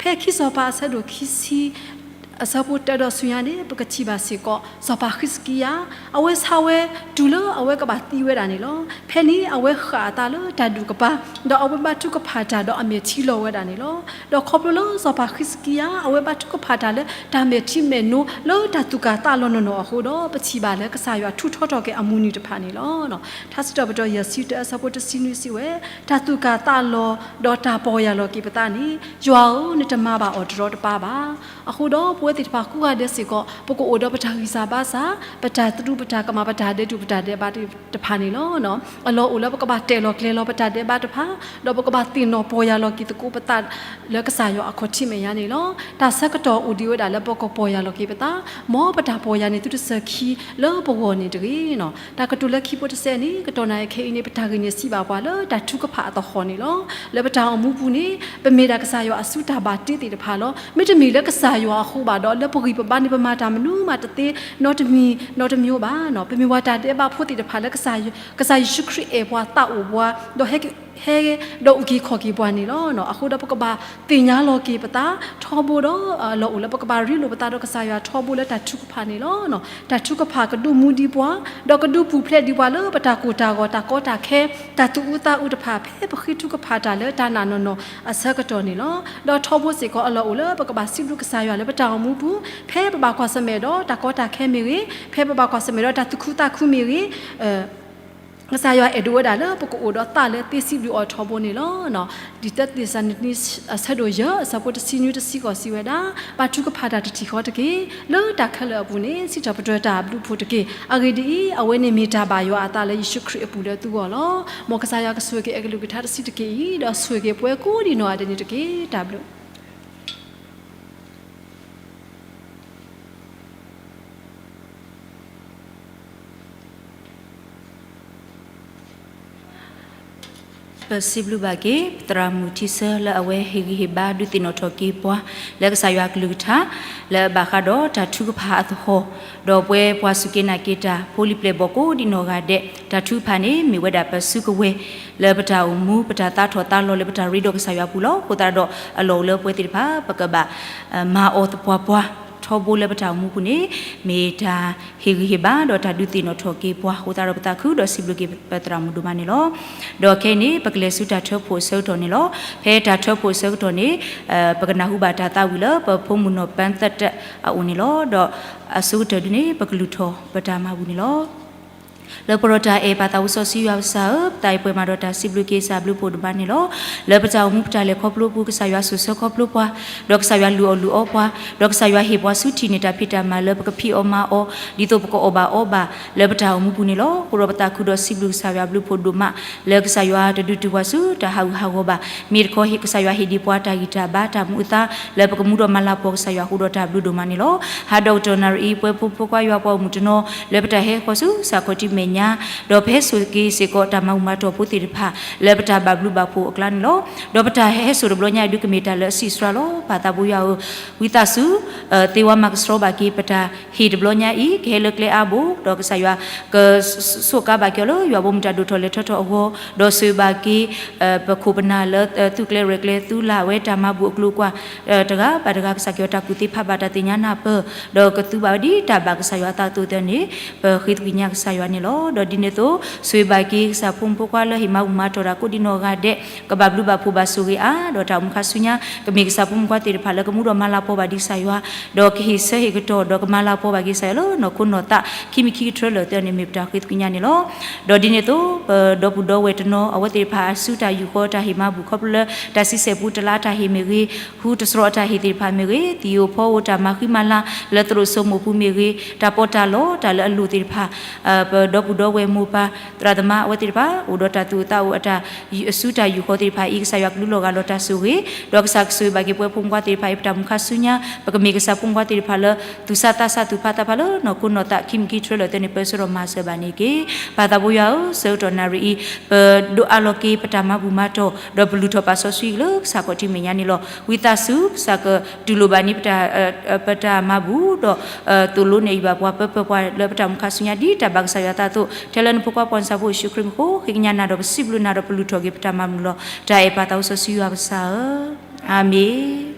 ဖဲခံစီၤပၤအဆၢဒိၣ်ခံဆံ အဆၢဖိတၢဒီးဆူညါန့ၣ် ပကထံၣ်ဘၣ်စ့ၢ်ကီး စီၤပၤဃံးစကံယၤ အဝဲဆါဝဲတုၤလၢအဝဲကဘၣ်သံဝဲဒၣ်န့ၣ်လီၤ. ဖဲန့ၣ် အဝဲဃၣ်အသးလၢတၢ်ဒူၣ်ကပၤ ဒီးအဝဲဘါထုကဖၣ်တၢ်ဒီးအမဲာ်ထံလီၤဝဲဒၣ်န့ၣ်လီၤ. ဒီးခီဖျိလၢစီၤပၤဃံးစကံယၤ အဝဲဘါထုကဖၣ်တၢ်လၢတၢ်မဲာ်ထံမဲာ်နိ လၢတၢ်သူၣ်ကၢ်သးလီၤနီၢ်နီၢ်အဃိဒီး ပထံၣ်ဘၣ်လၢကစၢ်ယွၤထုးထီထီၣ်က့ၤအမုၢ်နံၤတဖၣ်န့ၣ်လီၤ. ထါစံးထီၣ်ပတြၢၤယဲၢ်ဆံတၢအဆၢဖိတဆံနွံစံးဝဲ, တၢ်သူၣ်ကၢ်သးလီၤ ဒီးတၢ်ပီၢ်ယၢ်လီၤက့ၤပသးန့ၣ် ယွၤဧၢ, နတမၤဘၣ်အီၤတရီတပါဘၣ်. အဃိဒီးပဝဲသ့ၣ်တဖၣ်ကိးဂၤဒဲးစ့ၢ်ကီး ပကအိၣ်ဒီးပတၢ်ဂံၢ်စၢ်ဘါစၢ်, ပတၢ်သရူးပတၢ်ကမၣ် ပတၢ်ဒဲးဒိၣ်ပတၢ်ဒဲးဘးတဖၣ်န့ၣ်လီၤ. အလီၢ်အိၣ်လၢပကဘၣ်တဲာ်လီၤကျဲၤလီၤပတၢ်ဒဲးဘးတဖၣ်, ဒီးပကဘၣ်သ့ၣ်နီၣ်ပီၢ်ယၢ်လီၤက့ၤသကိးပသး လၢကစၢ်ယွၤအခီၣ်ထံးမဲာ်ညါန့ၣ်လီၤ. တၢ်ဆၢကတီၢ်အိၣ်ဒံးဝဲဒၣ်လၢပကပီၢ်ယၢ်လီၤက့ၤပသး, မ်ပတၢ်ပီၢ်ယၢ်န့ၣ်သုတစၢၤခံလၢပဂီၢ်န့ၣ်တဂ့ၤ. တၢ်ကတိၤလၢခံဖိတစဲးန့ၣ် ကတီၢ်နၣ်ရံၣ်ခဲအံၤန့ၣ် ပတၢ်ဂ့ၢ်န့ၣ်စံးဘၣ်ပှၤလၢတၢ်ထုကဖၣ်အသဟီၣ်န့ၣ်လီၤ. လၢပတၢ်အိၣ်မူပူၤန့ၣ် ပမ့ၢ်ဒၣ်ကစၢ်ယွၤအစုတၢ်ဘၣ်တ့သ့ၣ်တဖၣ်လီၤ. မ့တမ့ၢ်လၢကစၢ်ယွၤအဃိဘၣ်ဒီး လၢပဂံၢ်ပဘါန့ၣ် ပမၤတၢ်မနုၤမးတသ့ နီတမံၤနီတမံၤဘၣ်. ပမ့ၢ်ပှၤတၢ်ဒဲးဘးဖိသ့ၣ်တဖၣ်လၢ ကစၢ်ယ့ၣ်ၡူးခရံာ်အဲၣ်ပှၤသးအိၣ်ပှၤ ဒီးဟဲ ဟဲဒီးအုၣ်က့ၤခီၣ်က့ၤပှၤန့ၣ်လီၤ. အဃိဒီးပကဘၣ်သ့ၣ်ညါလီၤက့ၤပသးထီဘိဒီး အလီၢ်အိၣ်လၢပကဘၣ်ရ့လိာ်ပသးဒီးကစၢ်ယွၤထီဘိလၢတၢ်ထုကဖၣ်န့ၣ်လီၤ. တၢ်ထုကဖၣ်ကဒုးမူဒံးပှၤ ဒီးကဒုးပူၤဖျဲးဒံးပှၤလၢပတၢ်ကိၢ်တၢ်ဂီၤ တၢ်ကီတၢ်ခဲ တၢ်သူၣ်အုးသးအုးတဖၣ် ဖဲပဃ့ထုကဖၣ်တၢ်လၢတၢ်နာ်နီၢ်နီၢ်အဆၢကတီၢ်န့ၣ်လီၤ. ဒီးထီဘိစ့ၢ်ကီးအလီၢ်အိၣ်လၢပကဘၣ်စံးဘျုးကစၢ်ယွၤလၢပတၢ်အိၣ်မူပူၤ ဖဲပဘၣ်ကွၢ်ဆၢၣ်မဲာ်ဒီးတၢ်ကီတၢ်ခဲမ့ၢ်ဂ့ၤ, ဖဲပဘၣ်ကွၢ်ဆၢၣ်မဲာ်ဒီးတၢ်သူၣ်ခုသးခုမ့ၢ်ဂ့ၤ, ကစၢ်ယွၤအဲၣ်ဒိးဝဲဒၣ်လၢပကအိၣ်ဒီးသးလၢသ့စံးဘျုးအီၤထီဘိန့ၣ်လီၤ. လံာ်တၢသ့းစၤလနံ အဆၢဒိၣ်ယဲၢ် အဆၢဖိတဆံနွံတဆံဃိးစံးဝဲဒၣ်, ဘါထုကဖၣ်တၢ်တထံၣ်ဃီတက့ၢ်. လၢတၢ်ခဲလၢာ်အပူၤန့ၣ် စံးထီၣ်ပတြၢၤတၢ်ဘျုးဖှိၣ်တက့ၢ်. အဂ့ၢ်ဒ်အံၤ, အဝဲန့ၣ်မ့ၢ်တၢ်ဘၣ်ယွၤအသးလၢယ့ၣ်ၡူးခရံာ်အပူၤလၢသုဂီၢ်လီၤ. မ်ကစၢ်ယွၤကဆိၣ်ဂ့ၤက့ၤအကလုၢ်ကထါတဆံးတက့ၢ်အံၤ, ဒီးဆိၣ်ဂ့ၤက့ၤပှၤကိးဒံးနီၢ်ဂၤဒဲးန့ၣ်တက့ၢ်. တၢ်ဘျုး ပစံးဘျုးဘၣ်က့ၤ ပသရၣ်မုၣ်ထံဆၢ လၢအဝဲဟ့ၣ်ဂံၢ်ဟ့ၣ်ဘါဒုးသ့ၣ်နီၣ်ထီၣ်က့ၤပှၤ လၢကစၢ်ယွၤအကလုၢ်ကထါ လၢအဘၣ်ဃးဒီးတၢ်ထုကဖၣ်အသဟီၣ်, ဒီးပှၤပှၤစူၢ်က့ၤနာ်က့ၤတၢ် ဖိလံၤပျဲၢ်ဘီၣ်ကိးဒံးနီၢ်ဂၤဒဲး တၢ်ထုကဖၣ်န့ၣ် မ့ၢ်ဝဲဒၣ်ပစုကဝဲၤ လၢပတၢ်အိၣ်မူ ပတၢ်သးထီၣ်သးလီၤလၢပတၢ်ရ့ဒီးကစၢ်ယွၤအပူၤလီၤ. အဃိသတးဒီး အလီၢ်အိၣ်လၢပဝဲသ့ၣ်တဖၣ် ပကဘၣ် မၤအီၤသပှၢ်ပှၢ် ထီဘိလၢပတၢ်အိၣ်မူပူၤန့ၣ် မ့ၢ်တၢ်ဟ့ၣ်ဂံၢ်ဟ့ၣ်ဘါ ဒီးတၢ်ဒုးသ့ၣ်နီၣ်ထီၣ်က့ၤပှၤအဃိသတးဒီး ပသးခုဒီးစံးဘျုးက့ၤပသရၣ်မုၣ်ဒိၣ်မးန့ၣ်လီၤ. ဒီးခဲအံၤန့ၣ် ပကလဲၤဆူတၢ်ထၢဖှိၣ်အဆၢကတီၢ်န့ၣ်လီၤ. ဖဲတၢ်ထၢဖှိၣ်အဆၢကတီၢ်န့ၣ် ပကနၢ်ဟူဘၣ်တၢ်သးဝံၣ်လၢပဖိမုၣ်နီၢ်ပၢသတးအအိၣ်န့ၣ်လီၤ. ဒီးအဆိကတၢၢ်ဒုန့ၣ် ပကလူၤထီၣ်ပတၢ်မၤဘူၣ်န့ၣ်လီၤ. လၢပှၤဒီးတၢ်အဲၣ်ပၢ်သးဝံစီဆှံယွၤကစၢ်ဧၢ, ပသးအံၤပှဲၤမးဒီးတၢ်စံးဘျုးက့ၤကစၢ်ဘျုးဖှိၣ်ဒိၣ်မးန့ၣ်လီၤ. လၢပတၢ်အိၣ်မူပတၢ်လဲၤခီဖျိပူၤ ကစၢ်ယွၤစိာ်ဆှၢခီဖျိပှၤ, ဒီးကစၢ်ယွၤလုၢ်အီၣ်လုၢ်အီပှၤ, ဒီးကစၢ်ယွၤဟ့ၣ်ပှၤဆူထံၣ်န့ၢ်တၢ်ဖံးတၢ်မၤလၢပကဖံးအီၣ်မၤအီၤ ဒ်သိးပကအီၣ်ဘၣ်အီဘၣ် လၢပတၢ်အိၣ်မူပူၤန့ၣ်လီၤ. အဃိဒီးပသးခုဒီးစံးဘျုးကစၢ်ယွၤဘျုးဖှိၣ်ဒိၣ်မး လၢကစၢ်ယွၤတဒုးတုၤပှၤဆူတၢ်ဟးဂူာ်ဟးဂီၤဘၣ်. မ့ၢ်တခီကစၢ်ယွၤဟ့ၣ်ဒံးပှၤတၢ်ဂံၢ်တၢ်ဘါတၢ်မူအသါ လၢပကမူဒီးမၤလၤကပီၤကစၢ်ယွၤအဃိဒီးတၢ်ဘျုးဒိၣ်မးန့ၣ်လီၤ. ဟါဒီးကတီၢ်နၣ်ရံၣ်အံၤ ပဝဲဖိမုၣ်ဖိခွါယွၤပှၤအိၣ်မုၣ်တနီၤ လၢပတၢ်ဟဲဃီၤဆူကစၢ်ခီၣ်ထံးမဲာ်ညါ ဒီးပဟဲစိာ်က့ၤစ့ၢ်ကီးတၢ်မၤဘူၣ်မၤတီၢ်ဖိသ့ၣ်တဖၣ် လၢပတၢ်ဘၣ်ဘျုးဘၣ်ဖှိၣ်အကျါန့ၣ်လီၤ. ဒီးပတၢ်ဟဲစိာ်တဘျီညါအံၤဒုးကမ့ၢ်တၢ်လၢအဆံးစှၤလီၤ. ပၢ်သးဘိယွၤဧၢ, ဝံသးစူၤ သ့ဝဲမၤကဆှီဘၣ်က့ၤပတၢ်ဟ့ၣ်တဘျီညါအံၤ ကဟဲလၢကျဲအါဘိ ဒီးကစၢ်ယွၤ ကဆိးကါဘၣ်က့ၤအီၤလၢယွၤဘိမုၢ်တၢ်ဒိၣ်ထီၣ်လဲၤထီၣ်ထီၣ်အဂီၢ်, ဒီးဆိၣ်ဂ့ၤဘၣ်က့ၤ ပခိၣ်ပနၢ်လၢသူကျဲရဲၣ်ကျဲၤ သူလၢ်ဝဲတၢ်မၤဘူၣ်အကျိၤအကွာ် တဂၤဘၣ်တဂၤ ကစၢ်က့ၤအီၤတၢ်ကူၣ်သ့ဖးဘၣ်တၢ်သ့ၣ်ညါနၢ်ပၢၢ် ဒီးကသူဘၣ်ဝဲဒ်တၢ်ဘၣ်ကစၢ်ယွၤအသးအသိးသ့ၣ်န့ၣ် ပဃ့သကွံာ်ညါကစၢ်ယွၤန့ၣ်လီၤ. ဒီးဒ်န့ၣ်အသိး ဆိၣ်ဂ့ၤဘၣ်က့ၤကစၢ်ဖိမုၣ်ဖိခွါလၢဟ့ၣ်မၤဘူၣ်မၤတီၢ်တၢ်ကိးဒံနီၢ်ဂၤဒဲး ကဘၣ်ဘျုးဘၣ်ဖှိၣ်ဘၣ်ဆိၣ်ဂ့ၤအါ ဒီးတၢ်အိၣ်မူခါဆူညါ ကမ့ၢ်ကစၢ်ဖိမုၣ်ဖိခွါသ့ၣ်တဖၣ်လၢကမူဒီးမၤလၤကပီၤဘၣ်ဒံးကစၢ်ယွၤ ဒီးကဟ့ၣ်ဆၢဟ့ၣ်ကတီၢ် ဒီးကမၤလၤကပီၤဘၣ်က့ၤကစၢ်ယွၤလၢနီၢ်ခိနီၢ်သး ခံမံၤခံကတြၢလၢာ်သ့ၣ်န့ၣ် မ့ၢ်ပတၢ်ဃ့သကွံာ်ညါန့ၣ်လီၤ. ဒီးဒ်န့ၣ်အသိး ပဒီပုၢ်ဒီဝဲၢ်တနီၤ အဝဲသ့ၣ်တဖၣ်အစုတၢ်ယူာ်ဃီတၢ်ဟ့ၣ်မၤဘူၣ် ခီဖျိလၢတၢ်ဆံဆဲၣ်ပူ တလါအတၢ်ဟ့ၣ်မ့ၢ်ဂ့ၤ, ဟူတစရီအတၢ်ဟ့ၣ်သ့ၣ်တဖၣ်မ့ၢ်ဂ့ၤ, သံၣ်ဧိၤဖီဧိၤတၢ်မၤဃံမၤလၤ လၢသရိာ်စိမိၢ်ပူၤမ့ၢ်ဂ့ၤ, တၢ်ပီးတၢ်လီ တၢ်လၢအလိၣ်သ့ၣ်တဖၣ် ပဒီပုၢ်ဒီဝဲၢ်မိၢ်ပၢ် သရၣ်သမါအဝဲသ့ၣ်တဖၣ် အိၣ်ဒီးတၢ်သူၣ်အိၣ်သးအိၣ်အတၢ် အစုတၢ်ယူာ်ဃီသ့ၣ်တဖၣ်အံၤ ကစၢ်ယွၤကလူလီၤဂာ်လီၤတၢ်ဆိၣ်ဂ့ၤ, ဒီးကစၢ်ကဆိၣ်ဂ့ၤဘၣ်က့ၤပဝဲဖိမုၣ်ဖိခွါသ့ၣ်တဖၣ်အံၤ ပတၢ်မူခါဆူညါ ပကမ့ၢ်ကစၢ်ဖိမုၣ်ဖိခွါသ့ၣ်တဖၣ်လၢ သူၣ်စၢ်သးစၢ်သူၣ်ဖးသးဖးလၢနီၢ်ခိနီၢ်သး ခံမံၤခံကတြၢလၢာ်သ့ၣ်န့ၣ် ပၢဆှၢဒီးမၤစၢၤဘၣ်န့ၣ်တက့ၢ်. ပၢ်သးဘိယွၤဧၢ, ဆၢကတီၢ်နၣ်ရံၣ်အံၤ ပဒိးအးလီၤက့ၤပတၢ်မၤဘူၣ်မၤတီၢ် ဒီးပလုၢ်ထီၣ်ပာ်စီဆှံက့ၤလၢကစၢ်ခီၣ်ထံးမဲာ်ညါန့ၣ်လီၤ. ဝံသးစူၤ ကစၢ်ကတူၢ်လိာ်ဘၣ်န့ၢ် ပတၢ်မၤဘူၣ်ဒီး သိၣ်လိန့ၢ်ဘၣ်ပှၤပၢပၢပှၤလၢပတၢ်မူခါဆူညါ ဒ်တၢ်ဘၣ်ကစၢ်ယွၤအသးအသိး ထဲလၢနဖိခွါပှၤနၢ်ပၢၢ်ဖိယ့ၣ်ၡူးခရံာ်အမံၤအဃိ ဃ့ကညးနၤဒီးပစံးဘျုးနၤဒီးပလုၢ်ထီၣ်က့ၤပတၢ်မၤဘူၣ်လီၤ. တၢ်အဲၣ်ပၢ်သးစီဆှံယွၤကစၢ်ဧၢ, အၤမ့ၣ်.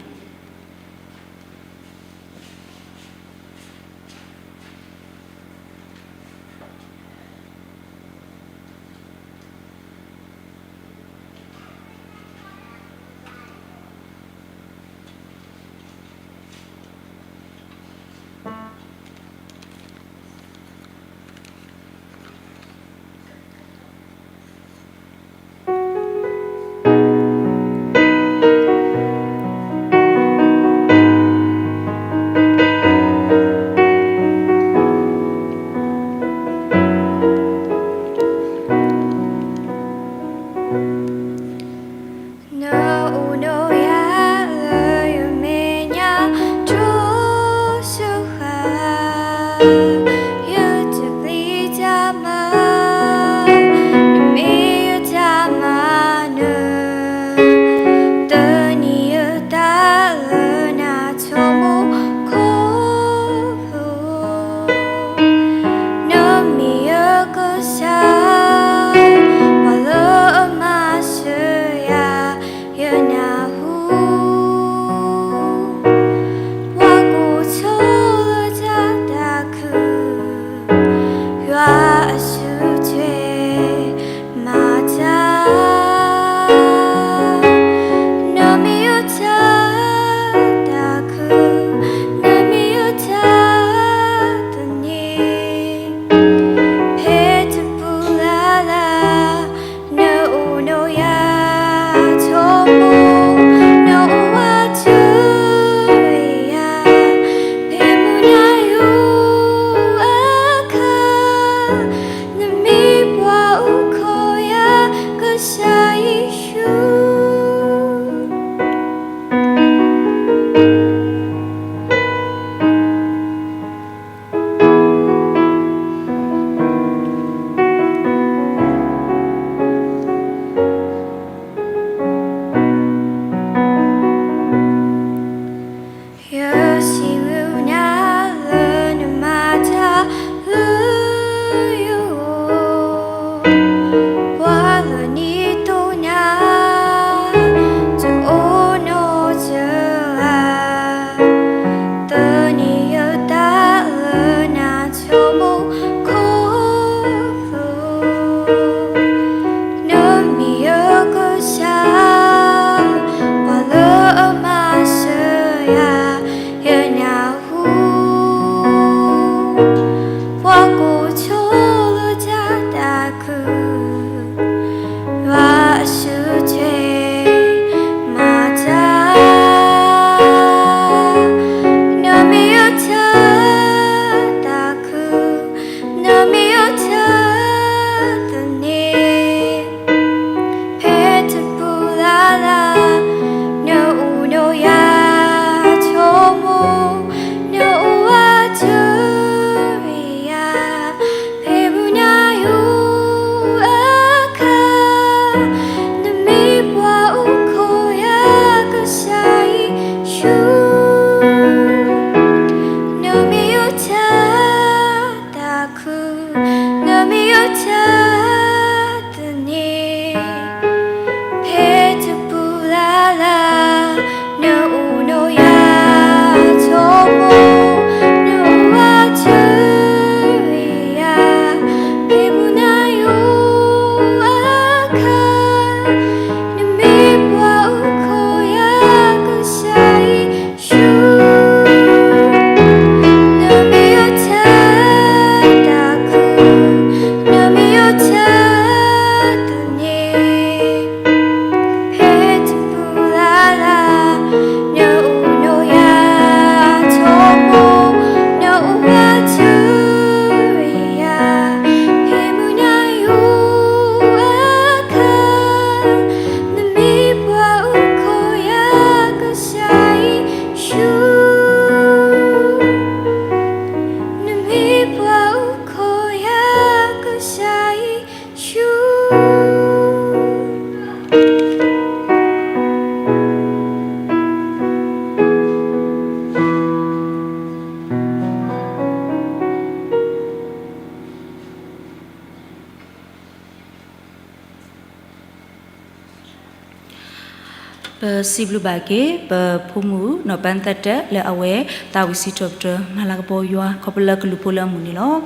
ပစံးဘျုးဘၣ်က့ၤ ပဖိမုၣ်နီၢ်ပၢ်သတၢ်လၢအဝဲ သးဝံၣ်စံးထီၣ်ပတြၢၤမၤလၤကပီၤယွၤ ခီဖျိလၢကလူၤဖိလၢအမုာ်န့ၣ်လီၤ.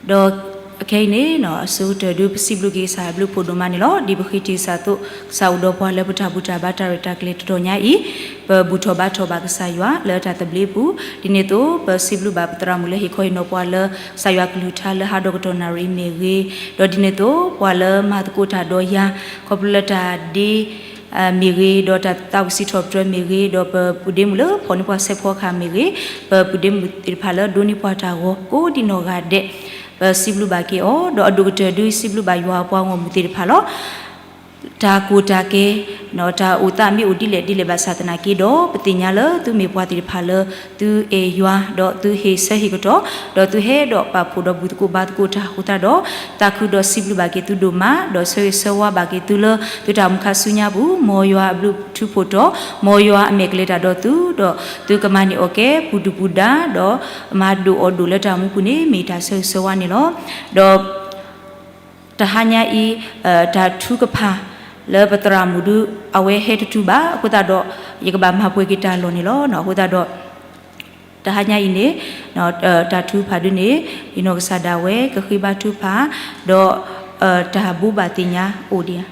ဒီးအခဲအံၤန့ၣ် အဆိကတၢၢ်ဒုး ပစံးဘျုးက့ၤကစၢ်ယွၤဘျုးဖှိၣ်ဒိၣ်မးန့ၣ်လီၤ. ဒ်ပဃ့တံၢ်စၢ်သိး ကစၢ်အိၣ်ဒီးပှၤလၢပတၢ်ဘူၣ်တၢ်ဘါတၢ်ရဲၣ်တၢ်ကျဲၤတတီၤညါအံၤ ပဘူၣ်ထီၣ်ဘါထီၣ်ဘၣ်ကစၢ်ယွၤလၢတၢ်သဘျ့ပူၤ, ဒ်န့ၣ်အသိး ပစံးဘျုးဘၣ်ပသရၣ်မုၣ်လၢဟ့ၣ်ခီဟ့ၣ်နီၤပှၤလၢ ကစၢ်ယွၤကလုၢ်ကထါလၢဟးဒီးကတီၢ်နၣ်ရံၣ်မ့ၢ်ဂ့ၤ, ဒီးဒ်န့ၣ်အသိး ပှၤလၢမၤသကိးတၢ်ဒီးယၤ ခီဖျိလၢတၢ်ဒ့ မ့ၢ်ဂ့ၤ, ဒီးတၢ်သးဝံၣ်စံးထီၣ်ပတြၢၤမ့ၢ်ဂ့ၤ, ဒီးပပုၢ်ဒ့မုၣ်လၢဖီၣ်န့ၢ်ပှၤစဲးဖီကဟၣ်မ့ၢ်ဂ့ၤ, ပပုၢ်ဒ့မုၣ်သ့ၣ်တဖၣ်လၢဒိးန့ၢ်ပှၤတၢ်ဂီၤကိးဒံးနီၢ်ဂၤဒဲး, ပစံးဘျုးဘၣ်က့ၤအီၤ, ဒီးအဒိၣ်ကတၢၢ်ဒုးစံးဘျုးဘၣ်ယွၤအပှၤဂီၢ်မုၢ်သ့ၣ်တဖၣ်လီၤ. တၢ်ကိၢ်တၢ်ကဲ တၢ်အိၣ်သးမ့ၢ်အိၣ်ဒ်လဲၣ်ဒ်လဲၣ်ဘၣ်ဆၣ်သနာ်က့ဒီး ပသ့ၣ်ညါလၢသုမ့ၢ်ပှၤသ့ၣ်တဖၣ်လၢ သုအဲၣ်ယွၤ ဒီးသုဟ့ၣ်ဆၢဟ့ၣ်ကတီၢ် ဒီးသုဟဲဒီးပာ်ဖှိၣ်ဒီးဘူၣ်သကိးဘါသကိးတၢ်အဃိသတးဒီး သးခုဒီးစံးဘျုးဘၣ်က့ၤသုဒိၣ်မး ဒီးဆၢဂ့ၤဆၢဝါဘၣ်က့ၤသုလၢ သုတၢ်အိၣ်မူခါဆူညါပူၤ မ်ယွၤအဘျုးထူးဖှိၣ်တီၤ မ်ယွၤအမဲာ်ကလဲၤတၢ်ဒီးသု ဒီးသုကမၤန့ၢ်အီၣ်ကဲ ပူၤဒုၣ်ပူၤဒါ ဒီးမၤဒိၣ်အီၣ်ဒိၣ်လၢတၢ်အိၣ်မူပူၤန့ၣ် မ့ၢ်တၢ်ဆၢဂ့ၤဆၢဝါန့ၣ်လီၤ. ဒီး တဟါညါအံၤ တၢ်ထုကဖၣ်လၢပသရၣ်မုၣ်ဒုး အဝဲဟဲတတုၤဘၣ် အဃိသတးဒီး ယကဘၣ်မၤပှဲၤက့ၤတၢ်လီၢ်န့ၣ်လီၤ. အဃိသတးဒီး တဟါညါအံၤန့ၣ် တၢ်ထုကဖၣ်ဒုးန့ၣ် ယနီၢ်ကစၢ်ဒၣ်ဝဲ ကဃ့ဘါထုကဖၣ် ဒီး တၢ်ဘိးဘၣ်သ့ၣ်ညါအိၣ်ဒံးဧါ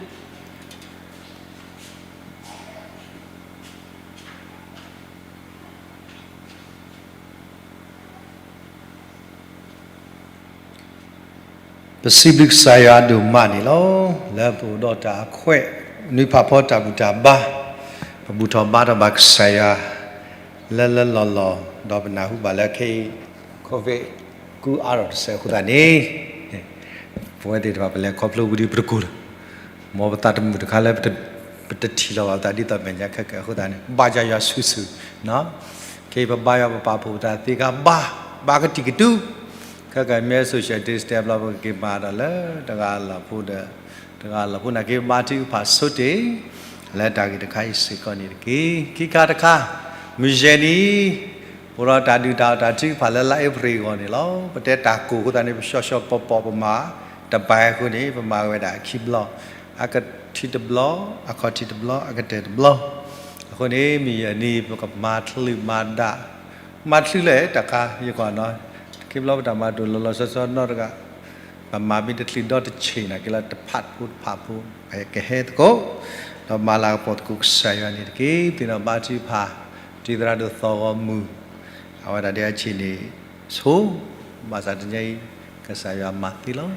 ပစံးဘျုးကစၢ်ယွၤဒိၣ်မးန့ၣ်လီၤ. လၢပအိၣ်ဒီးတၢ်အခွဲး နွံဖးဖီတၢ်ဘူၣ်တၢ်ဘါ ပဘူၣ်ထီၣ်ဘါထီၣ်ဘၣ်ကစၢ်ယွၤ လၢလၢလီၢ်လီၢ် ဒီးပနၢ်ဟူဘၣ်လၢခဲအံၤ COVID ကူအါထီၣ်တစဲးအဃိသတးန့ၣ် ပဝဲသ့ၣ်တဖၣ်ပလဲၤခီဖျိဝံၤဒီးပတကိၢ်လၢၤ မ်ပသးတမုာ်တခါလၢ ပတထံၣ်လီၤဘၣ်ပသးဒ်သိးမဲာ်ညါခဲကနံၣ်အဃိသတးန့ၣ် ဘါယွၤဆူၣ်ဆူၣ် ခဲအံၤပဘါယွၤပပာ်ဖှိၣ်ပသးသ့ခါဘါ ဘါကတံာ်ကတူာ် ခဲကနံၣ်အံၤ social distance ဘျီပကက့ၤမၤဒီးလၢ တဂၤလၢ်ဖိဒီး တဂၤလၢ်ဖိန့ၣ်က့ၤ ဘါထုကဖၣ်ဆိတ့ၢ် လၢတၢ်ဂ့ၢ်တခါအံၤစ့ၢ်ကီးန့ၣ်တက့ၢ်. ခံခါတခါ မုၢ်ယဲၢ်နံၤ ပအိၣ်ဒီးတၢ်ဒုၣ်တၢ်အီၣ်တၢ်ထုကဖၣ်လၢလါအ့ဖြ့ၣ်အဂီၢ်န့ၣ်လီၤ. ပတဲတၢ်ကိၢ်အဃိသတးန့ၣ် ပဆှီဆှီပီပီပမၤ တဘၣ်အဃိန့ၣ် ပမၤဝဲဒၣ်ခံဘျီ အကထံၣ်တဘျီ အခီၣ်ထံးတဘျီအကတၢၢ်တဘျီ အဃိန့ၣ် မုၢ်ယဲၢ်နံၤ ပကမၤချုးမၤဒၣ် မၤချုးလဲၣ်တခါ ယကွၢ်နီၤ တခီဘျီပတၢ်မၤတအိၣ်လီၤလီၤဆီဆီနီတဂၤ ပမၤမ့ၢ်တချုးဒီတဆံးနာ်က့လၢတဖးဖိတဖးဖိ ကဟဲသကိး ဒီးမၤလၤကပီၤသကိးကစၢ်ယွၤန့ၣ်တက့ၢ်. ပသ့ၣ်နီၣ်ဘါထုကဖၣ် တံၤသရၣ်ဒိၣ်သီၣ်ဂီၤမုၢ် အဝဲဒၣ်ဒ်အဆံးန့ၣ်ဆိ ဘၣ်ဆၣ်တနံၤအံၤ ကစၢ်ယွၤမၤသ့လီၤ.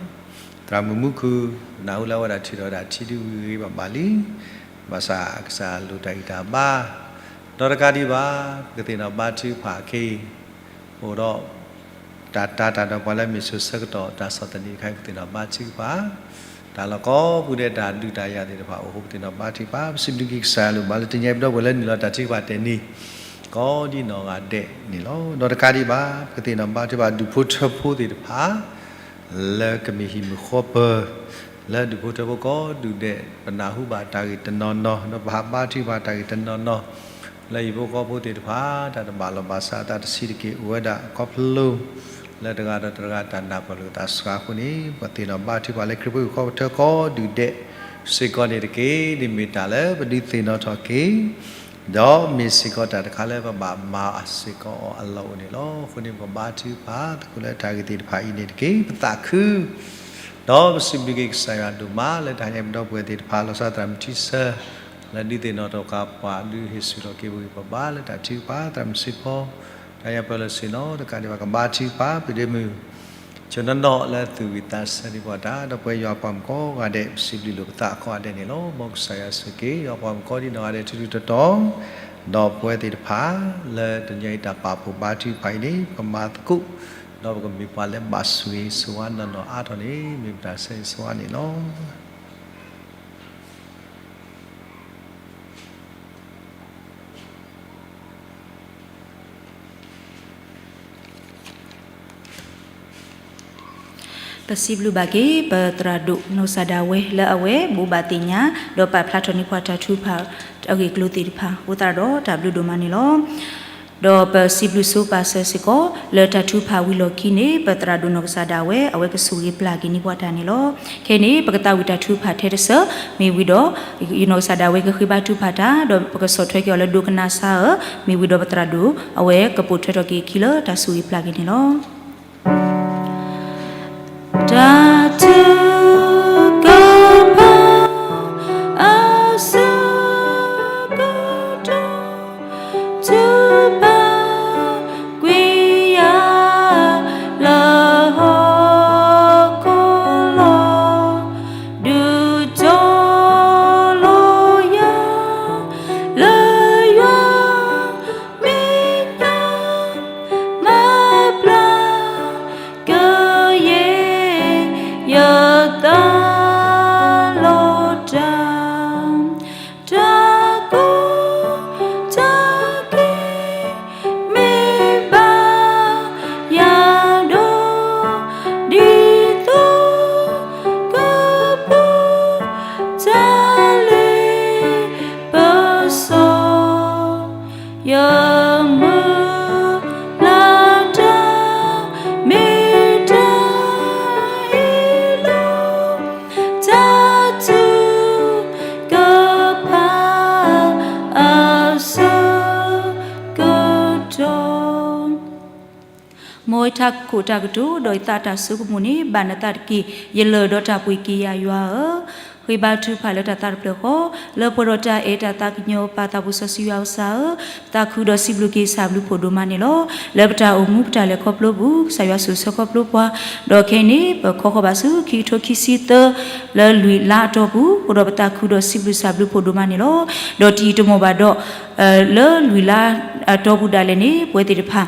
သရၣ်မုၣ်မူခိၣ် နၢ်ဟူလၢအဝဲဒၣ်ထုးထီၣ်ဝဲဒၣ်ထံဒုးဝံၤဂ့ၤဘၣ်ဘၣ်လံ ဘၣ်ဆၣ်ကစၢ်လိၣ်တၢ်ဂံၢ်တၢ်ဘါ ဒီးတကးဒံးဘၣ် ပကသ့ၣ်နီၣ်ဘါထုကဖၣ်အခဲအံၤ အိၣ်ဒီး တၢ်တာ်တၢ်ဒီးပှၤလၢမ့ၢ်စိၤဆၢကတီၢ်တၢ်ဆီၣ်သနံးတခါအံၤ ပသ့ၣ်နီၣ်ဘါထုကဖၣ် တၢ်လီၢ်ကိးပူၤဒဲးတၢ်ဒုးတၢ်ယၤသ့ၣ်တဖၣ်အိၣ်အဃိ ပသ့ၣ်နီၣ်ဘါထုကဖၣ် ပစံးဘျုးက့ၤကစၢ်ယွၤအလိၤမးလၢတနံၤအံၤပဒီပုၢ်ဝဲၢ်လၢနုာ်လီၤတၢ်ထုကဖၣ်တဲာ်န့ၣ် ကိးဒံးနီၢ်ဂၤဒဲးန့ၣ်လီၤ. ဒီးတကးဒံးဘၣ် ပကသ့ၣ်နီၣ်ဘါထုကဖၣ်ဒူၣ်ဖိထၢဖိသ့ၣ်တဖၣ် လၢကမ့ၢ်ဟံၣ်မုၢ်ဃီပၢၤ လၢဒူၣ်ဖိထၢဖိကိးဒူၣ်ဒဲး ပနၢ်ဟူဘၣ်တၢ်ဂ့ၢ်တနီၤနီၤ ဒီးပဟးဘါထုကဖၣ်တၢ်ဂ့ၢ်တနီၤနီၤ လၢဟံၣ်ဖိဃီဖိသ့ၣ်တဖၣ် တၢ်တဘၣ်လီၢ်ဘၣ်စး တၢ်တဆံးတက့ၢ်အိၣ်ဝဲဒၣ်ခီဖျိ လၢတဂၤဒီးတဂၤတၢ်နၢ်ပၢၢ်လိာ်သးစှၤအဃိန့ၣ် ပသ့ၣ်နီၣ်ဘါထုကဖၣ်လၢခရံာ်ဖိဟံၣ်ဖိဃီဖိထၢကိးဒူၣ်ဒဲးစ့ၢ်ကီးန့ၣ်တက့ၢ်. ဒ်မ့ၢ်တၢ်လၢပဒုးသ့ၣ်နီၣ်ထီၣ်က့ၤ ဒီးမ့ၢ်စ့ၢ်ကီးတၢ်တခါလၢပဘၣ်မၤအီၤစ့ၢ်ကီးအီၤအလီၢ်အိၣ်န့ၣ်လီၤ. အဃိန့ၣ် ပကဘါထုကဖၣ်သကိးလၢတၢ်ဂ့ၢ်သ့ၣ်တဖၣ်အံၤန့ၣ်တက့ၢ်. ပသးခု ဒီးပစံးဘျုးက့ၤကစၢ်ယွၤဒိၣ်မးလၢတဟါညါပဒီပုၢ်ဝဲၢ်သ့ၣ်တဖၣ် လီၤဆီဒၣ်တၢ်မုၢ်ထံဆၢ လၢဒုးသ့ၣ်နီၣ်ထီၣ်က့ၤပှၤ ဒုးဟ့ၣ်ဆူၣ်ထီၣ်က့ၤပဂံၢ်ပဘါလၢတၢ်ထုကဖၣ် သရၣ်မုၣ်စ့ဖီ တၢ်ယါပၢလၢဆ့ၣ်နီၤ တကးဒံးဘၣ်ကဘါထုကဖၣ် ပဒ့မုၣ် ကနီၤနီၤလၢသူၣ်ဝံၣ်သးဆၢဒံးပှၤတၢ် ဒီးပဝဲယွၤပှၤမုၣ်ကိးဂၤဒဲး ပစံးဘျုးလိာ်ပသးကိးဂၤဒဲးန့ၣ်လီၤ. မ်ကစၢ်ယွၤဆိၣ်ဂ့ၤက့ၤ ယွၤပှၤမုၣ်ကိးဒံးနီၢ်ဂၤဒဲးထူထူတီတီ ဒီးပဝဲသ့ၣ်တဖၣ်လၢတနံၤအံၤတၢ်ပာ်ဖှိၣ်ဘါထုကဖၣ်အံၤန့ၣ် ပကမၤသကိး ဒီးပကမ့ၢ်ပှၤလၢဘၣ်ဆိၣ်ဂ့ၤဆိၣ်ဝါနီၢ်နီၢ်အါထီၣ်န့ၣ် မ့ၢ်ပတၢ်ဆၢဂ့ၤဆိၣ်ဝါန့ၣ်လီၤ. ပစံးဘျုးဘၣ်က့ၤ ပသရၣ်ဒိၣ်နီၢ်ကစၢ်ဒၣ်ဝဲလၢအဝဲဘိးဘၣ်သ့ၣ်ညါ ဒီးပာ်ဖျါထီၣ်န့ၢ်ပှၤတၢ်ထုကဖၣ်အဂ့ၢ်အကျိၤသ့ၣ်တဖၣ် အဃိသတးဒီးတၢ်ဘျုးဒိၣ်မးန့ၣ်လီၤ. ဒီးပစံးဘျုးဆိပာ်စၢၤစ့ၢ်ကီး လၢတၢ်ထုကဖၣ်ဝံၤလီၢ်ခံန့ၣ် ပသရၣ်ဒိၣ်နီၢ်ကစၢ်ဒၣ်ဝဲ အဝဲကဆိၣ်ဂ့ၤပျၢ်က့ၤန့ၢ်ပှၤတၢ်န့ၣ်လီၤ. ခဲအံၤန့ၣ် ပကသးဝံၣ်တၢ်ထုကဖၣ်ထဲတစၢၢ် မ့ၢ်ဝံၤဒီး ယနီၢ်ကစၢ်ဒၣ်ဝဲကဃ့ဘါထုကဖၣ်တၢ် ဒီးပကဆီၣ်ထွဲက့ၤအီၤလၢဒိကနၣ်စါဧၢ, မ့ၢ်ဝံၤဒီးပသရၣ်ဒိၣ် အဝဲကပိာ်ထွဲထီၣ်က့ၤအခံလၢတၢ်ဆိၣ်ဂ့ၤပျၢ်က့ၤန့ၣ်လီၤ. တၢ်ထုကဖၣ်အဆၢကတီၢ် ထုကဖၣ်ကွံာ်ယၤလၢဟီၣ်ခိၣ်လီၤ, ဒုးတီၤလီၤယၤလၢယွၤမဲာ်ညါ မၤဘျါ ကယဲၢ်ယသးလီၤတၢ်, တၢ်ကိၢ်တၢ်ဂီၤ မ့ၢ်ဘၣ်ယၤဒီး ဒ်သိးကပူၤ တၢ်လ့ပစီ ယမုၢ်လၢ်တၢ် မ့ၢ်တၢ်အ့ၣ်လိာ် တၢ်ထုကဖၣ်အဆၢကတီၢ် မ်ယထးခိၣ်တၢ်ကတိၤ ဒီးယသးတၢ်ဆိကမိၣ်န့ၣ် ဘၣ်နသးတက့ၢ်. ယလၢၢ်ဒီးတၢ်ပှ့ၤက့ၤယၤယွၤဧၢ, ဃ့ဘါထုကဖၣ်လၢတၢ်သးတဖျၢၣ်ဃီ, လၢပှဲၤဒီးတၢ်အဲၣ်တၢ်သးကညီၤ ပၢ်သးဘိစီဆှံယွၤကစၢ်ဧၢ, ပသးခုဒီးစံးဘျုးက့ၤကစၢ်ဘျုးဖှိၣ်ဒိၣ်မးန့ၣ်လီၤ. လၢပတၢ်အိၣ်မူပတၢ်လဲၤခီဖျိပူၤ ကစၢ်ယွၤဆိၣ်ဆၢခီဖျိပှၤ, ဒီးခဲအံၤန့ၣ် ပခီဃီၤဘၣ်ဆူခံကထိခံဆံသၢ လၢလွံၢ်လါအတီၢ်ပူၤ, အဃိဒီးပသးခုဒီးစံးဘျုးကစၢ်ဘျုးဖှိၣ်ဒိၣ်မးန့ၣ်လီၤ. ဒီးတယံာ်တမီၢ်ဘၣ်ဒီး လၢလွံၢ်လါအတီၢ်ပူၤဒၣ်လဲာ်န့ၣ် ပဝဲသ့ၣ်တဖၣ်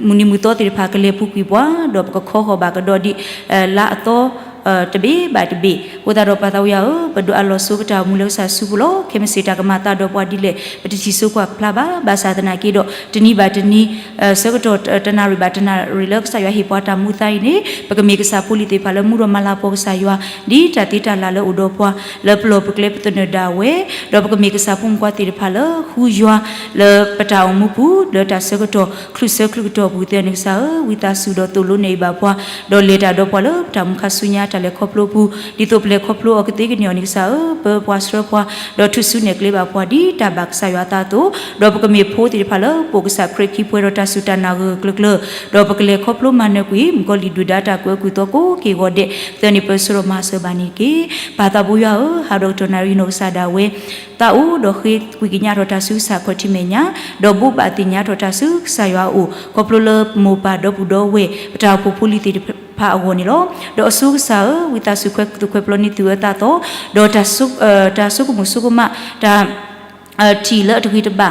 မုၢ်နံၤမုၢ်သီသ့ၣ်တဖၣ် ကလဲၤပူၤကွံာ်ပှၤ, ဒီးပကခီဃီၤဘၣ်ကဒီးဒ် လါအသီ တဘ့ၣ်ဘၣ်တဘ့ၣ်. အဃိသတးဒီးပၢ်သးဝံယွၤဧၢ, ပဒိးအလီၢ်ဆိကတၢ်အိၣ်မူလၢကစၢ်စုပူၤလီၤ. ခဲမုၢ်ဆ့ၣ်တၢ်ကမၤသးဒီးပှၤဒ်လဲၣ် ပတထံၣ်စိကွၢ်ကဖျါဘၣ်. ဘၣ်ဆၣ်သနာ်က့ဒီး တနံၤဘၣ်တနံၤ ဆၢကတီၢ်တနၣ်ရံၣ်ဘၣ်တနၣ်ရံၣ် လၢကစၢ်ယွၤဟ့ၣ်ပှၤတၢ်မူသါအံၤန့ၣ် ပကမ့ၢ်ကစၢ်ဖိလံၤသ့ၣ်တဖၣ်လၢမူဒီးမၤလၤကပီၤကစၢ်ယွၤ ဒ်တၢ်သ့တၢ်လၢ်လၢအိၣ်ဒီးပှၤ လၢပလီၢ်ပကျဲပသနၢၣ်ဒၣ်ဝဲ, ဒီးပကမ့ၢ်ကစၢ်ဖိမုၣ်ဖိခွါသ့ၣ်တဖၣ်လၢဃုယွၤ လၢပတၢ်အိၣ်မူပူၤ လၢတၢ်ဆၢကတီၢ် ချုးဆၢချုးကတီၢ်ပူၤသ့ၣ်န့ၣ်ကစၢ်ဧၢ, ဝံသးစူၤဒီးသိၣ်လိနဲၣ်အံၤဘၣ်ပှၤ, ဒီးလဲၤတၢ်ဒီးပှၤလၢပတၢ်မူခါဆူညါတၢ်လဲၤခီဖျိပူၤ ဒ်သိးပလဲၤခီဖျိအီၤကသ့ကန့ၢ်အီၤန့ၣ်ကစၢ်ဧၢ, ပၢပှၤဆှၢပှၤ ဒီးထုးစုနဲၣ်ကျဲဘၣ်ပှၤဒ်တၢ်ဘၣ်ကစၢ်ယွၤအသးအသိး, ဒီးပကမ့ၢ်ဖိသ့ၣ်တဖၣ်လၢပိာ်ကစၢ်ခရံာ်ခံပှဲၤဒီးတၢ်စူၢ်တၢ်နာ်ဂၢၢ်ဂၢၢ်ကျၢၤကျၢၤ, ဒီးပကလဲၤခီဖျိမၤနၢၤကွံာ် မုၣ်ကီၤလံၢ်ဒုၣ်ဒါတၢ်ကွဲးအကူၣ်သီကိးက့ၢ်ဂီၤဒဲး သၢန့ၣ်ပၢဆှၢဒီးမၤစၢၤဘၣ်န့ၣ်တက့ၢ်. ပၢ်သးဘိယွၤဧၢ, ဟးဒီးကတီၢ်နၣ်ရံၣ်နီၢ်ကစၢ်ဒၣ်ဝဲ သးအိၣ်ဒီးဃ့ကွံာ်ကညးထီၣ်တၢ်ဆူကစၢ်ခီၣ်ထံးမဲာ်ညါ, ဒီးဘိးဘၣ်သ့ၣ်ညါထီၣ်တၢ်ဆူကစၢ်ယွၤအအိၣ် ခီဖျိလၢမိၢ်ပၢ်ဒီပုၢ်ဒီဝဲၢ် ပတၢ်အိၣ်ဖှိၣ်ဖိလံၤသ့ၣ်တဖၣ်အဂီၢ်န့ၣ်လီၤ. ဒီးအဆိကစၢ်ဧၢ, ဝံသးစူၤခွဲးသူၣ်ခွဲးပျီန့ၢ်သုးအသးသီ, ဒီး တၢ်ဆိကမိၣ်ဆိကမး တၢ် ထံၣ်လၢအတဂ့ၤတဘၣ်, ဒီးတၢ်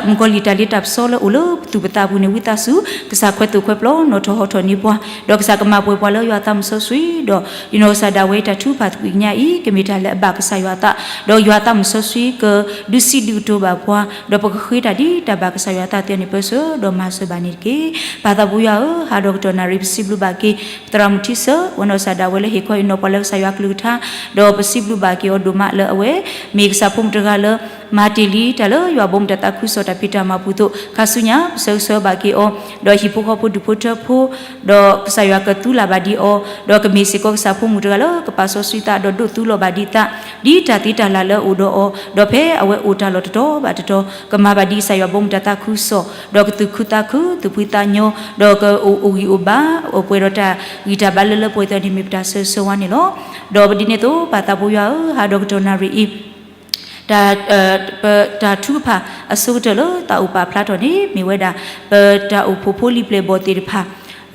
မုၣ်ကီၤလံၢ်တၢ်လ့တၢ်ပစီလၢအိၣ်လၢပသူၣ်ပသးပူၤန့ၣ် ဝံသးစူၤ ကစၢ်ခွဲးသူၣ်ခွဲးပျီနီၣ်ထီၣ်ဟီထီၣ်န့ၢ်ပှၤ, ဒီးကစၢ်ကမၤပှဲၤပှၤလၢယွၤသးမုၢ်စီဆှံ, ဒီးယနီၢ်ကစၢ်ဒၣ်ဝဲတၢ်ထုကဖၣ်သကွံာ်ကညးအံၤ ကမ့ၢ်တၢ်လၢအဘၣ်ကစၢ်ယွၤအသး, ဒီးယွၤသးမုၢ်စီဆှံကဒုးစံးဒုးကတိၤဘၣ်ပှၤ, ဒီးပကဃ့တၢ်ဒ်တၢ်ဘၣ်ကစၢ်ယွၤအသးသ့န့ၣ် ပၢဆှၢဒီးမၤစၢၤဘၣ်န့ၣ်တက့ၢ်. ပၢ်သးဘိယွၤဧၢ, ဟးဒီးကတီၢ်နၣ်ရံၣ်ပစံးဘျုးဘၣ်က့ၤ ပသရၣ်မုၣ်ထံဆၢ ဝဲနီၢ်ကစၢ်ဒၣ်ဝဲလၢဟ့ၣ်ခီဟ့ၣ်နီၤပှၤလၢကစၢ်ယွၤအကလုၢ်ကထါ, ဒီးပစံးဘျုးဘၣ်က့ၤအီၤဒိၣ်မးလၢအဝဲ မ့ၢ်ကစၢ်ဖိမုၣ်တဂၤလၢ မၤတ့ၢ်လံတၢ်လၢယွၤဘိးမုၢ်တၢ်သးခုကစီၣ်တၢ်ဖံးတၢ်မၤပူၤအသိး ခါဆူညါ ပဆၢဂ့ၤဆၢဝါဘၣ်က့ၤအီၤ, ဒီးဟံၣ်ဖိဃီဖိဒူၣ်ဖိထၢဖိ, ဒီးကစၢ်ယွၤကသူလၢ်ဘၣ်ဒံးအီၤ, ဒီးကမ့ၢ်စ့ၢ်ကီးကစၢ်ဖိမုၣ်တဂၤလၢကပာ်စီဆှံသး ဒီးဒိးသူလီၤဘၣ်ဒံးသး ဒ်တၢ်သ့တၢ်လၢ်လၢအအိၣ်ဒီးအီၤ, ဒီးဖဲအဝဲအိၣ်တၢ်လီၢ်တတီၤဘၣ်တတီၤ ကမၤဘၣ်ဒံးကစၢ်ယွၤဘိးမုၢ်တၢ်သးခုကစီၣ်, ဒီးကသူၣ်ခုသးခု သူၣ်ဖှံသးညီ, ဒီးကအိၣ်ဂံၢ်အိၣ်ဘါ အိၣ်ပှဲၤဒီးတၢ်ဂံၢ်တၢ်ဘါလၢလၢပှဲၤပှဲၤသ့န့ၣ်မ့ၢ်ပတၢ်ဆၢဂ့ၤဆၢဝါန့ၣ်လီၤ. ဒီးဒ်န့ၣ်အသိး ပၢ်သးဘိယွၤဧၢ, ဟးဒီးကတီၢ်နၣ်ရံၣ်အံၤ တၢ် ပတၢ်ထုကဖၣ်အဆိကတၢၢ်လၢသးအိၣ်ပာ်ဖျါထီၣ်န့ၣ် မ့ၢ်ဝဲဒၣ် ပတၢ်အိၣ်ဖှိၣ်ဖိလံၤပျဲၢ်ဘီၣ်သ့ၣ်တဖၣ်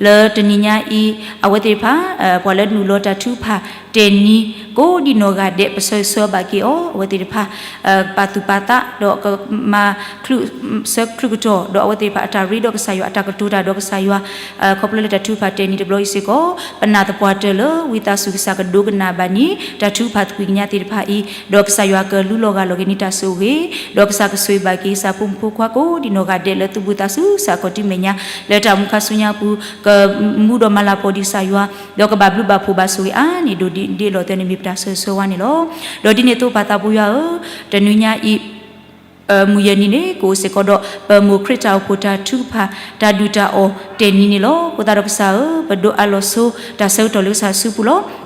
လၢတနံၤညါအံၤ အဝဲသ့ၣ်တဖၣ် ပှၤလၢနုာ်လီၤတၢ်ထုကဖၣ်တဲာ်နံၤ ကိးဒံနီၢ်ဂၤဒဲး ပဆၢဂ့ၤဆၢဝါဘၣ်က့ၤအီၤ, အဝဲသ့ၣ်တဖၣ် ပာ်သူၣ်ပာ်သး ဒီးကမၤ ဆၢချုးကတီၢ် ဒီးအဝဲသ့ၣ်တဖၣ်အတၢ်ရ့ဒီးကစၢ်ယွၤ အတၢ်ကတိၤတၢ်ဒီးကစၢ်ယွၤ ခီဖျိလၢတၢ်ထုကဖၣ်တဲာ်နံၤတဘျီအံၤစ့ၢ်ကီး ပနာ်သပှၢ်တၢၢ်လၢ ဝံသးစူၤကစၢ်ကဒိကနၣ်ဘၣ်န့ၣ် တၢ်ထုကဖၣ်သကွံာ်ကညးသ့ၣ်တဖၣ်အံၤ, ဒီးကစၢ်ယွၤကလူလီၤဂၢ်လီၤက့ၤန့ၢ်တၢ်ဆိၣ်ဂ့ၤ, ဒီးကစၢ်ကဆိၣ်ဂ့ၤဘၣ်က့ၤ ကစၢ်ဖိမုၣ်ဖိခွါကိးဒံနီၢ်ဂၤဒဲးလၢသူၣ်ဘှံးသးစူၤ ကစၢ်ခီၣ်ထံးမဲာ်ညါ လၢတၢ်အိၣ်မူခါဆူညါအပူၤ ကမူဒီးမၤလၤကပီၤဒံးကစၢ်ယွၤ, ဒီးကဘၣ်ဘျုးဘၣ်ဖှိၣ်ဘၣ်ဆိၣ်ဂ့ၤအါန့ၢ်ဒိၣ်ဒံးဒ့လီၤသ့န့ၣ်မ့ၢ်ပတၢ်ဆၢဂ့ၤဆၢဝါန့ၣ်လီၤ. ဒီးဒ်န့ၣ်အသိးပၢ်သးဘိယွၤဧၢ, တနွံညါအံၤ မုၢ်ယဲၢ်နံၤန့ၣ် ကအိၣ်စ့ၢ်ကီးဒီး ပမိၢ်ခရံာ်တၢ်အိၣ်ဖှိၣ်တၢ်ထုကဖၣ် တၢ်ဒုၣ်တၢ်အီၣ်တဲာ်နံၤန့ၣ်လီၤ. အဃိသတးဒီးကစၢ်ဧၢ, ပဒိးအးလီၤဆိ တၢ်ဆၢကတီၢ်လၢကစၢ်စုပူၤလီၤ.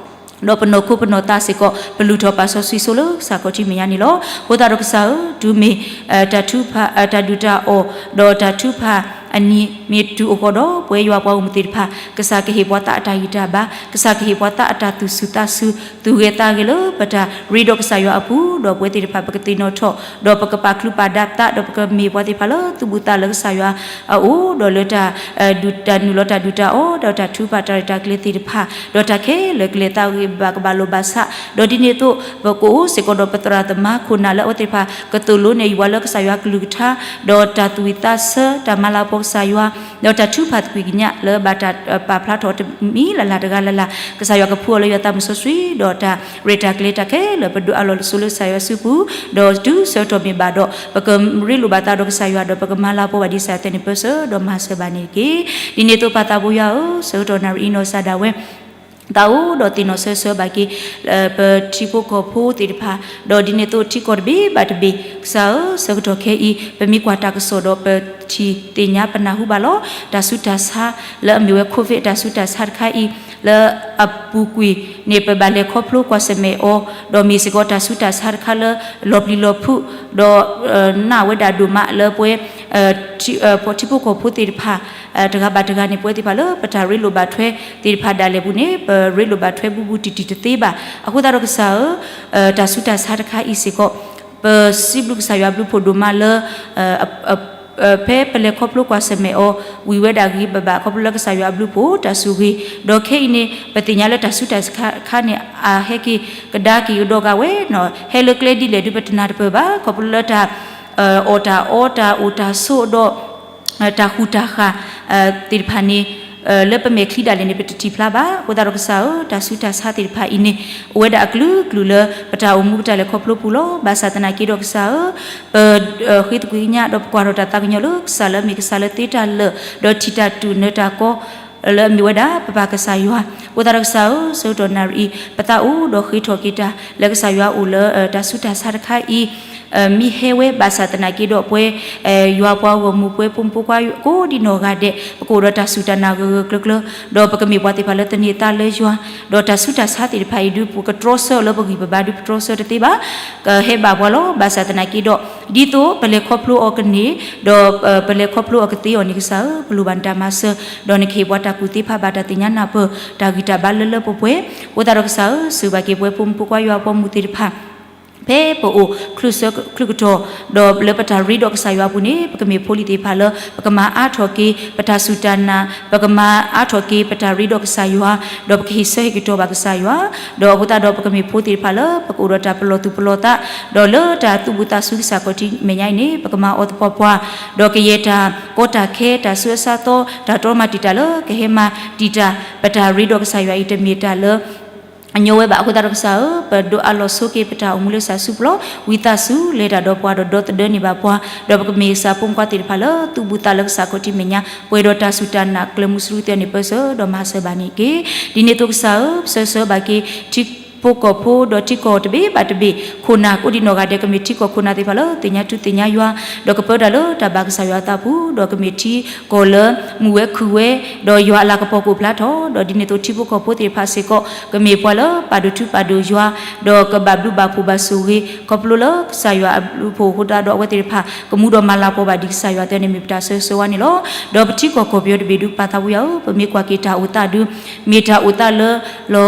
ဒီးပနီၢ်ခိပနီၢ်သးစ့ၢ်ကီး ပလုၢ်ထီၣ်ပာ်စီဆှံဆိလၢကစၢ်ခီၣ်ထံးမဲာ်ညါန့ၣ်လီၤ. အဃိသတးဒီးကစၢ်ဧၢ, တုၤမ့ၢ် တၢ်ထုကဖၣ် တၢ်ဒုၣ်တၢ်အီၣ် ဒီးတၢ်ထုကဖၣ်အနံၤ မ့ၢ်တုၤအိၣ်ဃီဒီး ပဝဲယွၤပှၤဂီၢ်မုၢ်သ့ၣ်တဖၣ် ကစၢ်ကဟ့ၣ်ပှၤသးအတၢ်ဂံၢ်တၢ်ဘါ, ကစၢ်ကဟ့ၣ်ပှၤသးအတၢ်သူၣ်ဆူၣ်သးဆူၣ် သူၣ်ဂဲၤသးဂဲၤလၢပတၢ်ရ့ဒီးကစၢ်ယွၤအပူၤ, ဒီးပဝဲသ့ၣ်တဖၣ်ပကသ့ၣ်နီၣ်ထီၣ် ဒီးပကပာ်ချုးပာ်ဒါပသး ဒီးပကမ့ၢ်ပှၤသ့ၣ်တဖၣ်လၢသူၣ်ဘံၣ်သးလၢကစၢ်ယွၤအအိၣ်, ဒီးလၢတၢ် ဒုးတၢ်နုာ်လီၤတၢ်ဒုၣ်တၢ်အီၣ် ဒီးတၢ်ထုကဖၣ်တၢ်ရဲၣ်တၢ်ကျဲၤသ့ၣ်တဖၣ်, ဒီးတၢ်ခဲလၢာ်ကလဲၤသးဂ့ၤဘၣ်ကဘၣ်လိာ်ဘၣ်ဆး, ဒီးဒ်န့ၣ်အသိး ပကအိၣ်စ့ၢ်ကီးဒီးပသရၣ်သမါခိၣ်နၢ်လၢအဝဲသ့ၣ်တဖၣ် ကသိၣ်လိန့ၢ်ယွၤလၢကစၢ်ယွၤကလုၢ်ကထါ, ဒီးတၢ်သူၣ်ဝံၣ်သးဆၢ တၢ်မၤလၤကပီၤကစၢ်ယွၤ, ဒီးတၢ်ထုကဖၣ်သကွံာ်ကညးလၢဘၣ်တၢ်ပာ်ဖျါထီၣ်တမံၤလၢ်လၢ်တဂၤလၢ်လၢ်, ကစၢ်ယွၤကဖှူအီၤလၢယွၤသးမုၢ်စီဆှံ, ဒီးတၢ်ရဲၣ်တၢ်ကျဲၤတၢ်ခဲလၢာ် ပဒိးအးလီၤဆိလၢကစၢ်ယွၤစုပူၤ, ဒီးတုၤဆၢကတီၢ်မ့ၢ်ဘၣ်ဒီး ပကရ့လိာ်ဘၣ်သးဒီးကစၢ်ယွၤ ဒီးပကမၤလၤကပီၤဘၣ်ဒ်ကစၢ်ယွၤတဲန့ၣ်ပၢၢ်ဆၢ ဒီးမၤစၢၤဘၣ်န့ၣ်တက့ၢ်. ဒ်န့ၣ်အသိးပၢ်သးဘိယွၤဧၢ, ဆၢကတီၢ်နၣ်ရံၣ်အံၤနီၢ်ကစၢ်ဒၣ်ဝဲ သးအိၣ်ဒီးသ့ၣ်နီၣ်ဆၢဆၢဘၣ်က့ၤ ပထံဖိကီၢ်ဖိသ့ၣ်တဖၣ်, ဒီးဒ်န့ၣ်အသိးထံကီၢ်တဘ့ၣ်ဘၣ်တဘ့ၣ်, ကစၢ်ဧၢ, ဆၢကတီၢ်ခဲအံၤ ပမ့ၢ်ကွၢ်တၢ်ကစီၣ်ဒီးပထံၣ်သ့ၣ်ညါပနၢ်ဟူဘၣ်လီၤ. တၢ်ဆူးတၢ်ဆါလၢအမ့ၢ်ဝဲ COVID တၢ်ဆူးတၢ်ဆါတခါအံၤ လၢအပူၤကွံာ်န့ၣ် ပဘၣ်လဲၤခီဖျိကွၢ်ဆၢၣ်မဲာ်အီၤ, ဒီးမ့ၢ်စ့ၢ်ကီးတၢ်ဆူးတၢ်ဆါတခါလၢ လီၤပျံၤလီၤဖုး, ဒီး နာ်ဝဲဒၣ်ဒိၣ်မးလၢပဝဲ ထံဖိကီၢ်ဖိသ့ၣ်တဖၣ် တဂၤဘၣ်တဂၤန့ၣ် ပဝဲသ့ၣ်တဖၣ်လၢပတၢ်ရ့လိာ်ဘၣ်ထွဲသ့ၣ်တဖၣ်ဒၣ်လဲာ်ပူၤန့ၣ် ပရ့လိာ်ဘၣ်ထွဲဘူးဘူးတံၢ်တံၢ်တသ့ဘၣ်. အဃိသတးဒီးကစၢ်ဧၢ, တၢ်ဆူးတၢ်ဆါတခါအံၤစ့ၢ်ကီး ပစံးဘျုးကစၢ်ယွၤဘျုးဖှိၣ်ဒိၣ်မးလၢ ဖဲပလဲၤခီဖျိကွၢ်ဆၢၣ်မဲာ်အီၤ ဝံၤဝဲဒၣ်ဂ့ၤဘၣ်ဘၣ် ခီဖျိလၢကစၢ်ယွၤအဘျုးဖှိၣ်တၢ်ဆိၣ်ဂ့ၤ, ဒီးခဲအံၤန့ၣ် ပသ့ၣ်ညါလၢတၢ်ဆူးတၢ်ဆါတခါန့ၣ် အဟဲက့ၤကဒါက့ၤကဒီးဂၤဝဲနီၤ ဟဲလၢကျဲဒ်လဲၣ်ဒုးပတနၢ်တပၢၢ်ဘၣ် ခီဖျိလၢတၢ် အီၣ်တၢ်အီတၢ်အိၣ်တၢ်ဆိးဒီး တၢ်ဃူတၢ်ဃာ် သ့ၣ်တဖၣ်န့ၣ် လၢပမဲာ်ချံဒၣ်လဲာ်န့ၣ် ပတထံၣ်ဖျါဘၣ်. အဃိသတးဒီးကစၢ်ဧၢ, တၢ်ဆူးတၢ်ဆါသ့ၣ်တဖၣ်အံၤန့ၣ် အိၣ်ဝဲဒၣ်အကလုာ်ကလုာ်လၢ ပတၢ်အိၣ်မူပတၢ်လဲၤခီဖျိပူၤလီၤ. ဘၣ်ဆၣ်သနာ်က့ဒီးကစၢ်ဧၢ, ပဃ့သကွံာ်ကညးဒီးပကွၢ်ထီၣ်တၢ်သးကညီၤလၢကစၢ်လၢအမ့ၢ်ကစၢ်လၢသ့တၢ်လၢာ် ဒီးထံၣ်တၢ်တူၢ်နၢတၢ်ကီ လၢအမ့ၢ်ဝဲဒၣ် ပပၢ်ကစၢ်ယွၤ. အဃိသတးဒီးကစၢ်ဧၢ, ဆၢကတီၢ်နၣ်ရံၣ်အံၤ ပသးအိၣ်ဒီးဃ့ထီၣ်က့ၤတၢ်လၢကစၢ်ယွၤအအိၣ်လၢ တၢ်ဆူးတၢ်ဆါတခါအံၤ မ့ၢ်ဟဲဝဲ ဘၣ်ဆၣ်သနာ်က့ဒီးပဝဲ ယွၤပှၤဂီၢ်မုၢ် ပဝဲဖိမုၣ်ဖိခွါကိးဒံနီၢ်ဂၤဒဲး ပကအိၣ်ဒီးတၢ်စူၢ်တၢ်နာ်ဂၢၢ်ဂၢၢ်ကျၢၤကျၢၤ ဒီးပကမ့ၢ်ပှၤသ့ၣ်တဖၣ်လၢသန့ၤသးလၢယွၤ, ဒီးတၢ်ဆူးတၢ်ဆါသ့ၣ်တဖၣ်အံၤဒုး ပကတြီဆၢအီၤလၢပဂံၢ်ပဘါဒုး ပတြီဆၢတသ့ဘၣ်. ကဟဲဘၣ်ပှၤလီၤ. ဘၣ်ဆၣ်သနာ်က့ဒီး ဒ်သိးပလဲၤခီဖျိအီၤကန့ၢ် ဒီး ပလဲၤခီဖျိအီၤကသ့အီၤန့ၣ် ကစၢ်ဧၢ, ပလိၣ်ဘၣ်နတၢ်မၤစၢၤ, ဒီးနကဟ့ၣ်ပှၤတၢ်ကူၣ်သ့ဖးဘၣ် တၢ်သ့ၣ်ညါနၢ်ပၢၢ် တၢ်ဂံၢ်တၢ်ဘါလၢလၢပှဲၤပှဲၤ. အဃိသတးဒီးကစၢ်ဧၢ, စၢၤဘၣ်က့ၤပဝဲဖိမုၣ်ဖိခွါယွၤအဖိမုၣ်သ့ၣ်တဖၣ် ဖဲပအိၣ်ချုးဆၢချုးကတီၢ် ဒီးလၢပတၢ်ရ့ဒီးကစၢ်ယွၤအပူၤန့ၣ် ပကမ့ၢ်ဖိလံၤသ့ၣ်တဖၣ်လၢ ပကမၤအါထီၣ်က့ၤ ပတၢ်စူၢ်တၢ်နာ်, ပကမၤအါထီၣ်က့ၤ ပတၢ်ရ့ဒီးကစၢ်ယွၤ, ဒီးပကဟ့ၣ်ဆၢဟ့ၣ်ကတီၤဘၣ်ကစၢ်ယွၤ, ဒီးအဃိသတးဒီးပကမ့ၢ်ဖိသ့ၣ်တဖၣ်လၢ ပကအိၣ်ဒီးတၢ်ပလီၢ်သူၣ်ပလီၢ်သး, ဒီးလၢတၢ်သူၣ်ဘူးသးဆူကစၢ်ခီၣ်ထံးမဲာ်ညါအံၤန့ၣ် ပကမၤအီၤသပှၢ်ပှၢ်, ဒီးကယဲၢ်တၢ်ကီတၢ်ခဲ တၢ်ဆူးအဆါသီ တၢ်တြီမၤတံာ်တာ်လၢ ကဟဲမၤတံာ်တာ် ပတၢ်ရ့ဒီးကစၢ်ယွၤအံၤ တမ့ၢ်တၢ်လၢ အညီဝဲဘၣ်. အဃိသတးဒီးကစၢ်ဧၢ, ပဒိးအးလီၤဆိက့ၤပတၢ်အိၣ်မူလၢကစၢ်စုပူၤလီၤ. ဝံသးစူၤ လဲၤတၢ်ဒီးပှၤဒီး ဒီသဒၢန့ၢ်ဘၣ်ပှၤ, ဒီးပကမ့ၢ်ကစၢ်ဖိမုၣ်ဖိခွါသ့ၣ်တဖၣ်လၢ သူၣ်ဘူးသးလၢကစၢ်ခီၣ်ထံးမဲာ်ညါ, ပှဲၤဒီးတၢ်စူၢ်တၢ်နာ်ကျဲမုၢ်ဆူၣ်သ့ၣ်န့ၣ် ပၢၢ်ဆၢဒီးမၤစၢၤဘၣ်န့ၣ်တက့ၢ်. ဒ်န့ၣ်အသိးကစၢ်ဧၢ, ပဆၢဆၢဘၣ်က့ၤ ထံဖိကီၢ်ဖိ ဒီးထံကီၢ်တဘ့ၣ်ဘၣ်တဘ့ၣ် ခိၣ်နၢ်ကိးဒံနီၢ်ဂၤဒဲး ကမ့ၢ်ထံကီၢ်ခိၣ်နၢ်သ့ၣ်တဖၣ်လၢ သ့ၣ်ညါထူသ့ၣ်ညါယွၤ, ဒီးကပၢတၢ်လၢတၢ်ဘၣ်ကစၢ်ယွၤအသးပူၤ, ဒီးကမ့ၢ်ထံကီၢ်လၢမုၢ်ဝဲခုၣ်ဝဲ, ဒီးယွၤအလၤကပီၤကအိၣ်ဖျါထီၣ်, ဒီးဒ်န့ၣ်အသိးထံဖိကီၢ်ဖိသ့ၣ်တဖၣ်စ့ၢ်ကီး ကမ့ၢ်ပှၤလၢပာ်ဒိၣ်ထူပာ်ဒိၣ်ယွၤ, ဒီးကဘၣ်ဘျုးဘၣ်ဖှိၣ်ဘၣ်ဆိၣ်ဂ့ၤ ခီဖျိလၢကစၢ်ယွၤအဘျုးအဖှိၣ်အဃိသတးဒီး အဝဲသ့ၣ်တဖၣ် ကမူဒီးမၤလၤကပီၤဘၣ်ဒ်ကစၢ်ယွၤအသိးန့ၣ် မ့ၢ်ပတၢ်ဆၢဂ့ၤဆၢဝါန့ၣ်လီၤ. ဒီးပထံကီၢ်ကီၢ်ပယီၤတဘ့ၣ်ဒုး ပၢ်သးဖိယွၤဧၢ, ပမ့ၢ်ကွၢ်က့ၤတၢ်အိၣ်သးဒုး မ့ၢ်တၢ်အိၣ်သးလၢ လီ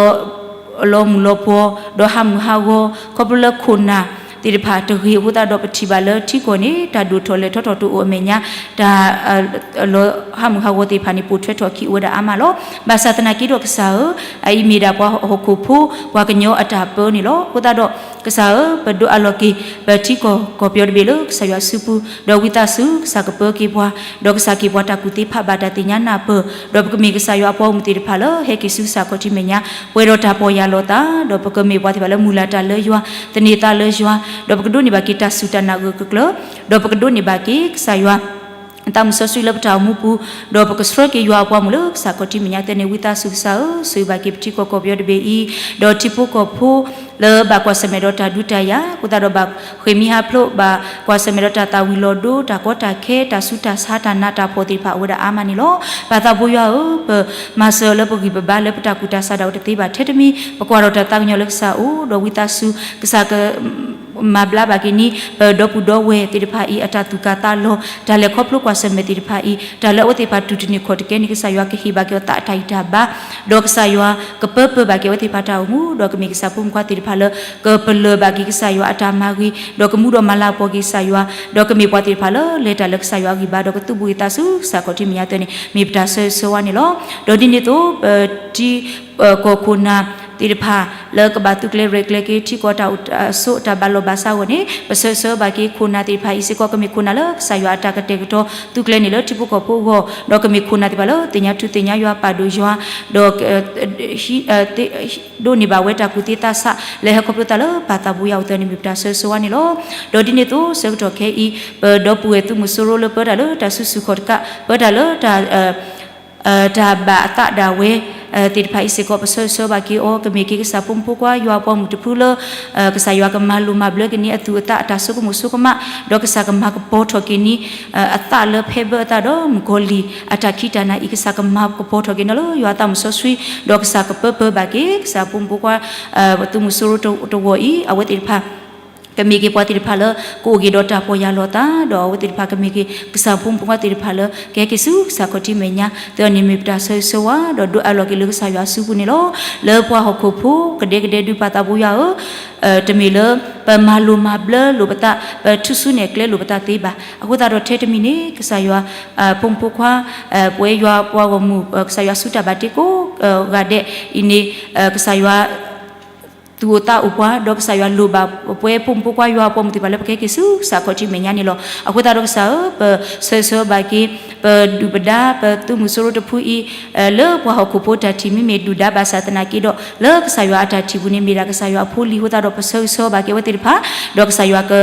ၤမုၢ်လီၤပှီၤ ဒီးဟးမုၢ်ဟးဂီၤ ခီဖျိလၢခိၣ်နၢ်သ့ၣ်တဖၣ်တဂ့ၤအဃိသတးဒီး ပထံၣ်ဘၣ်လၢထံကီၢ်န့ၣ် တၢ်ဒိၣ်ထီၣ်လဲၢ်ထီၣ်ထီၣ်တအိၣ်အမဲာ်ညါ တၢ် လီၤဟးမုၢ်ဟးဂီၤသ့ၣ်တဖၣ်န့ၣ် ပိာ်ထွဲထီၣ်အခံအိၣ်ဝဲဒၣ်အါမးလီၤ. ဘၣ်ဆၣ်သနာ်က့ဒီးကစၢ်ဧၢ, အအံၤမ့ၢ်ဒၣ်ပှၤဟီၣ်ခိၣ်ဖိ ပှၤကညီအတၢ်ပၢန့ၣ်လီၤ. အဃိသတးဒီး ကစၢ်ဧၢ, ပဒိးအးလီၤက့ၤ ပထံကီၢ်ကီၢ်ပယီၤတဘ့ၣ်လၢကစၢ်ယွၤစုပူၤ, ဒီးဝံသးစူၤ ကစၢ်ကပၢက့ၤပှၤ, ဒီးကစၢ်ကဟ့ၣ်ပှၤတၢ်ကူၣ်သ့ဖးဘၣ်တၢ်သ့ၣ်ညါနၢ်ပၢၢ်, ဒီးပကမ့ၢ်ကစၢ်ယွၤအပှၤဂီၢ်မုၢ်သ့ၣ်တဖၣ်လၢ ဟဲက့ၤဆူကစၢ်ခီၣ်ထံးမဲာ်ညါ ပှဲၤဒီးတၢ်ပီၢ်ယၢ်လီၤသး, ဒီးပကမ့ၢ်ပှၤသ့ၣ်တဖၣ်လၢမုၢ်လၢ်တၢ်လၢယွၤ, သန့ၤသးလၢယွၤ, ဒီးပကဒိးန့ၢ်ဘၣ်က့ၤတၢ်စူၢ်တၢ်နာ်ဂၢၢ်ဂၢၢ်ကျၢၤကျၢၤ, ဒီးပကဒိးန့ၢ်ဘၣ်က့ၤကစၢ်ယွၤ သးမုၢ်စီဆှံလၢပတၢ်အိၣ်မူပူၤ, ဒီးပကဆှၢက့ၤယွၤအပှၤဂီၢ်မုၢ်လၢကစၢ်ခီၣ်ထံးမဲာ်ညါအသိးန့ၣ် ဝံသးစူၤကစၢ်ဧၢ, စၢၤဘၣ်က့ၤပထံကီၢ်ကီၢ်ပယီၤတဘ့ၣ်အံၤ, ဒီးထံဖိကီၢ်ဖိ လၢဘၣ်ကွၢ်ဆၢၣ်မဲာ်ဒီးတၢ်ဒုးတၢ်ယၤ အဃိသတးဒီးဘၣ်ဃ့ၢ်မှံဟးဖျိး ဘၣ်ကွၢ်ဆၢၣ်မဲာ်ဒီးတၢ်သၣ်ဝံၤလီၤဒိ တၢ်ကီတၢ်ခဲ တၢ်ဆူးတၢ်ဆါ တၢ်နးတၢ်ဖှီၣ်သ့ၣ်တဖၣ် အိၣ်ဝဲဒၣ်အါမးန့ၣ်လီၤ. ပၢ်သးဘိယွၤဧၢ, ပမၤစၢၤလၢပဂံၢ်ပဘါ လၢပတၢ်ကူၣ်တၢ်ဆးဒၣ်ဝဲတသ့ဘၣ်ထဲတမံၤ ပကွၢ်ထီၣ်တၢ်သးကညီၤလၢကစၢ်အိၣ် ဒီးဝံသးစူၤ ကစၢ်က မၤဘျါဘၣ်က့ၤန့ၣ် ပဒီပုၢ်ဒီဝဲၢ်သ့ၣ်တဖၣ်အံၤ အတၢ်သူၣ်ကၢ်သးလီၤ တၢ်လဲၤခီဖျိကွၢ်ဆၢၣ်မဲာ်သ့ၣ်တဖၣ်အံၤ တၢ်လၢအဝဲသ့ၣ်တဖၣ်တူၢ်တန့ၢ်ခီၣ်တကဲန့ၣ် ကစၢ်ယွၤကဟ့ၣ်ဘၣ်က့ၤအီၤသးအတၢ်ဂံၢ်တၢ်ဘါ ဒီးကစၢ်ယွၤကပၢပၢဘၣ်က့ၤအဝဲသ့ၣ်တဖၣ်တၢ်အိၣ်မူ ဒီးကမ့ၢ်ကစၢ်ဖိမုၣ်ခွါသ့ၣ်တဖၣ်လၢ ကပလၢၢ်ဘၣ်က့ၤကစၢ်ယွၤအတၢ်မၤဂ့ၤ ဒီးကမူဒီးမၤလၤကပီၤက့ၤကစၢ်ယွၤ ဒီးကမ့ၢ်ပှၤသ့ၣ်တဖၣ်လၢလဲၤတၢ်လၢကစၢ်ယွၤအဂံၢ်ဘါ ဒီးကသုးဘူးက့ၤသးဆူကစၢ်ခီၣ်ထံးမဲာ်ညါသ့ၣ်န့ၣ် မ့ၢ်ပတၢ်ဆၢဂ့ၤဆၢဝါန့ၣ်လီၤ. ဒီးဒ်န့ၣ်အသိး ပထံ ကီၢ်ခိၣ်နၢ်သ့ၣ်တဖၣ် လၢကဘၣ်သုးကျဲၤရဲၣ်ကျဲၤက့ၤ ထံကီၢ်တၢ်အိၣ်အဆိး တၢ်ဘၣ်လီၢ်ဘၣ်စးအဂီၢ်န့ၣ် ပဆၢဂ့ၤဆၢဝါဘၣ်က့ၤခိၣ်နၢ်သ့ၣ်တဖၣ်အံၤစ့ၢ်ကီး ကမ့ၢ်ခိၣ်နၢ်လၢကစၢ်ယွၤအတၢ်ကတဲာ်ကတီၤ သုးကျဲၤန့ၣ်လၢထံဖိကီၢ်ဖိအဂီၢ် ဒီးကမ့ၢ်ခိၣ်နၢ်သ့ၣ်တဖၣ်လၢသ့ၣ်ညါထူသ့ၣ်ညါယွၤပာ်ဒိၣ်ယွၤ ဒီး ဒိးန့ၢ်ဘၣ်ဝဲတၢ်ကူၣ်သ့သးဆး လၢဟဲခီဖျိသးလၢပၢ်သးဘိယွၤအအိၣ်သ့ၣ်န့ၣ် မ့ၢ်ပတၢ်ဆၢဂ့ၤဆၢဝါန့ၣ်လီၤ. ဒီးဒ်န့ၣ်အသိး ဆၢကတီၢ်ခဲအံၤ ပဒီပုၢ်ဝဲၢ်သုးမုၢ်စိရိၤလၢပၢတၢ်လၢတၢ်စုဆူၣ်ခီၣ်တကး ပၢတၢ်လၢတၢ် တၢ်ဘၣ်အသးဒၣ်ဝဲ သ့ၣ်တဖၣ်အံၤစ့ၢ်ကီး ပဆၢဂ့ၤဆၢဝါဘၣ်က့ၤအီၤ ကမ့ၢ်က့ၤကစၢ်ဖိမုၣ်ဖိခွါ ယွၤအပှၤမုၣ်တဖုလၢ ကစၢ်ယွၤကမၤလိၤမၤဘျၢက့ၤန့ၢ်အသူၣ်အသးအတၢ်ဆိကမိၣ်ဆိကမး ဒီးကစၢ်ကမၤကပီၤထီၣ်က့ၤန့ၢ် အသးလၢဖဲဘၢအသးဒီးမုၣ်ကီၤလံၢ်အတၢ်ခံးတၢ်နၤအံၤ ကစၢ်ကမၤကပီၤထီၣ်က့ၤန့ၢ်လၢယွၤအသးမုၢ်စီဆှံ ဒီးကစၢ်ကပၢပၢဘၣ်က့ၤ ကစၢ်ဖိမုၣ်ဖိခွါ သုးမုၢ်စိရိၤတဂီၢ်အံၤ အဝဲသ့ၣ်တဖၣ် ကမ့ၢ်က့ၤပှၤသ့ၣ်တဖၣ်လၢ ကအိၣ်က့ၤဒီးတၢ်ပီၢ်ယၢ်လီၤသး ဒီးအဝဲသ့ၣ်တဖၣ်ကမ့ၢ်က့ၤ ကစၢ်ဖိမုၣ်ဖိခွါသ့ၣ်တဖၣ်လၢ ကဟဲက့ၤဆူကစၢ်ခီၣ်ထံးမဲာ်ညါ သ့ၣ်အီၤန့ၣ် မ့ၢ်ပတၢ်ဆၢဂ့ၤဆၢဝါ ဒီးဒိးအးလီၤက့ၤလၢကစၢ်ယွၤအစုပူၤန့ၣ်လီၤ. လၢပှၤဟီၣ်ခိၣ်ဖိ ကဒဲကဒဲဒုးပၢ်သးဘိယွၤဧၢ, တမ့ၢ်လၢ ပမၤလိၤမၤဘျၢလိာ်ပသး ပထုးစုနဲၣ်ကျဲလိာ်ပသးသ့ဘၣ်. အဃိသတးဒီးထဲတမံၤန့ၣ် ကစၢ်ယွၤ ဖိမုၣ်ဖိခွါ ပဝဲယွၤပှၤဂီၢ်မုၢ် ကစၢ်ယွၤစုတၢ်ဘၣ်တ့ကိးဂၤဒဲးအံၤန့ၣ် ကစၢ်ယွၤ သူၣ်အိၣ်သးအိၣ်ပှၤ ဒီးကစၢ်ယွၤလိၣ်ဘၣ်ပဝဲဖိမုၣ်ဖိခွါယွၤအပှၤမုၣ်သ့ၣ်တဖၣ်လၢပကဟဲက့ၤဆူကစၢ်ခီၣ်ထံးမဲာ်ညါန့ၣ်လီၤ. အဃိသတးဒီးကစၢ်ဧၢ, ပဆၢဂ့ၤဆၢဝါဘၣ်က့ၤ ပဒုၣ်ပဒါ ပသုးမုၢ်စိရိၤတဖုအံၤ လၢပှၤဟီၣ်ခိၣ်ဖိတၢ်ထံၣ် မ့မ့ၢ်ဒုၣ်ဒါဘၣ်ဆၣ်သနာ်က့ဒီး လၢကစၢ်ယွၤအတၢ်ထံၣ်ပူၤန့ၣ် မ့ၢ်ဒၣ်ကစၢ်ယွၤအဖိလံၤအဃိသတးဒီး ပဆၢဂ့ၤဆၢဝါဘၣ်က့ၤအဝဲသ့ၣ်တဖၣ် ဒီးကစၢ်ယွၤက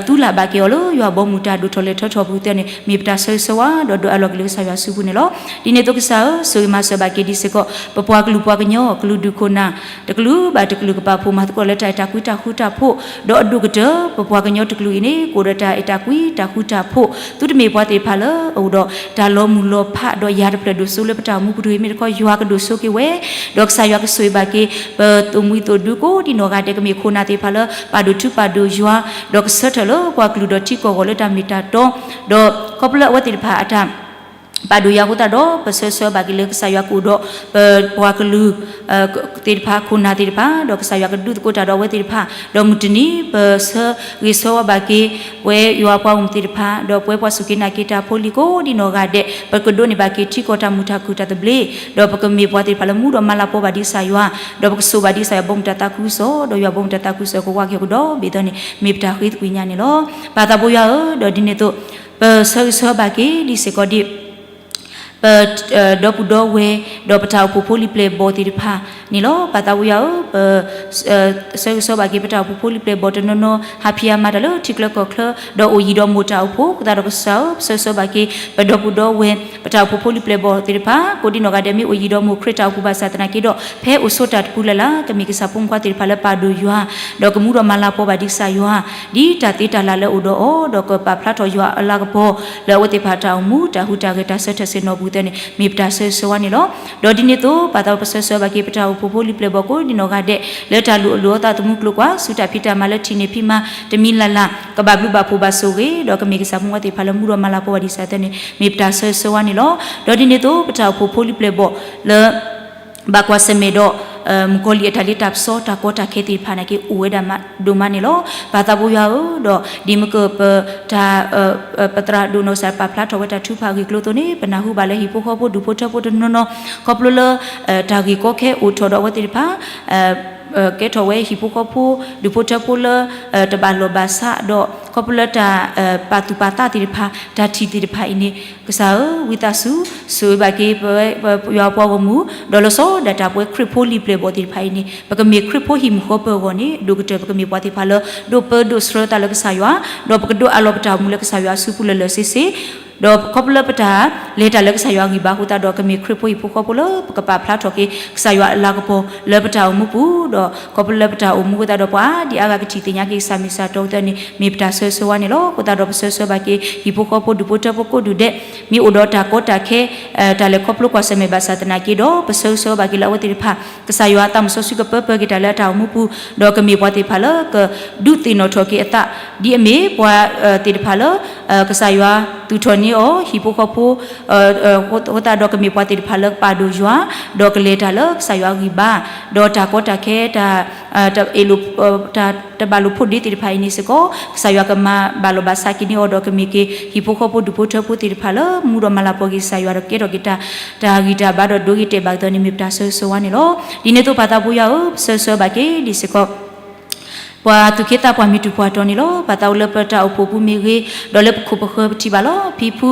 သူလၢ်ဘၣ်က့ၤအီၤလၢယွၤဘီမုၢ်တၢ်ဒိၣ်ထီၣ်လဲၤထီထီၣ်ပူၤသ့ၣ်န့ၣ် မ့ၢ်ပတၢ်ဆၢဂ့ၤဆၢဝါ ဒီးဒိးအးလီၤက့ၤလၢကစၢ်ယွၤစုပူၤန့ၣ်လီၤ. ဒ်န့ၣ်အသိးကစၢ်ဧၢ, ဆိၣ်ဂ့ၤမၤစၢၤဘၣ်က့ၤဒ်စ့ၢ်ကီး ပပှၤကလုာ်ပှၤကညီ ကလုာ်ဒူၣ်ခိၣ်နၢ် တကလုာ်ဘၣ်တကလုာ် ကပာ်ဖှိၣ်မၤသကိးလၢတၢ်အဲၣ်တၢ်ကွံတၢ်ဃူတၢ်ဖိး, ဒီးအဒိၣ်ကတၢၢ် ပပှၤကညီတကလုာ်အံၤန့ၣ် ကအိၣ်ဒီးတၢ်အဲၣ်တၢ်ကွံတၢ်ဃူတၢ်ဖိး, သုတမ့ၢ်ပှၤသ့ၣ်တဖၣ်လၢအအိၣ်ဒီးတၢ်လီၤမုၢ်လီၤဖး ဒီးယၤတဖျၢၣ်ဒိၣ်စိလၢပတၢ်အိၣ်မူပူၤတဂ့ၤ မ့ၢ်တခီ ယွၤကဒိၣ်စိက့ၤဝဲ, ဒီးကစၢ်ယွၤကဆိၣ်ဂ့ၤဘၣ်က့ၤ ပသိၣ်မှံသိၣ်ဒူကိးဒံနီၢ်ဂၤဒဲး ကမ့ၢ်ခိၣ်နၢ်သ့ၣ်တဖၣ်လၢ ပာ်ဒိၣ်ထူပာ်ဒိၣ်ယွၤ, ဒီးကဆၢထၢၣ်လၢပှၤကလုာ်ဒီးထံကီၢ်အဂီၢ်လၢတၢ်မ့ၢ်တၢ်တီ, ဒီးခီဖျိလၢအဝဲသ့ၣ်တဖၣ်အတၢ် ပာ်ဒိၣ်ယွၤအဃိသတးဒီး ပဆၢဂ့ၤဆၢဝါဘၣ်က့ၤလၢကစၢ်ယွၤကအိၣ်ဒီး ပပှၤကလုာ် သ့ၣ်တဖၣ် ခိၣ်နၢ်သ့ၣ်တဖၣ် ဒီးကစၢ်ယွၤကဒုးသကိးတၢ်ဒီးအဝဲသ့ၣ်တဖၣ်, ဒီးမုၢ်တနံၤ ပဆၢဂ့ၤဆၢဝါဘၣ်က့ၤ ပဝဲယွၤပှၤဂီၢ်မုၢ်သ့ၣ်တဖၣ် ဒီးပဝဲပှၤစူၢ်က့ၤနာ်က့ၤတၢ်ဖိလံၤကိးဒံနီၢ်ဂၤဒဲး ပကဒိးန့ၢ်ဘၣ်က့ၤထံကီၢ်တၢ်မုာ်တၢ်ခုၣ်တၢ်သဘျ့, ဒီးပကမ့ၢ်ပှၤသ့ၣ်တဖၣ်လၢမူဒီးမၤလၤကပီၤဘၣ်ဒံးကစၢ်ယွၤ, ဒီးပကစိာ်ဘၣ်ဒံးကစၢ်ယွၤဘီမုၢ်တၢ်သးခုကစီၣ်, ဒီးယွၤဘီမုၢ်တၢ်သးခုကစီၣ်ကဝးက့ၤကဒီးဘ့ၣ်သ့ၣ်န့ၣ် မ့ၢ်ပတၢ်ဃ့သကွံာ်ညါန့ၣ်လီၤ. ပၢ်သးဘိယွၤဧၢ, ဒီးဒ်န့ၣ်အသိး ပဆၢဂ့ၤဆၢဝါဘၣ်က့ၤဒ်စ့ၢ်ကီးဒ် ပ ဒီပုၢ်ဒီဝဲၢ် ဒီးပတၢ်အိၣ်ဖှိၣ်ဖိလံၤပျဲၢ်ဘီၣ်သ့ၣ်တဖၣ်န့ၣ်လီၤ. ပၢ်သးဘိယွၤဧၢ, ပ ဆၢဂ့ၤဆၢဝါဘၣ်က့ၤ ပတၢ်အိၣ်ဖှိၣ်ဖိလံၤပျဲၢ်ဘီၣ်တနီၤနီၤ ဟးဖံးဟးမၤတၢ်လၢထံချၢကီၢ်ချၢ ဒီးအိၣ်ယံၤဒီးမိၢ်တၢ်အိၣ်ဖှိၣ်အဃိသတးဒီးကစၢ်ဧၢ, ပဆၢဂ့ၤဆၢဝါဘၣ်က့ၤ ပဒီပုၢ်ဒီဝဲၢ် ပတၢ်အိၣ်ဖှိၣ်ဖိလံၤပျဲၢ်ဘီၣ်သ့ၣ်တဖၣ် ကိးဒံနီၢ်ဂၤဒဲး မ့ၢ်အိၣ်ယံၤဒီးမိၢ်ခရံာ်တၢ်အိၣ်ဖှိၣ်ဘၣ်ဆၣ်သနာ်က့ဒီး ဖဲအိၣ်ဆိးတၢ်တပူၤလၢ်လၢ် ကမ့ၢ်ကစၢ်ဖိမုၣ်ဖိသ့ၣ်တဖၣ်လၢပာ်ဒိၣ်ယွၤ ဒီးကမူဒီးမၤလၤကပီၤဘၣ်ဒံးကစၢ်ယွၤ ဒ်တၢ်သ့တၢ်လၢ်လၢအိၣ်ဒီးအီၤ ဒီးကပာ်ဖျါထီၣ်ယွၤအလၤကပီၤ လၢအဝဲသ့ၣ်တဖၣ်တၢ်အိၣ်မူ တၢ်ဟူးတၢ်ဂဲၤ တၢ်ဆၢထၢၣ်ဆ့ၣ်နီၤပူၤသ့ၣ်န့ၣ် မ့ၢ်ပတၢ်ဆၢဂ့ၤဆၢဝါန့ၣ်လီၤ. ဒီးဒ်န့ၣ်အသိး ပၢ်သးဘိယွၤ ပဆၢဂ့ၤဆၢဝါဘၣ်က့ၤ ပတၢ်အိၣ်ဖှိၣ်ဖိလံၤပျဲၢ်ဘီၣ်ကိးဒံနီၢ်ဂၤဒဲး လၢတၢ်လိၣ်အလိၣ်အသးသမူကျိၤကွာ် ဆူတၢ်ဖံးတၢ်မၤလၢထံၣ်န့ၢ်ဖံးမၤတမံၤလၢ်လၢ် ကဘၣ်ဘျုးဘၣ်ဖှိၣ်ဘၣ်ဆိၣ်ဂ့ၤ ဒီးကမ့ၢ်ကစၢ်ဖိမုၣ်ဖိသ့ၣ်တဖၣ်လၢမူဒီးမၤလၤကပီၤဘၣ်ဒံးကစၢ်သ့ၣ်န့ၣ် မ့ၢ်ပတၢ်ဆၢဂ့ၤဆၢဝါန့ၣ်လီၤ. ဒီးဒ်န့ၣ်အသိး ပတၢ်အိၣ်ဖှိၣ်ဖိလံၤပျဲၢ်ဘီၣ်လၢ ဘၣ်ကွၢ်ဆၢၣ်မဲာ်ဒီး မုၣ်ကီၤလံၢ်အတၢ်လ့တၢ်ပစီ တၢ်ကီတၢ်ခဲသ့ၣ်တဖၣ်နာ်က့ အိၣ်ဝဲဒၣ်ဒိၣ်မးန့ၣ်လီၤ. ပၢ်သးဘိယွၤဧၢ, ဒီးဒ်မ့ၢ်ကပတၢ် ပသရၣ်ဒိၣ်နီၢ်ကစၢ်ပာ်ဖျါထီၣ်ဝဲတၢ်ထုကဖၣ်အဂ့ၢ်အကျိၤအသိးန့ၣ် ပနၢ်ဟူဘၣ်လၢဟံၣ်ဖိဃီဖိဒူၣ်ဖိထၢဖိတနီၤနီၤ ခီဖျိလၢ တၢ်ဂ့ၢ်ကီခဲအိၣ်ထီၣ်ဒီးအဝဲသ့ၣ်တဖၣ် ကဲထီၣ်ဝဲဟံၣ်ဖိဃီဖိ ဒူၣ်ဖိထၢဖိလၢ တဘၣ်လီၢ်ဘၣ်စးဒီး ခီဖျိလၢတၢ် ပာ်သူၣ်ပာ်သးသ့ၣ်တဖၣ် တၢ်ထံၣ်သ့ၣ်တဖၣ်အံၤန့ၣ် ကစၢ်ဧၢ, ဝံသးစူၤ ဆိၣ်ဂ့ၤဘၣ်က့ၤ ပဝဲယွၤပှၤဂီၢ်မုၢ် ဒီးလီၤဆီဒၣ်တၢ်ပဝဲခရံာ်ဖိလံၤပျဲၢ်ဘီၣ်သ့ၣ်တဖၣ်အံၤန့ၣ် ပကမ့ၢ်ခရံာ်ဖိဟံၣ်မုၢ်ဃီပၢၢ်အဂီၢ်န့ၣ် ဒိၣ်ကတၢၢ် ပကမ့ၢ်ပှၤသ့ၣ်တဖၣ်လၢ ဒိးပၢဒိးဆှၢသးလၢကစၢ်ယွၤ ဒီးပကဒိးအးလီၤပတၢ်အိၣ်မူလၢကစၢ်ယွၤအစုပူၤလၢာ်လၢာ်ဆ့ဆ့ ဒီးခီဖျိလၢပတၢ်လဲၤတၢ်လၢကစၢ်ယွၤအဂံၢ်ဘါအဃိသတးဒီး ကမ့ၢ်ခရံာ်ဖိဟံၣ်ဖိဃီဖိလၢပကပာ်ဖျါထီၣ်က့ၤ ကစၢ်ယွၤအလၤကပီၤလၢပတၢ်အိၣ်မူပူၤ, ဒီးခီဖျိလၢပတၢ်အိၣ်မူအဃိသတးဒီး ပှၤဒ်အါဂၤကထံၣ်သ့ၣ်ညါက့ၤကစၢ်မ့ၢ်စ့ၢ်ကီးအဃိသတးန့ၣ် မ့ၢ်ပတၢ်ဆၢဂ့ၤဆၢဝါန့ၣ်လီၤ. အဃိသတးဒီးပဆၢဂ့ၤဆၢဝါဘၣ်က့ၤ ဟံၣ်ဖိဃီဖိဒူၣ်ဖိထၢဖိကိးဒူၣ်ဒဲး, မ့ၢ်အိၣ်ဒီးတၢ်ကီတၢ်ခဲ တၢ်လဲၤခီဖျိကွၢ်ဆၢၣ်မဲာ်ဘၣ်ဆၣ်သနာ်က့ဒီး ပဆၢဂ့ၤဆၢဝါဘၣ်က့ၤလၢအဝဲသ့ၣ်တဖၣ် ကစၢ်ယွၤအသးမုၢ်စီဆှံကပၢပၢက့ၤတၢ်လၢအတၢ်အိၣ်မူပူၤ, ဒီးကမ့ၢ်ပှၤသ့ၣ်တဖၣ်လၢကဒုးသ့ၣ်နီၣ်ထီၣ်က့ၤအသး ဒ်အမ့ၢ်ပှၤသ့ၣ်တဖၣ်လၢ ကစၢ်ယွၤသူၣ်ထီၣ်န့ၢ်အီၤ ဟံၣ်ဖိဃီဖိ အဃိသတးဒီးကမ့ၢ်ပှၤသ့ၣ်တဖၣ်လၢကပာ်ဒိၣ်ယွၤ ဒီးကလဲၤတၢ်လၢကစၢ်ယွၤအဂံၢ်ဘါ, ဒီးတၢ်ကီတၢ်ခဲ တၢ် တဘၣ်လိာ်ဖိးဒ့သ့ၣ်တဖၣ်အံၤန့ၣ်စ့ၢ်ကီး ကစၢ်ယွၤကမၤဘၣ်လီၤဘၣ်စးက့ၤန့ၢ်အီၤဒီးကမ့ၢ်က့ၤ ဟံၣ်ဖိဃီဖိဒူၣ်ဖိထၢဖိသ့ၣ်တဖၣ်လၢမူဒီးမၤလၤကပီၤက့ၤကစၢ်ယွၤဒီးကဲထီၣ်က့ၤတၢ် တၢ်ဂံၢ်တၢ်ဘါဒီးဒိဂ့ၤတဲာ်ဘၣ်အသိးန့ၣ် မ့ၢ်ပတၢ်ဆၢဂ့ၤဆၢဝါန့ၣ်လီၤ. ဒ်န့ၣ်အသိးပၢ်သးဘိယွၤဧၢ, ပဆၢဂ့ၤဆၢဝါဘၣ်က့ၤဒ်စ့ၢ်ကီး ပှၤသူၣ်က့သးပှၢ်မ့ၢ်တုၤပှၤတီၤန့ၣ်လီၤ. ပၢ်သးအိၣ်လၢပတၢ်အိၣ်ဖှိၣ်ပူၤမ့ၢ်ဂ့ၤ, ဒီးလၢပခိၣ်ပဃၢၤပထံၣ်ဘၣ်လီၤ. ဖံဖု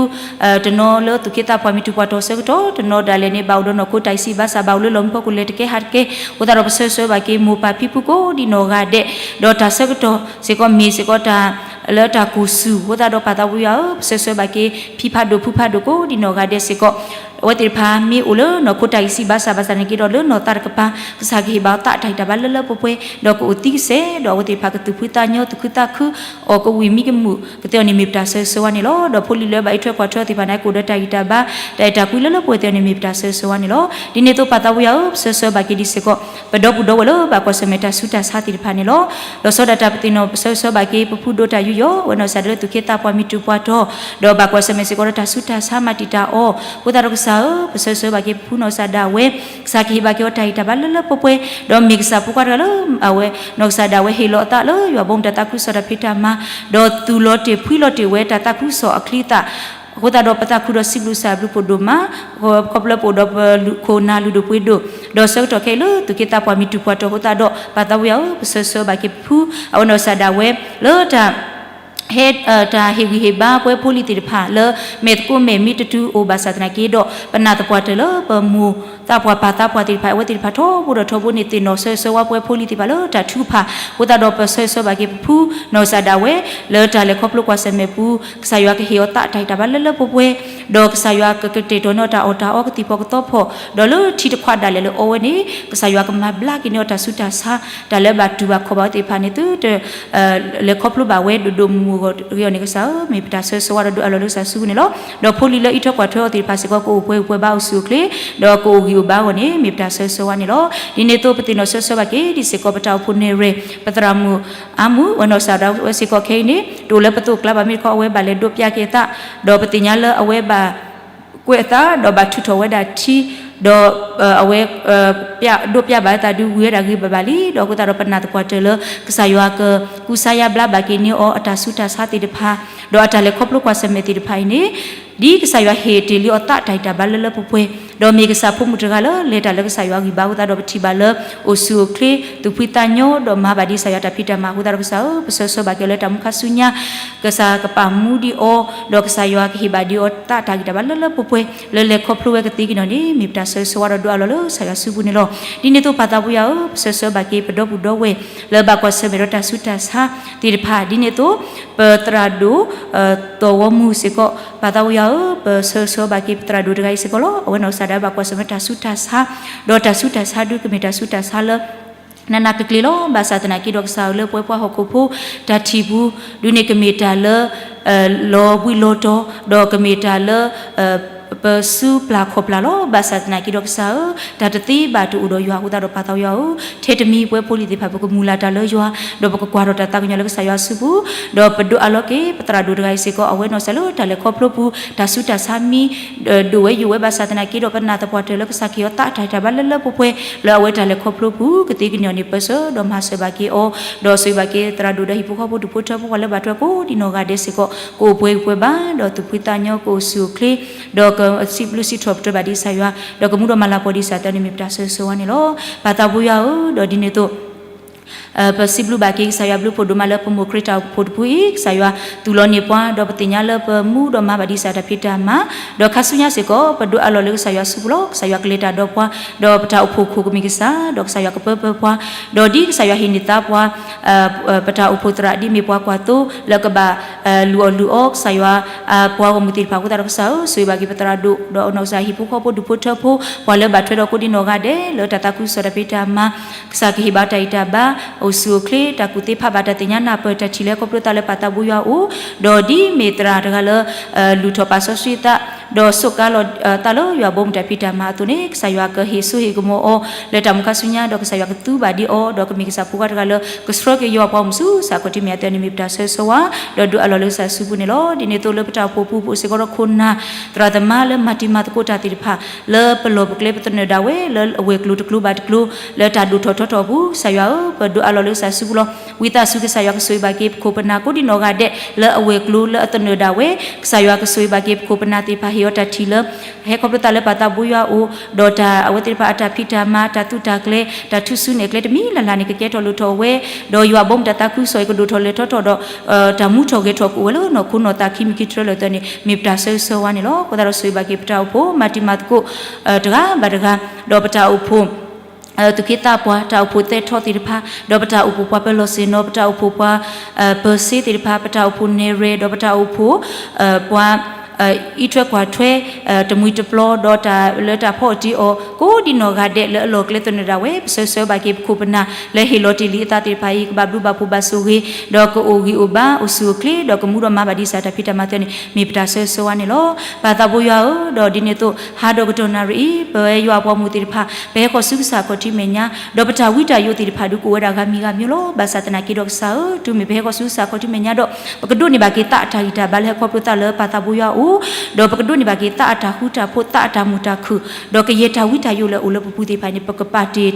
တနီၤလၢသူၣ်က့သးပှၢ်မ့ၢ်တုၤပှၤတီၤဆၢကတီၢ် တနီၤဒၣ်လဲာ်န့ၣ် ဘၣ်အိၣ်ဒီးနီၢ်ခိတၢ်ဂံၢ်စၢ်ဘါစၢ် ဘၣ်အိၣ်လၢလီၢ်မံဖီခိၣ်လဲၤတကဲဟးတကဲ, အဃိသတးဒီးပဆၢဂ့ၤဆၢဝါဘၣ်က့ၤမိၢ်ပၢ်ဖံဖုကိးဒံနီၢ်ဂၤဒဲး, ဒီးတၢ်ဆၢကတီၢ်စ့ၢ်ကီးမ့ၢ်စ့ၢ်ကီးတၢ် လၢတၢ်ကိၢ်ဆူၣ် အဃိသတးဒီးပၢ်သးဘိယွၤဧၢ, ပဆၢဂ့ၤဆၢဝါဘၣ်က့ၤ ဖံဖးဒိၣ်ဖုဖးဒိၣ်ကိးဒံနီၢ်ဂၤဒဲးစ့ၢ်ကီး အဝဲသ့ၣ်တဖၣ်မ့ၢ်အိၣ်လၢနီၢ်ခိတၢ်ဂံၢ်စၢ်ဘါစၢ်ဘၣ်ဆၣ်သနာ်က့ဒီးလၢနီၢ်သးတကပၤ ကစၢ်ကဟ့ၣ်ဘၣ်အီၤသးတၢ်ဂံၢ်တၢ်ဘါလၢလၢပှဲၤပှဲၤ, ဒီးကအိၣ်သံကစဲး ဒီးအဝဲသ့ၣ်တဖၣ်ကသူၣ်ဖှံသးညီသူၣ်ခုသးခု အီၣ်ကဝံၣ်မံကမူၣ်ကသ့အီၤန့ၣ် မ့ၢ်ပတၢ်ဆၢဂ့ၤဆၢဝါန့ၣ်လီၤ. ဒီးဖိလံၤလၢဘၣ်အံးထွဲကွၢ်ထွဲသ့ၣ်တဖၣ်န့ၣ် ကအိၣ်ဒီးတၢ်ဂံၢ်တၢ်ဘါ တၢ်အဲၣ်တၢ်ကွံလၢလၢပှဲၤပှဲၤသ့ၣ်အီၤန့ၣ် မ့ၢ်ပတၢ်ဆၢဂ့ၤဆၢဝါန့ၣ်လီၤ. ဒ်န့ၣ်အသိးပၢ်သးဘိယွၤဧၢ, ပဆၢဂ့ၤဆၢဝါဘၣ်က့ၤဒ်စ့ၢ်ကီး ပဒီပုၢ်ဒီဝဲၢ်လၢဘၣ်ကွၢ်ဆၢၣ်မဲာ်တၢ်ဆူးတၢ်ဆါသ့ၣ်တဖၣ်န့ၣ်လီၤ. လီၤဆီဒၣ်တၢ်ပသ့ၣ်နီၣ်ပဆၢဂ့ၤဆၢဝါဘၣ်က့ၤ ပဖုဒိၣ်တၢ်ယူးယီၣ် အဝဲနီၢ်ကစၢ်ဒၣ်လၢသူၣ်က့သးပှၢ်မ့ၢ်တုၤပှၤတီၤ, ဒီးဘၣ်ကွၢ်ဆၢၣ်မဲာ်စ့ၢ်ကီးဒီးတၢ်ဆူးတၢ်ဆါမၤတံာ်တာ်အီၤ, အဃိသတးဒီးကစၢ်ဧၢ, ပဆၢဂ့ၤဆၢဝါဘၣ်က့ၤပဖုနီၢ်ကစၢ်ဒၣ်ဝဲ ကစၢ်ကဟ့ၣ်ဘၣ်က့ၤအီၤတၢ်ဂံၢ်တၢ်ဘါလၢလၢပှဲၤပှဲၤ, ဒီးမ့ၢ်ကစၢ်ဖိခွါတဂၤလၢ အဝဲနီၢ်ကစၢ်ဒၣ်ဝဲဟ့ၣ်လီၤအသးလၢယွၤဘီမုၢ်တၢ်သးခုကစီၣ်တၢ်ဖံးတၢ်မၤ, ဒီးသူၣ်လီၤတ့ၢ်ဖှံလီၤတ့ၢ်ဝဲတၢ်သးခုကစီၣ်အချံအသၣ် အဃိသတးဒီးပသးခုဒီးစံးဘျုးကစၢ်ဘျုးဖှိၣ်ဒိၣ်မး, ခီဖျိပအိၣ်ဒီးပခိၣ်နၢ်လုၢ်ဒိၣ်ပှ့ၤဒိၣ်, ဒီးဆၢကတီၢ်ခဲအံၤလၢသူၣ်က့သးပှၢ်မ့ၢ်တုၤပှၤတီၤအဃိသတးဒီး ပၢ်သးဘိယွၤဧၢ, ပဆၢဂ့ၤဆၢဝါဘၣ်က့ၤပဖု အဝဲနီၢ်ကစၢ်ဒၣ်ဝဲ လၢတၢ် ဟဲ တၢ်ဟ့ၣ်ဂံၢ်ဟ့ၣ်ဘါပှၤဖိလံၤသ့ၣ်တဖၣ်လၢ မဲာ်သကိးမဲာ်မ့ၢ်တတုၤအိၣ်ဘၣ်ဆၣ်သနာ်က့ဒီး ပနာ်သပှၢ်တၢၢ်လၢပမိၢ်သးပှၢ်ပၢ်သးပှၢ်သ့ၣ်တဖၣ် အဝဲသ့ၣ်တဖၣ်ထီဘိဒီးထီဘိန့ၣ် သ့ၣ်နီၣ်ဆၢဂ့ၤဆၢဝါပှၤဖိလံၤသ့ၣ်တဖၣ်လၢတၢ်ထုကဖၣ်, အဃိသတးဒီးပဆၢဂ့ၤဆၢဝါဘၣ်က့ၤပဖုနီၢ်ကစၢ်ဒၣ်ဝဲ လၢတၢ်လဲၤခီဖျိကွၢ်ဆၢၣ်မဲာ်ပူၤ ကစၢ်ယွၤကဟ့ၣ်အီၤသးတၢ်ဂံၢ်တၢ်ဘါလၢလၢပှဲၤပှဲၤ, ဒီးကစၢ်ယွၤကကတဲာ်ကတီၤန့ၢ်အီၤတၢ်အီၣ်တၢ်အီကသံၣ်ဖီကသီဖီ, ဒီးလၢထံတခွးဒၣ်လဲာ်လၢအီဝဲန့ၣ် ကစၢ်ယွၤကမၤဘျါက့ၤန့ၢ်အီၤတၢ်ဆူးတၢ်ဆါ တၢ်လၢဘၣ်တူၢ်ဘၣ်ခီၣ်ဘၣ်ဝဲသ့ၣ်တဖၣ်န့ၣ် သု လဲၤခီဖျိဘၣ်ဝဲဒိၣ်ဒိၣ်မုၢ်မုၢ်အဂီၢ်အဂ့ၢ်အီၤန့ၣ် ကစၢ်ဧၢ, မ့ၢ်ပတၢ်ဆၢဂ့ၤဆၢဝါဒီးဒိးအးလီၤလၢကစၢ်စုပူၤန့ၣ်လီၤ. ဒီးဖိလံၤလၢအံးထွဲကွၢ်ထွဲအီၤသ့ၣ်တဖၣ်စ့ၢ်ကီး ကအိၣ်ပှဲၤဂံၢ်ပှဲၤဘါအိၣ်ဆူၣ်အိၣ်ချ့, ဒီးကအိၣ်ဂံၢ်အိၣ်ဘါအဂီၢ်န့ၣ် မ့ၢ်ပတၢ်ဆၢဂ့ၤဆၢဝါန့ၣ်လီၤ. ဒ်န့ၣ်အသိးပသ့ၣ်နီၣ်ဆၢဂ့ၤဆၢဝါဘၣ်က့ၤဒ်စ့ၢ်ကီး ပတၢ်အိၣ်ဖှိၣ်နဲၣ်ရွဲၣ် ပသရၣ်မုၣ်အါမုၢ် အဝဲနီၢ်ကစၢ်ဒၣ်ဝဲစ့ၢ်ကီးခဲအံၤန့ၣ် တအိၣ်လၢပသိးကျါဘၣ် မ့ၢ်တခီအဝဲဘၣ်လဲၤဒိးပျးက့ၤအသး, ဒီးပသ့ၣ်ညါလၢအဝဲဘၣ် ကွဲးအသး ဒီးဘၣ်ထုးထီၣ်ဝဲဒၣ်ထံ, ဒီး အဝဲ ဒိးပျးဘၣ်အသးဒုးဝံၤဝဲဒၣ်ဂ့ၤဘၣ်ဘၣ်လံ, ဒီးအဃိသတးဒီးပနာ်သပှၢ်တၢၢ်လၢ ကစၢ်ယွၤကကူစါယါဘျါဘၣ်က့ၤန့ၢ်အီၤအတၢ်ဆူးတၢ်ဆါသ့ၣ်တဖၣ်, ဒီးအတၢ်လဲၤခီဖျိကွၢ်ဆၢၣ်မဲာ်သ့ၣ်တဖၣ်အံၤန့ၣ် ဒ်ကစၢ်ယွၤဟ့ၣ်တ့ၢ်လံအီၤသးတၢ်ဂံၢ်တၢ်ဘါလၢလၢပှဲၤပှဲၤ, ဒီးမ့ၢ်ကစၢ်ဖိမုၣ်တဂၤလၢလဲၤတၢ်လၢကစၢ်ယွၤဂံၢ်ဘါအဃိသတးဒီးပထံၣ်ဘၣ်လၢ အိၣ်ဆူၣ်အိၣ်ချ့ သူၣ်ဖှံသးညီ ဒီးမၤဘၣ်ဒ်ကစၢ်ယွၤတၢ်ဖံးတၢ်မၤအဃိသတးဒီးကစၢ်ဧၢ, ပဆၢဂ့ၤဆၢဝါဘၣ်က့ၤလၢတၢ်မူခါဆူညါ ကစၢ်ကပာ်မူဒံးအီၤ, ဒီးကစၢ်ယွၤကဟ့ၣ်ဘၣ်ဒံးအီၤသးတၢ်ဂံၢ်တၢ်ဘါလၢလၢပှဲၤပှဲၤ လၢလဲၤခီဖျိဝဲကသ့ကန့ၣ်န့ၣ် မ့ၢ်ပတၢ်ဆၢဂ့ၤဆၢဝါဒီးဒိးအးလီၤလၢကစၢ်ယွၤစုပူၤန့ၣ်လီၤ. ဒ်န့ၣ်အသိးပၢ်သးဘိယွၤဧၢ, ပဆၢဂ့ၤဆၢဝါဘၣ်က့ၤ ပဒီပုၢ်ဒီဝဲၢ် လၢဘၣ်ကွၢ်ဆၢၣ်မဲာ်ဒီးတၢ်ဆူးတၢ်ဆါသ့ၣ်တဖၣ်, ဒ်န့ၣ်အသိး ပသရၣ်ဒိၣ် သီၣ်ဝီမူစ့ၢ်ကီး, ပၢ်သးဘိယွၤဧၢ, ပဆၢဂ့ၤဆၢဝါဘၣ်က့ၤပသရၣ်ဒိၣ်တဂၤအံၤစ့ၢ်ကီးလီၤ. အဝဲနီၢ်ကစၢ်ဒၣ်ဝဲဘၣ်ကွၢ်ဆၢၣ်မဲာ်တၢ်ဆူးတၢ်ဆါ, ဒီးတၢ်ဆူးတၢ်ဆါဒုးကမ့ၢ်တၢ်ဆူးတၢ်ဆါလၢ နးနးကျ့ကျ့လီၤ. ဘၣ်ဆၣ်သနာ်က့ဒီးကစၢ်ဧၢ လၢပဝဲပှၤဟီၣ်ခိၣ်ဖိ တၢ်ထံၣ်ပူၤ ဒုးန့ၣ်ကမ့ၢ်တၢ်လၢ လီၤဘှံးလီၤတီၤ, ဒီးကမ့ၢ်တၢ်လၢ ပစုပျၢ်ခီၣ်ပျၢ်လီၤ. ဘၣ်ဆၣ်သနာ်က့ဒီးကစၢ်ဧၢ, တၢ်တသ့ဘၣ်တအိၣ်ဒီးယွၤအဃိသတးဒီးပၢ်သးဘိယွၤဧၢ, ထဲတမံၤပဝဲဖိလံၤသ့ၣ်တဖၣ် ပကမုၢ်လၢ်တၢ်လၢယွၤ, ဒီးပကကွၢ်ထီၣ်တၢ်သးကညီၤလၢကစၢ်ယွၤစုပူၤ, ဒီးပဒိးအးလီၤက့ၤ ပသရၣ်ဒိၣ်တဂၤအံၤစ့ၢ်ကီး အဝဲနီၢ်ကစၢ်လၢတၢ်လဲၤခီဖျိပူၤ တၢ်ဆူးတၢ်ဆါမံ ဒိၣ်ဝဲယိာ်ဝဲဘၣ်ဆၣ်သနာ်က့ဒီး ပနာ်သပှၢ်တၢၢ်လၢကစၢ်ကဟ့ၣ်အီၤသးတၢ်ဂံၢ်တၢ်ဘါလၢလၢပှဲၤပှဲၤ လၢအဝဲတၢ်လဲၤခီဖျိပူၤ ကသ့ကညီၤန့ၣ် ပၢၢ်ဆၢဒီးမၤစၢၤဘၣ်က့ၤအီၤ, ဒီးဆိၣ်ဂ့ၤဘၣ်က့ၤသရၣ်ဒိၣ်ဒီးဟံၣ်ဖိဃီဖိဒူၣ်ဖိထၢဖိပှၤလၢဘၣ်ထွဲကိးဒံးနီၢ်ဂၤဒဲးစ့ၢ်ကီး ကအိၣ်ပှဲၤဂံၢ်ပှဲၤဘါ ဒီးသူၣ်ဖှံသးညီ ကအိၣ်ဆူၣ်အိၣ်ချ့ ဒီးကစံးဘျုးစံးထီၣ်ပတြၢၤဘၣ်ဒံးကစၢ်ယွၤ ဒီးကမူဒီးမၤလၤကပီၤဒံးကစၢ်ယွၤန့ၣ် မ့ၢ်ပတၢ်ဆၢဂ့ၤဆၢဝါန့ၣ်လီၤ. ပၢ်သးဘိယွၤဧၢ, ဒီးဒ်န့ၣ်အသိး ပစံးဘျုးဘၣ်က့ၤကစၢ်ယွၤဘျုးဖှိၣ်ဒိၣ်မးလၢပမိၢ်ခရံာ်တၢ်အိၣ်ဖှိၣ်တပူၤအံၤ ကစၢ်ယွၤသူၣ်လီၤန့ၢ်ပှၤ ဒီးပသ့ၣ်ညါလၢပမူဒီးမၤဘၣ်ဒ်ကစၢ်တၢ်ဖံးတၢ်မၤ, ဒီးခါဆူညါစ့ၢ်ကီး ပဒိးအးလီၤလၢကစၢ်ယွၤစုပူၤလီၤ. ကစၢ်ယွၤကလဲၤတၢ်ဒီးပှၤ, ဒီးပတၢ်အိၣ်ဖှိၣ်ခိၣ်ကမ့ၢ်ကစၢ်, ဒီးကစၢ်ယွၤကပၢပၢပှၤ, ဒီးဒ်ကစၢ်ယွၤဟ့ၣ်န့ၢ်သါပှၤ ပတၢ်အိၣ်ဖှိၣ်သရၣ်ဒ်မ့ၢ်ပှၤကွၢ်သိလၢကဘၣ် လူၤအီၣ်လူၤအီ ကစၢ်ယွၤ ပှၤဂီၢ်မုၢ်သ့ၣ်တဖၣ်အဃိသတးဒီးကစၢ်ဧၢ, ဆိၣ်ဂ့ၤဘၣ်က့ၤပသရၣ်ဒိၣ် ဒီးနီၢ်ကစၢ်ဟံၣ်ဖိဃီဖိဒူၣ်ဖိထၢဖိ ပှၤလၢဘၣ်ထွဲဒီးကိးဒံးနီၢ်ဂၤဒဲး လၢတၢ်သးခုကစီၣ်တၢ်ဖံးတၢ်မၤ ကစၢ်ကဟ့ၣ်ဘၣ်တၢ်အံၣ်တၢ်ဘါ အိၣ်ဆူၣ်အိၣ်ချ့ တၢ်ကူၣ်သ့ဖးဘၣ်တၢ်သ့ၣ်ညါနၢ်ပၢၢ်တၢ်ထံၣ်လၢခီဖျိသးလၢပၢ်သးဘိယွၤအအိၣ်, ဒီးဒ်မ့ၢ်သရၣ်တဂၤလၢ လူၤထီၣ်ပာ်စီဆှံသး ဒီးစူးကါလီၤသးလၢယွၤဘီမုၢ်တၢ်ဖံးတၢ်မၤအသိးန့ၣ် ကစၢ်ယွၤကဟ့ၣ်စိဟ့ၣ်ကမီၤအီၤ လၢတၢ်မူခါဆူညါ ဒီးကစၢ်ယွၤကသူဘၣ်ဒံးအီၤ ဒီးကမ့ၢ်ကစၢ်ဖိခွါတဂၤလၢ ကဆှၢက့ၤယွၤပှၤအိၣ်မုၢ်ဆူ ကစၢ်ခီၣ်ထံးမဲာ်ညါသ့ၣ်န့ၣ် မ့ၢ်ပတၢ်ဆၢဂ့ၤဆၢဝါ ဒီးဒုးအးလီၤလၢကစၢ်စုပူၤန့ၣ်လီၤ. ဒ်န့ၣ်အသိးလၢပတၢ်အိၣ်ဖှိၣ်ပူၤ ပအိၣ်စ့ၢ်ကီးဒီးခိၣ်နၢ် သရၣ်သမါလၢမၤတံၤမၤသကိးတၢ်သ့ၣ်တဖၣ် လၢပလီၢ်ပကျဲပသနၢၣ်ဒၣ်ဝဲ လၢအဝဲၢ်ကျိၤတကျိၤဘၣ်တကျိၤ လၢတၢ်ဒိၣ်ထီၣ်ထီထီၣ်အပူၤ ကစၢ်ယွၤဧၢ ပဒုးအးလီၤလၢကစၢ်စုပူၤလီၤ. ဝံသးစူၤကစၢ်ယွၤကဆိၣ်ဂ့ၤဘၣ်က့ၤပခိၣ်ပနၢ်ကိးဒံးနီၢ်ဂၤဒဲး လၢအဝဲၢ်ကျိၤလၢအသနၢၣ်ဒၣ်ဝဲ ကစၢ်ယွၤကဆိၣ်ဂ့ၤဘၣ်က့ၤပခိၣ်ပနၢ်သ့ၣ်တဖၣ် ဟ့ၣ်အီၤတၢ်ထံၣ်လၢ ဟဲခီဖျိသးလၢပၢ်သးဘိယွၤအအိၣ် ဒီးတၢ်အဝဲသ့ၣ်တဖၣ်အတၢ်ဖံးတၢ်မၤ တၢ်သူၣ်တၢ်ကျဲ တၢ်ထူၣ်စုနဲၣ်ကျဲတမံၤလၢ်လၢ်န့ၣ် ကကဲထီၣ်လိၣ်ထီၣ်ဝဲ ဒီးယွၤဘီမုၢ်တၢ်သးခုကစီၣ်အံၤ ကဒိၣ်ထီၣ်လဲၤထီၣ်ထီၣ်ဒီး တၢ်မူထီၣ်ဂဲၤထီၣ်ကအိၣ်ဝဲလၢနီၢ်ခိနီၢ်သးခံမံၤခံတြၢလၢာ်သၢန့ၣ် မ့ၢ်ပတၢ်ဆၢဂ့ၤဆၢဝါန့ၣ်လီၤ. အဃိသတးဒီးဆိၣ်ဂ့ၤဘၣ်က့ၤပတၢ်အိၣ်ဖှိၣ် မၤတံၤမၤသကိး တဂၤဘၣ်တဂၤ ဒီးပတၢ်အိၣ်ဖှိၣ် သူၣ်က့သးပှၢ် တၢ်အိၣ်ဖှိၣ်သဲထီၣ်သ့ၣ်တဖၣ် ဒီးပတၢ်အိၣ်ဖှိၣ်ပှၤပၢၤလီၢ်ဆ့ၣ်နီၤ ပတၢ်အိၣ်ဖှိၣ်ပှၤ ပၢၤစ့သ့ၣ်တဖၣ် ပတၢ်အိၣ်ဖှိၣ်နဲၣ်ရွဲၣ် ဒီးပတၢ်အိၣ်ဖှိၣ် ပှၤ အံးထွဲကွၢ်ထွဲ တမှံၤတပျီ ဒီးတၢ်လၢတၢ်ဖီအီၣ်တ့ၤအီၤ ကိးဒံးနီၢ်ဂၤဒဲးလၢအလီၢ်ကျဲသနၢၣ်ဒၣ်ဝဲ ပဆၢဂ့ၤဆၢဝါဘၣ်က့ၤပခိၣ်ပနၢ် လၢဟ့ၣ်လီၤတ့ၢ်လံအသးသ့ၣ်တဖၣ်အံၤ ကဘၣ်ဘျုးဘၣ်ဖှိၣ်ဘၣ်ဆိၣ်ဂ့ၤ ဒီးကအိၣ်ဂံၢ်အိၣ်ဘါ အိၣ်ဆူၣ်အိၣ်ချ့ ဒီးကမူဒီးမၤဘၣ်ဒ်ကစၢ်တၢ်ဖံးတၢ်မၤသ့န့ၣ် မ့ၢ်ပတၢ်ဆၢဂ့ၤဆၢဝါန့ၣ်လီၤ. ပၢ်သးဘိယွၤဧၢ, ဒီးဒ်န့ၣ်အသိး ဟါဒီးကတီၢ်နၣ်ရံၣ်အံၤ ပဝဲယွၤအပှၤမုၣ်သ့ၣ်တဖၣ် ပဟဲဃီၤဆူကစၢ်ခီၣ်ထံးမဲာ်ညါ ဒီးပတၢ်ဝံတၢ်ယိးသ့ၣ်တဖၣ်ဒုး ကအိၣ်ဝဲဒၣ်ဂၤမံၤဂၤမံၤလီၤ. ဘၣ်ဆၣ်သနာ်က့ဒီးကစၢ်ဧၢ, တုၤမ့ၢ်ပဟဲဃီၤဆူကစၢ်ခီၣ်ထံးမဲာ်ညါဒီး ပကဒိးန့ၢ်ဘၣ်က့ၤသးအတၢ်ဂံၢ်တၢ်ဘါလၢဟဲခီဖျိသးလၢပၢ်သးဘိယွၤအအိၣ်, ဒီးပကဒိးန့ၢ်ဘၣ်က့ၤသးအတၢ်ဃူတၢ်ဖိး သးအတၢ်မုာ်တၢ်ခုၣ်, ဒီးကယဲၢ်တၢ်ဝံတၢ်ယိးလၢအအိၣ်လၢပပူၤသ့ၣ်တဖၣ်န့ၣ် ပကပာ်တ့ၢ်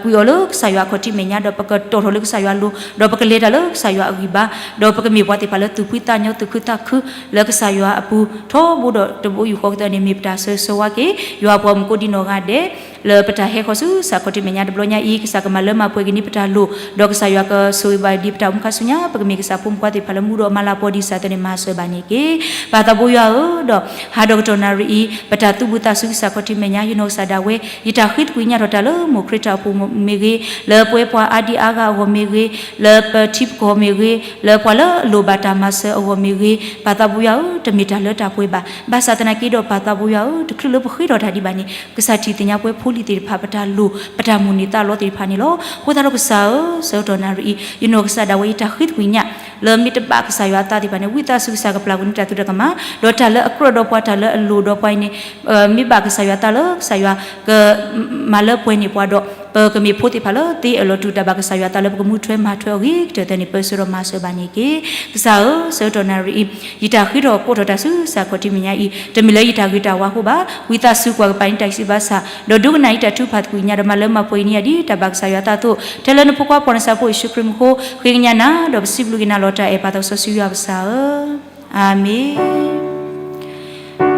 ကွံာ်အီၤလၢကစၢ်ယွၤအခီၣ်ထံးမဲာ်ညါ ဒီးပကတီၢ်ထီၣ်လၢကစၢ်ယွၤအလိၤ, ဒီးပကလဲၤတၢ်လၢကစၢ်ယွၤအဂံၢ်ဘါ, ဒီးပကမ့ၢ်ပှၤသ့ၣ်တဖၣ်လၢသူၣ်ဖှံသးညီ သူၣ်ခုသးခု လၢကစၢ်ယွၤအပူၤ ထီဘိဒီးတဘိယူၢ်ဃီကသၢန့ၣ် မ့ၢ်ပတၢ်ဆၢဂ့ၤဆၢဝါက့ၤ ယွၤအပှၤမုၣ်ကိးဒံးနီၢ်ဂၤဒဲး လၢပတၢ်ဟဲဃီၤဆူကစၢ်ခီၣ်ထံးမဲာ်ညါတဘျီညါအံၤ ကစၢ်ကမၤလၢမၤပှဲၤက့ၤန့ၢ်ပတၢ်လိၣ်, ဒီးကစၢ်ယွၤကဆိၣ်ဂ့ၤဘၣ်ဒံးပတၢ်အိၣ်မူခါဆူညါ ပကမ့ၢ်ကစၢ်ဖိမုၣ်ဖိခွါသ့ၣ်တဖၣ်လၢမူဒီးမၤလၤကပီၤဒံးစၢ်သၢန့ၣ် မၤစၢၤဘၣ်န့ၣ်က့ၤ ပၢ်သးဘိယွၤဧၢ, ဒီးဟါဒီးကတီၢ်နၣ်ရံၣ်အံၤ ပတၢ်သူၣ်ဘၣ်သးဆူကစၢ်ခီၣ်ထံးမဲာ်ညါ ယနီၢ်ကစၢ်ဒၣ်ဝဲ ယတၢ်ဃ့သကွံာ်ညၣ်ထီၣ်တၢ်လၢမိၢ်ခရံာ်တၢ်အိၣ်ဖှိၣ်မ့ၢ်ဂ့ၤ, လၢပဝဲပှၤအါဒံအါဂၤအဂီၢ်မ့ၢ်ဂ့ၤ, လၢပထံပကီၢ်မ့ၢ်ဂ့ၤ, လၢပှၤလၢအလိၣ်ဘၣ်တၢ်မၤစၢၤအဂီၢ်မ့ၢ်ဂ့ၤ, ပၢ်သးဘိယွၤဧၢ, တမ့ၢ်တၢ်လၢတၢ်ပှဲၤဘၣ်. ဘၣ်ဆၣ်သနာ်က့ဒီးပၢ်သးဘိယွၤဧၢ, တချုးလၢပဃ့ထီၣ်တၢ်ဒံးဘၣ်န့ၣ် ကစၢ်ထံၣ်သ့ၣ်ညါပဝဲဖိလံၤသ့ၣ်တဖၣ် ပတၢ်လိၣ် ပတၢ်မိၣ်န့ၢ်သးလီသ့ၣ်တဖၣ်န့ၣ်လီၤ. အဃိသတးဒီးကစၢ်ဧၢ, ဆၢကတီၢ်နၣ်ရံၣ်အံၤ ယနီၢ်ကစၢ်ဒၣ်ဝဲ ယတၢ်ဃ့သကွံာ်ညၣ် လၢမ့ၢ်တဘၣ်ကစၢ်ယွၤအသးသ့ၣ်တဖၣ်န့ၣ် ဝံသးစူၤကစၢ်ကပျၢ်ကွံာ်န့ၢ်တၢ်သုတၢ်ကမၣ်, ဒီးတၢ်လၢအကြၢးဒီးပှၤ တၢ်လၢအလိၣ်ဒီးပှၤအံၤန့ၣ် မ့ၢ်ဘၣ်ကစၢ်ယွၤအသးလၢကစၢ်ယွၤကမၤလၢပှဲၤန့ၢ်ပှၤဒီး ပကမ့ၢ်ဖိသ့ၣ်တဖၣ်လၢသ့အၢၣ်လီၤတူၢ်တၢ်ဘၣ်ကစၢ်ယွၤအသးလၢပကမူထွဲမၤထွဲအဂ့ၤကတၢၢ်သၢန့ၣ် ပၢဆှၢဒီးမၤစၢၤဘၣ်န့ၣ်က့ၤ ကစၢ်ဧၢ, ဆၢကတီၢ်နၣ်ရံၣ်အံၤ ယတၢ်ဃ့ထီၣ်ကိးထီၣ်တၢ်ဆူကစၢ်ခီၣ်ထံးမဲာ်ညါအံၤ တမ့ၢ်လၢယတၢ်ဂ့ၤတၢ်ဝါအဃိဘၣ်. ဝံသးစူၤကွၢ်ကပၤန့ၢ်တၢ်ဂံၢ်ဘါစၢ်, ဒီးဒိကနၣ်အံၤတၢ်ထုကဖၣ်သကွံာ်ညါ ဒီးမၤလၢမၤပှဲၤအံၤန့ၢ်ယၤဒ်တၢ်ဘၣ်ကစၢ်ယွၤအသးအသိး, ထဲလၢနဖိခွါပှၤနဆၣ်ဖိယ့ၣ်ၡူးခရံာ်မံၤအဃိ ဃ့ကညးနၤ ဒီးပစံးဘျုးက့ၤနၤလီၤတၢ်အဲၣ်ပၢ်သးစီဆှံယွၤပကစၢ်ဧၢ, အၤမ့ၣ်.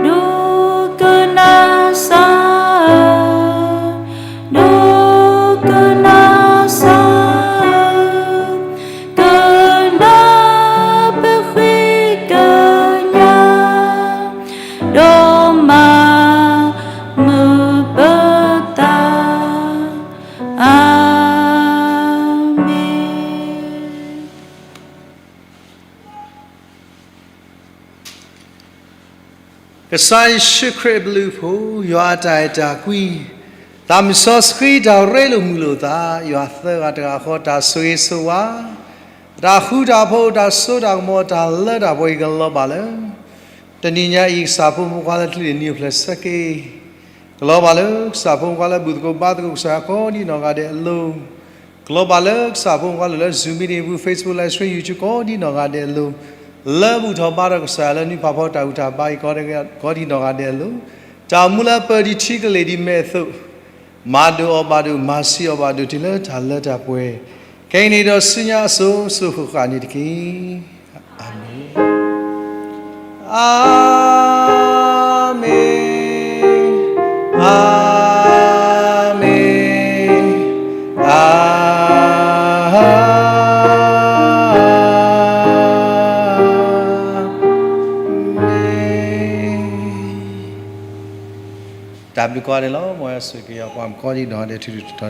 ဒိကနၣ်စၢ်ဧၢ, ဒိကနၣ်စၢ်ဧၢ, ကနၣ်ပဃ့ကညး, ဒီးမၤမုာ်ပသး, အၤမ့ၣ်. ကစၢ်ယ့ၣ်ၡူးခရံာ်အဘျုးအဖှိၣ်, ယွၤအတၢ်အဲၣ်တၢ်ကွံ, သးစီဆှံတၢ်ရ့လိာ်မုာ်လိာ်သး, ယွၤသၢဂၤတဂၤဃီတၢ်ဆိၣ်ဂ့ၤဆိၣ်ဝါ, တၢ်ဃူတၢ်ဖိး, တၢ်စိတၢ်ကမီၤ, တၢ်လၢတၢ်ပှဲၤအံၤ ကလီၤဘၣ်လၢ တနံၤညါအံၤ ကစၢ်ဖိမုၣ်ဖိခွါလၢချံလၢနံၤအိၣ်ဖျဲၣ်ဆၢက့ၤ, ကလီၤဘၣ်လၢကစၢ်ဖိမုၣ်ဖိခွါလၢဘူၣ်သကိးဘါသကိးကစၢ်ယွၤကိးဒံးနီၢ်ဂၤဒဲးအလိၤ, ကလီၤဘၣ်လၢကစၢ်ဖိမုၣ်ဖိခွါလၢ Zoom meeting အပူၤ, Facebook live stream, YouTube ကိးဒံးနီၢ်ဂၤဒဲးအလိၤ, လၢဘူၣ်ထီၣ်ဘါထီၣ်ကစၢ်ယွၤလၢနွံဖးဖီတၢ်ဘူၣ်တၢ်ဘါအံၤ ကိးဒံးနီၢ်ဂၤဒဲးအလိၤ, တၢ်အိၣ်မူလၢပၢၢ်ဒံးထံကလ့ၢ်ဒံးမဲာ်အသိး, မၤဒိၣ်အီၣ်ဘၣ်ဒိၣ်, မၤဆံးအီၣ်ဘၣ်ဒိၣ် တုၤလၢတၢ်လၢတၢ်ပှဲၤ, ခဲအံၤန့ၣ်ဒီးဆူညါအစိၤစိၤဃၣ်ဃၣ်န့ၣ်တက့ၢ်. အၤမ့ၣ်, အၤမ့ၣ်, အၤမ့ၣ်, အၤ တၢ်ဘျုးကိးဂၤဒဲးလီၤ. မ်ယွၤဆိၣ်ဂ့ၤက့ၤပှၤကိးဂၤဒဲး ထူထူတီၤတီၤ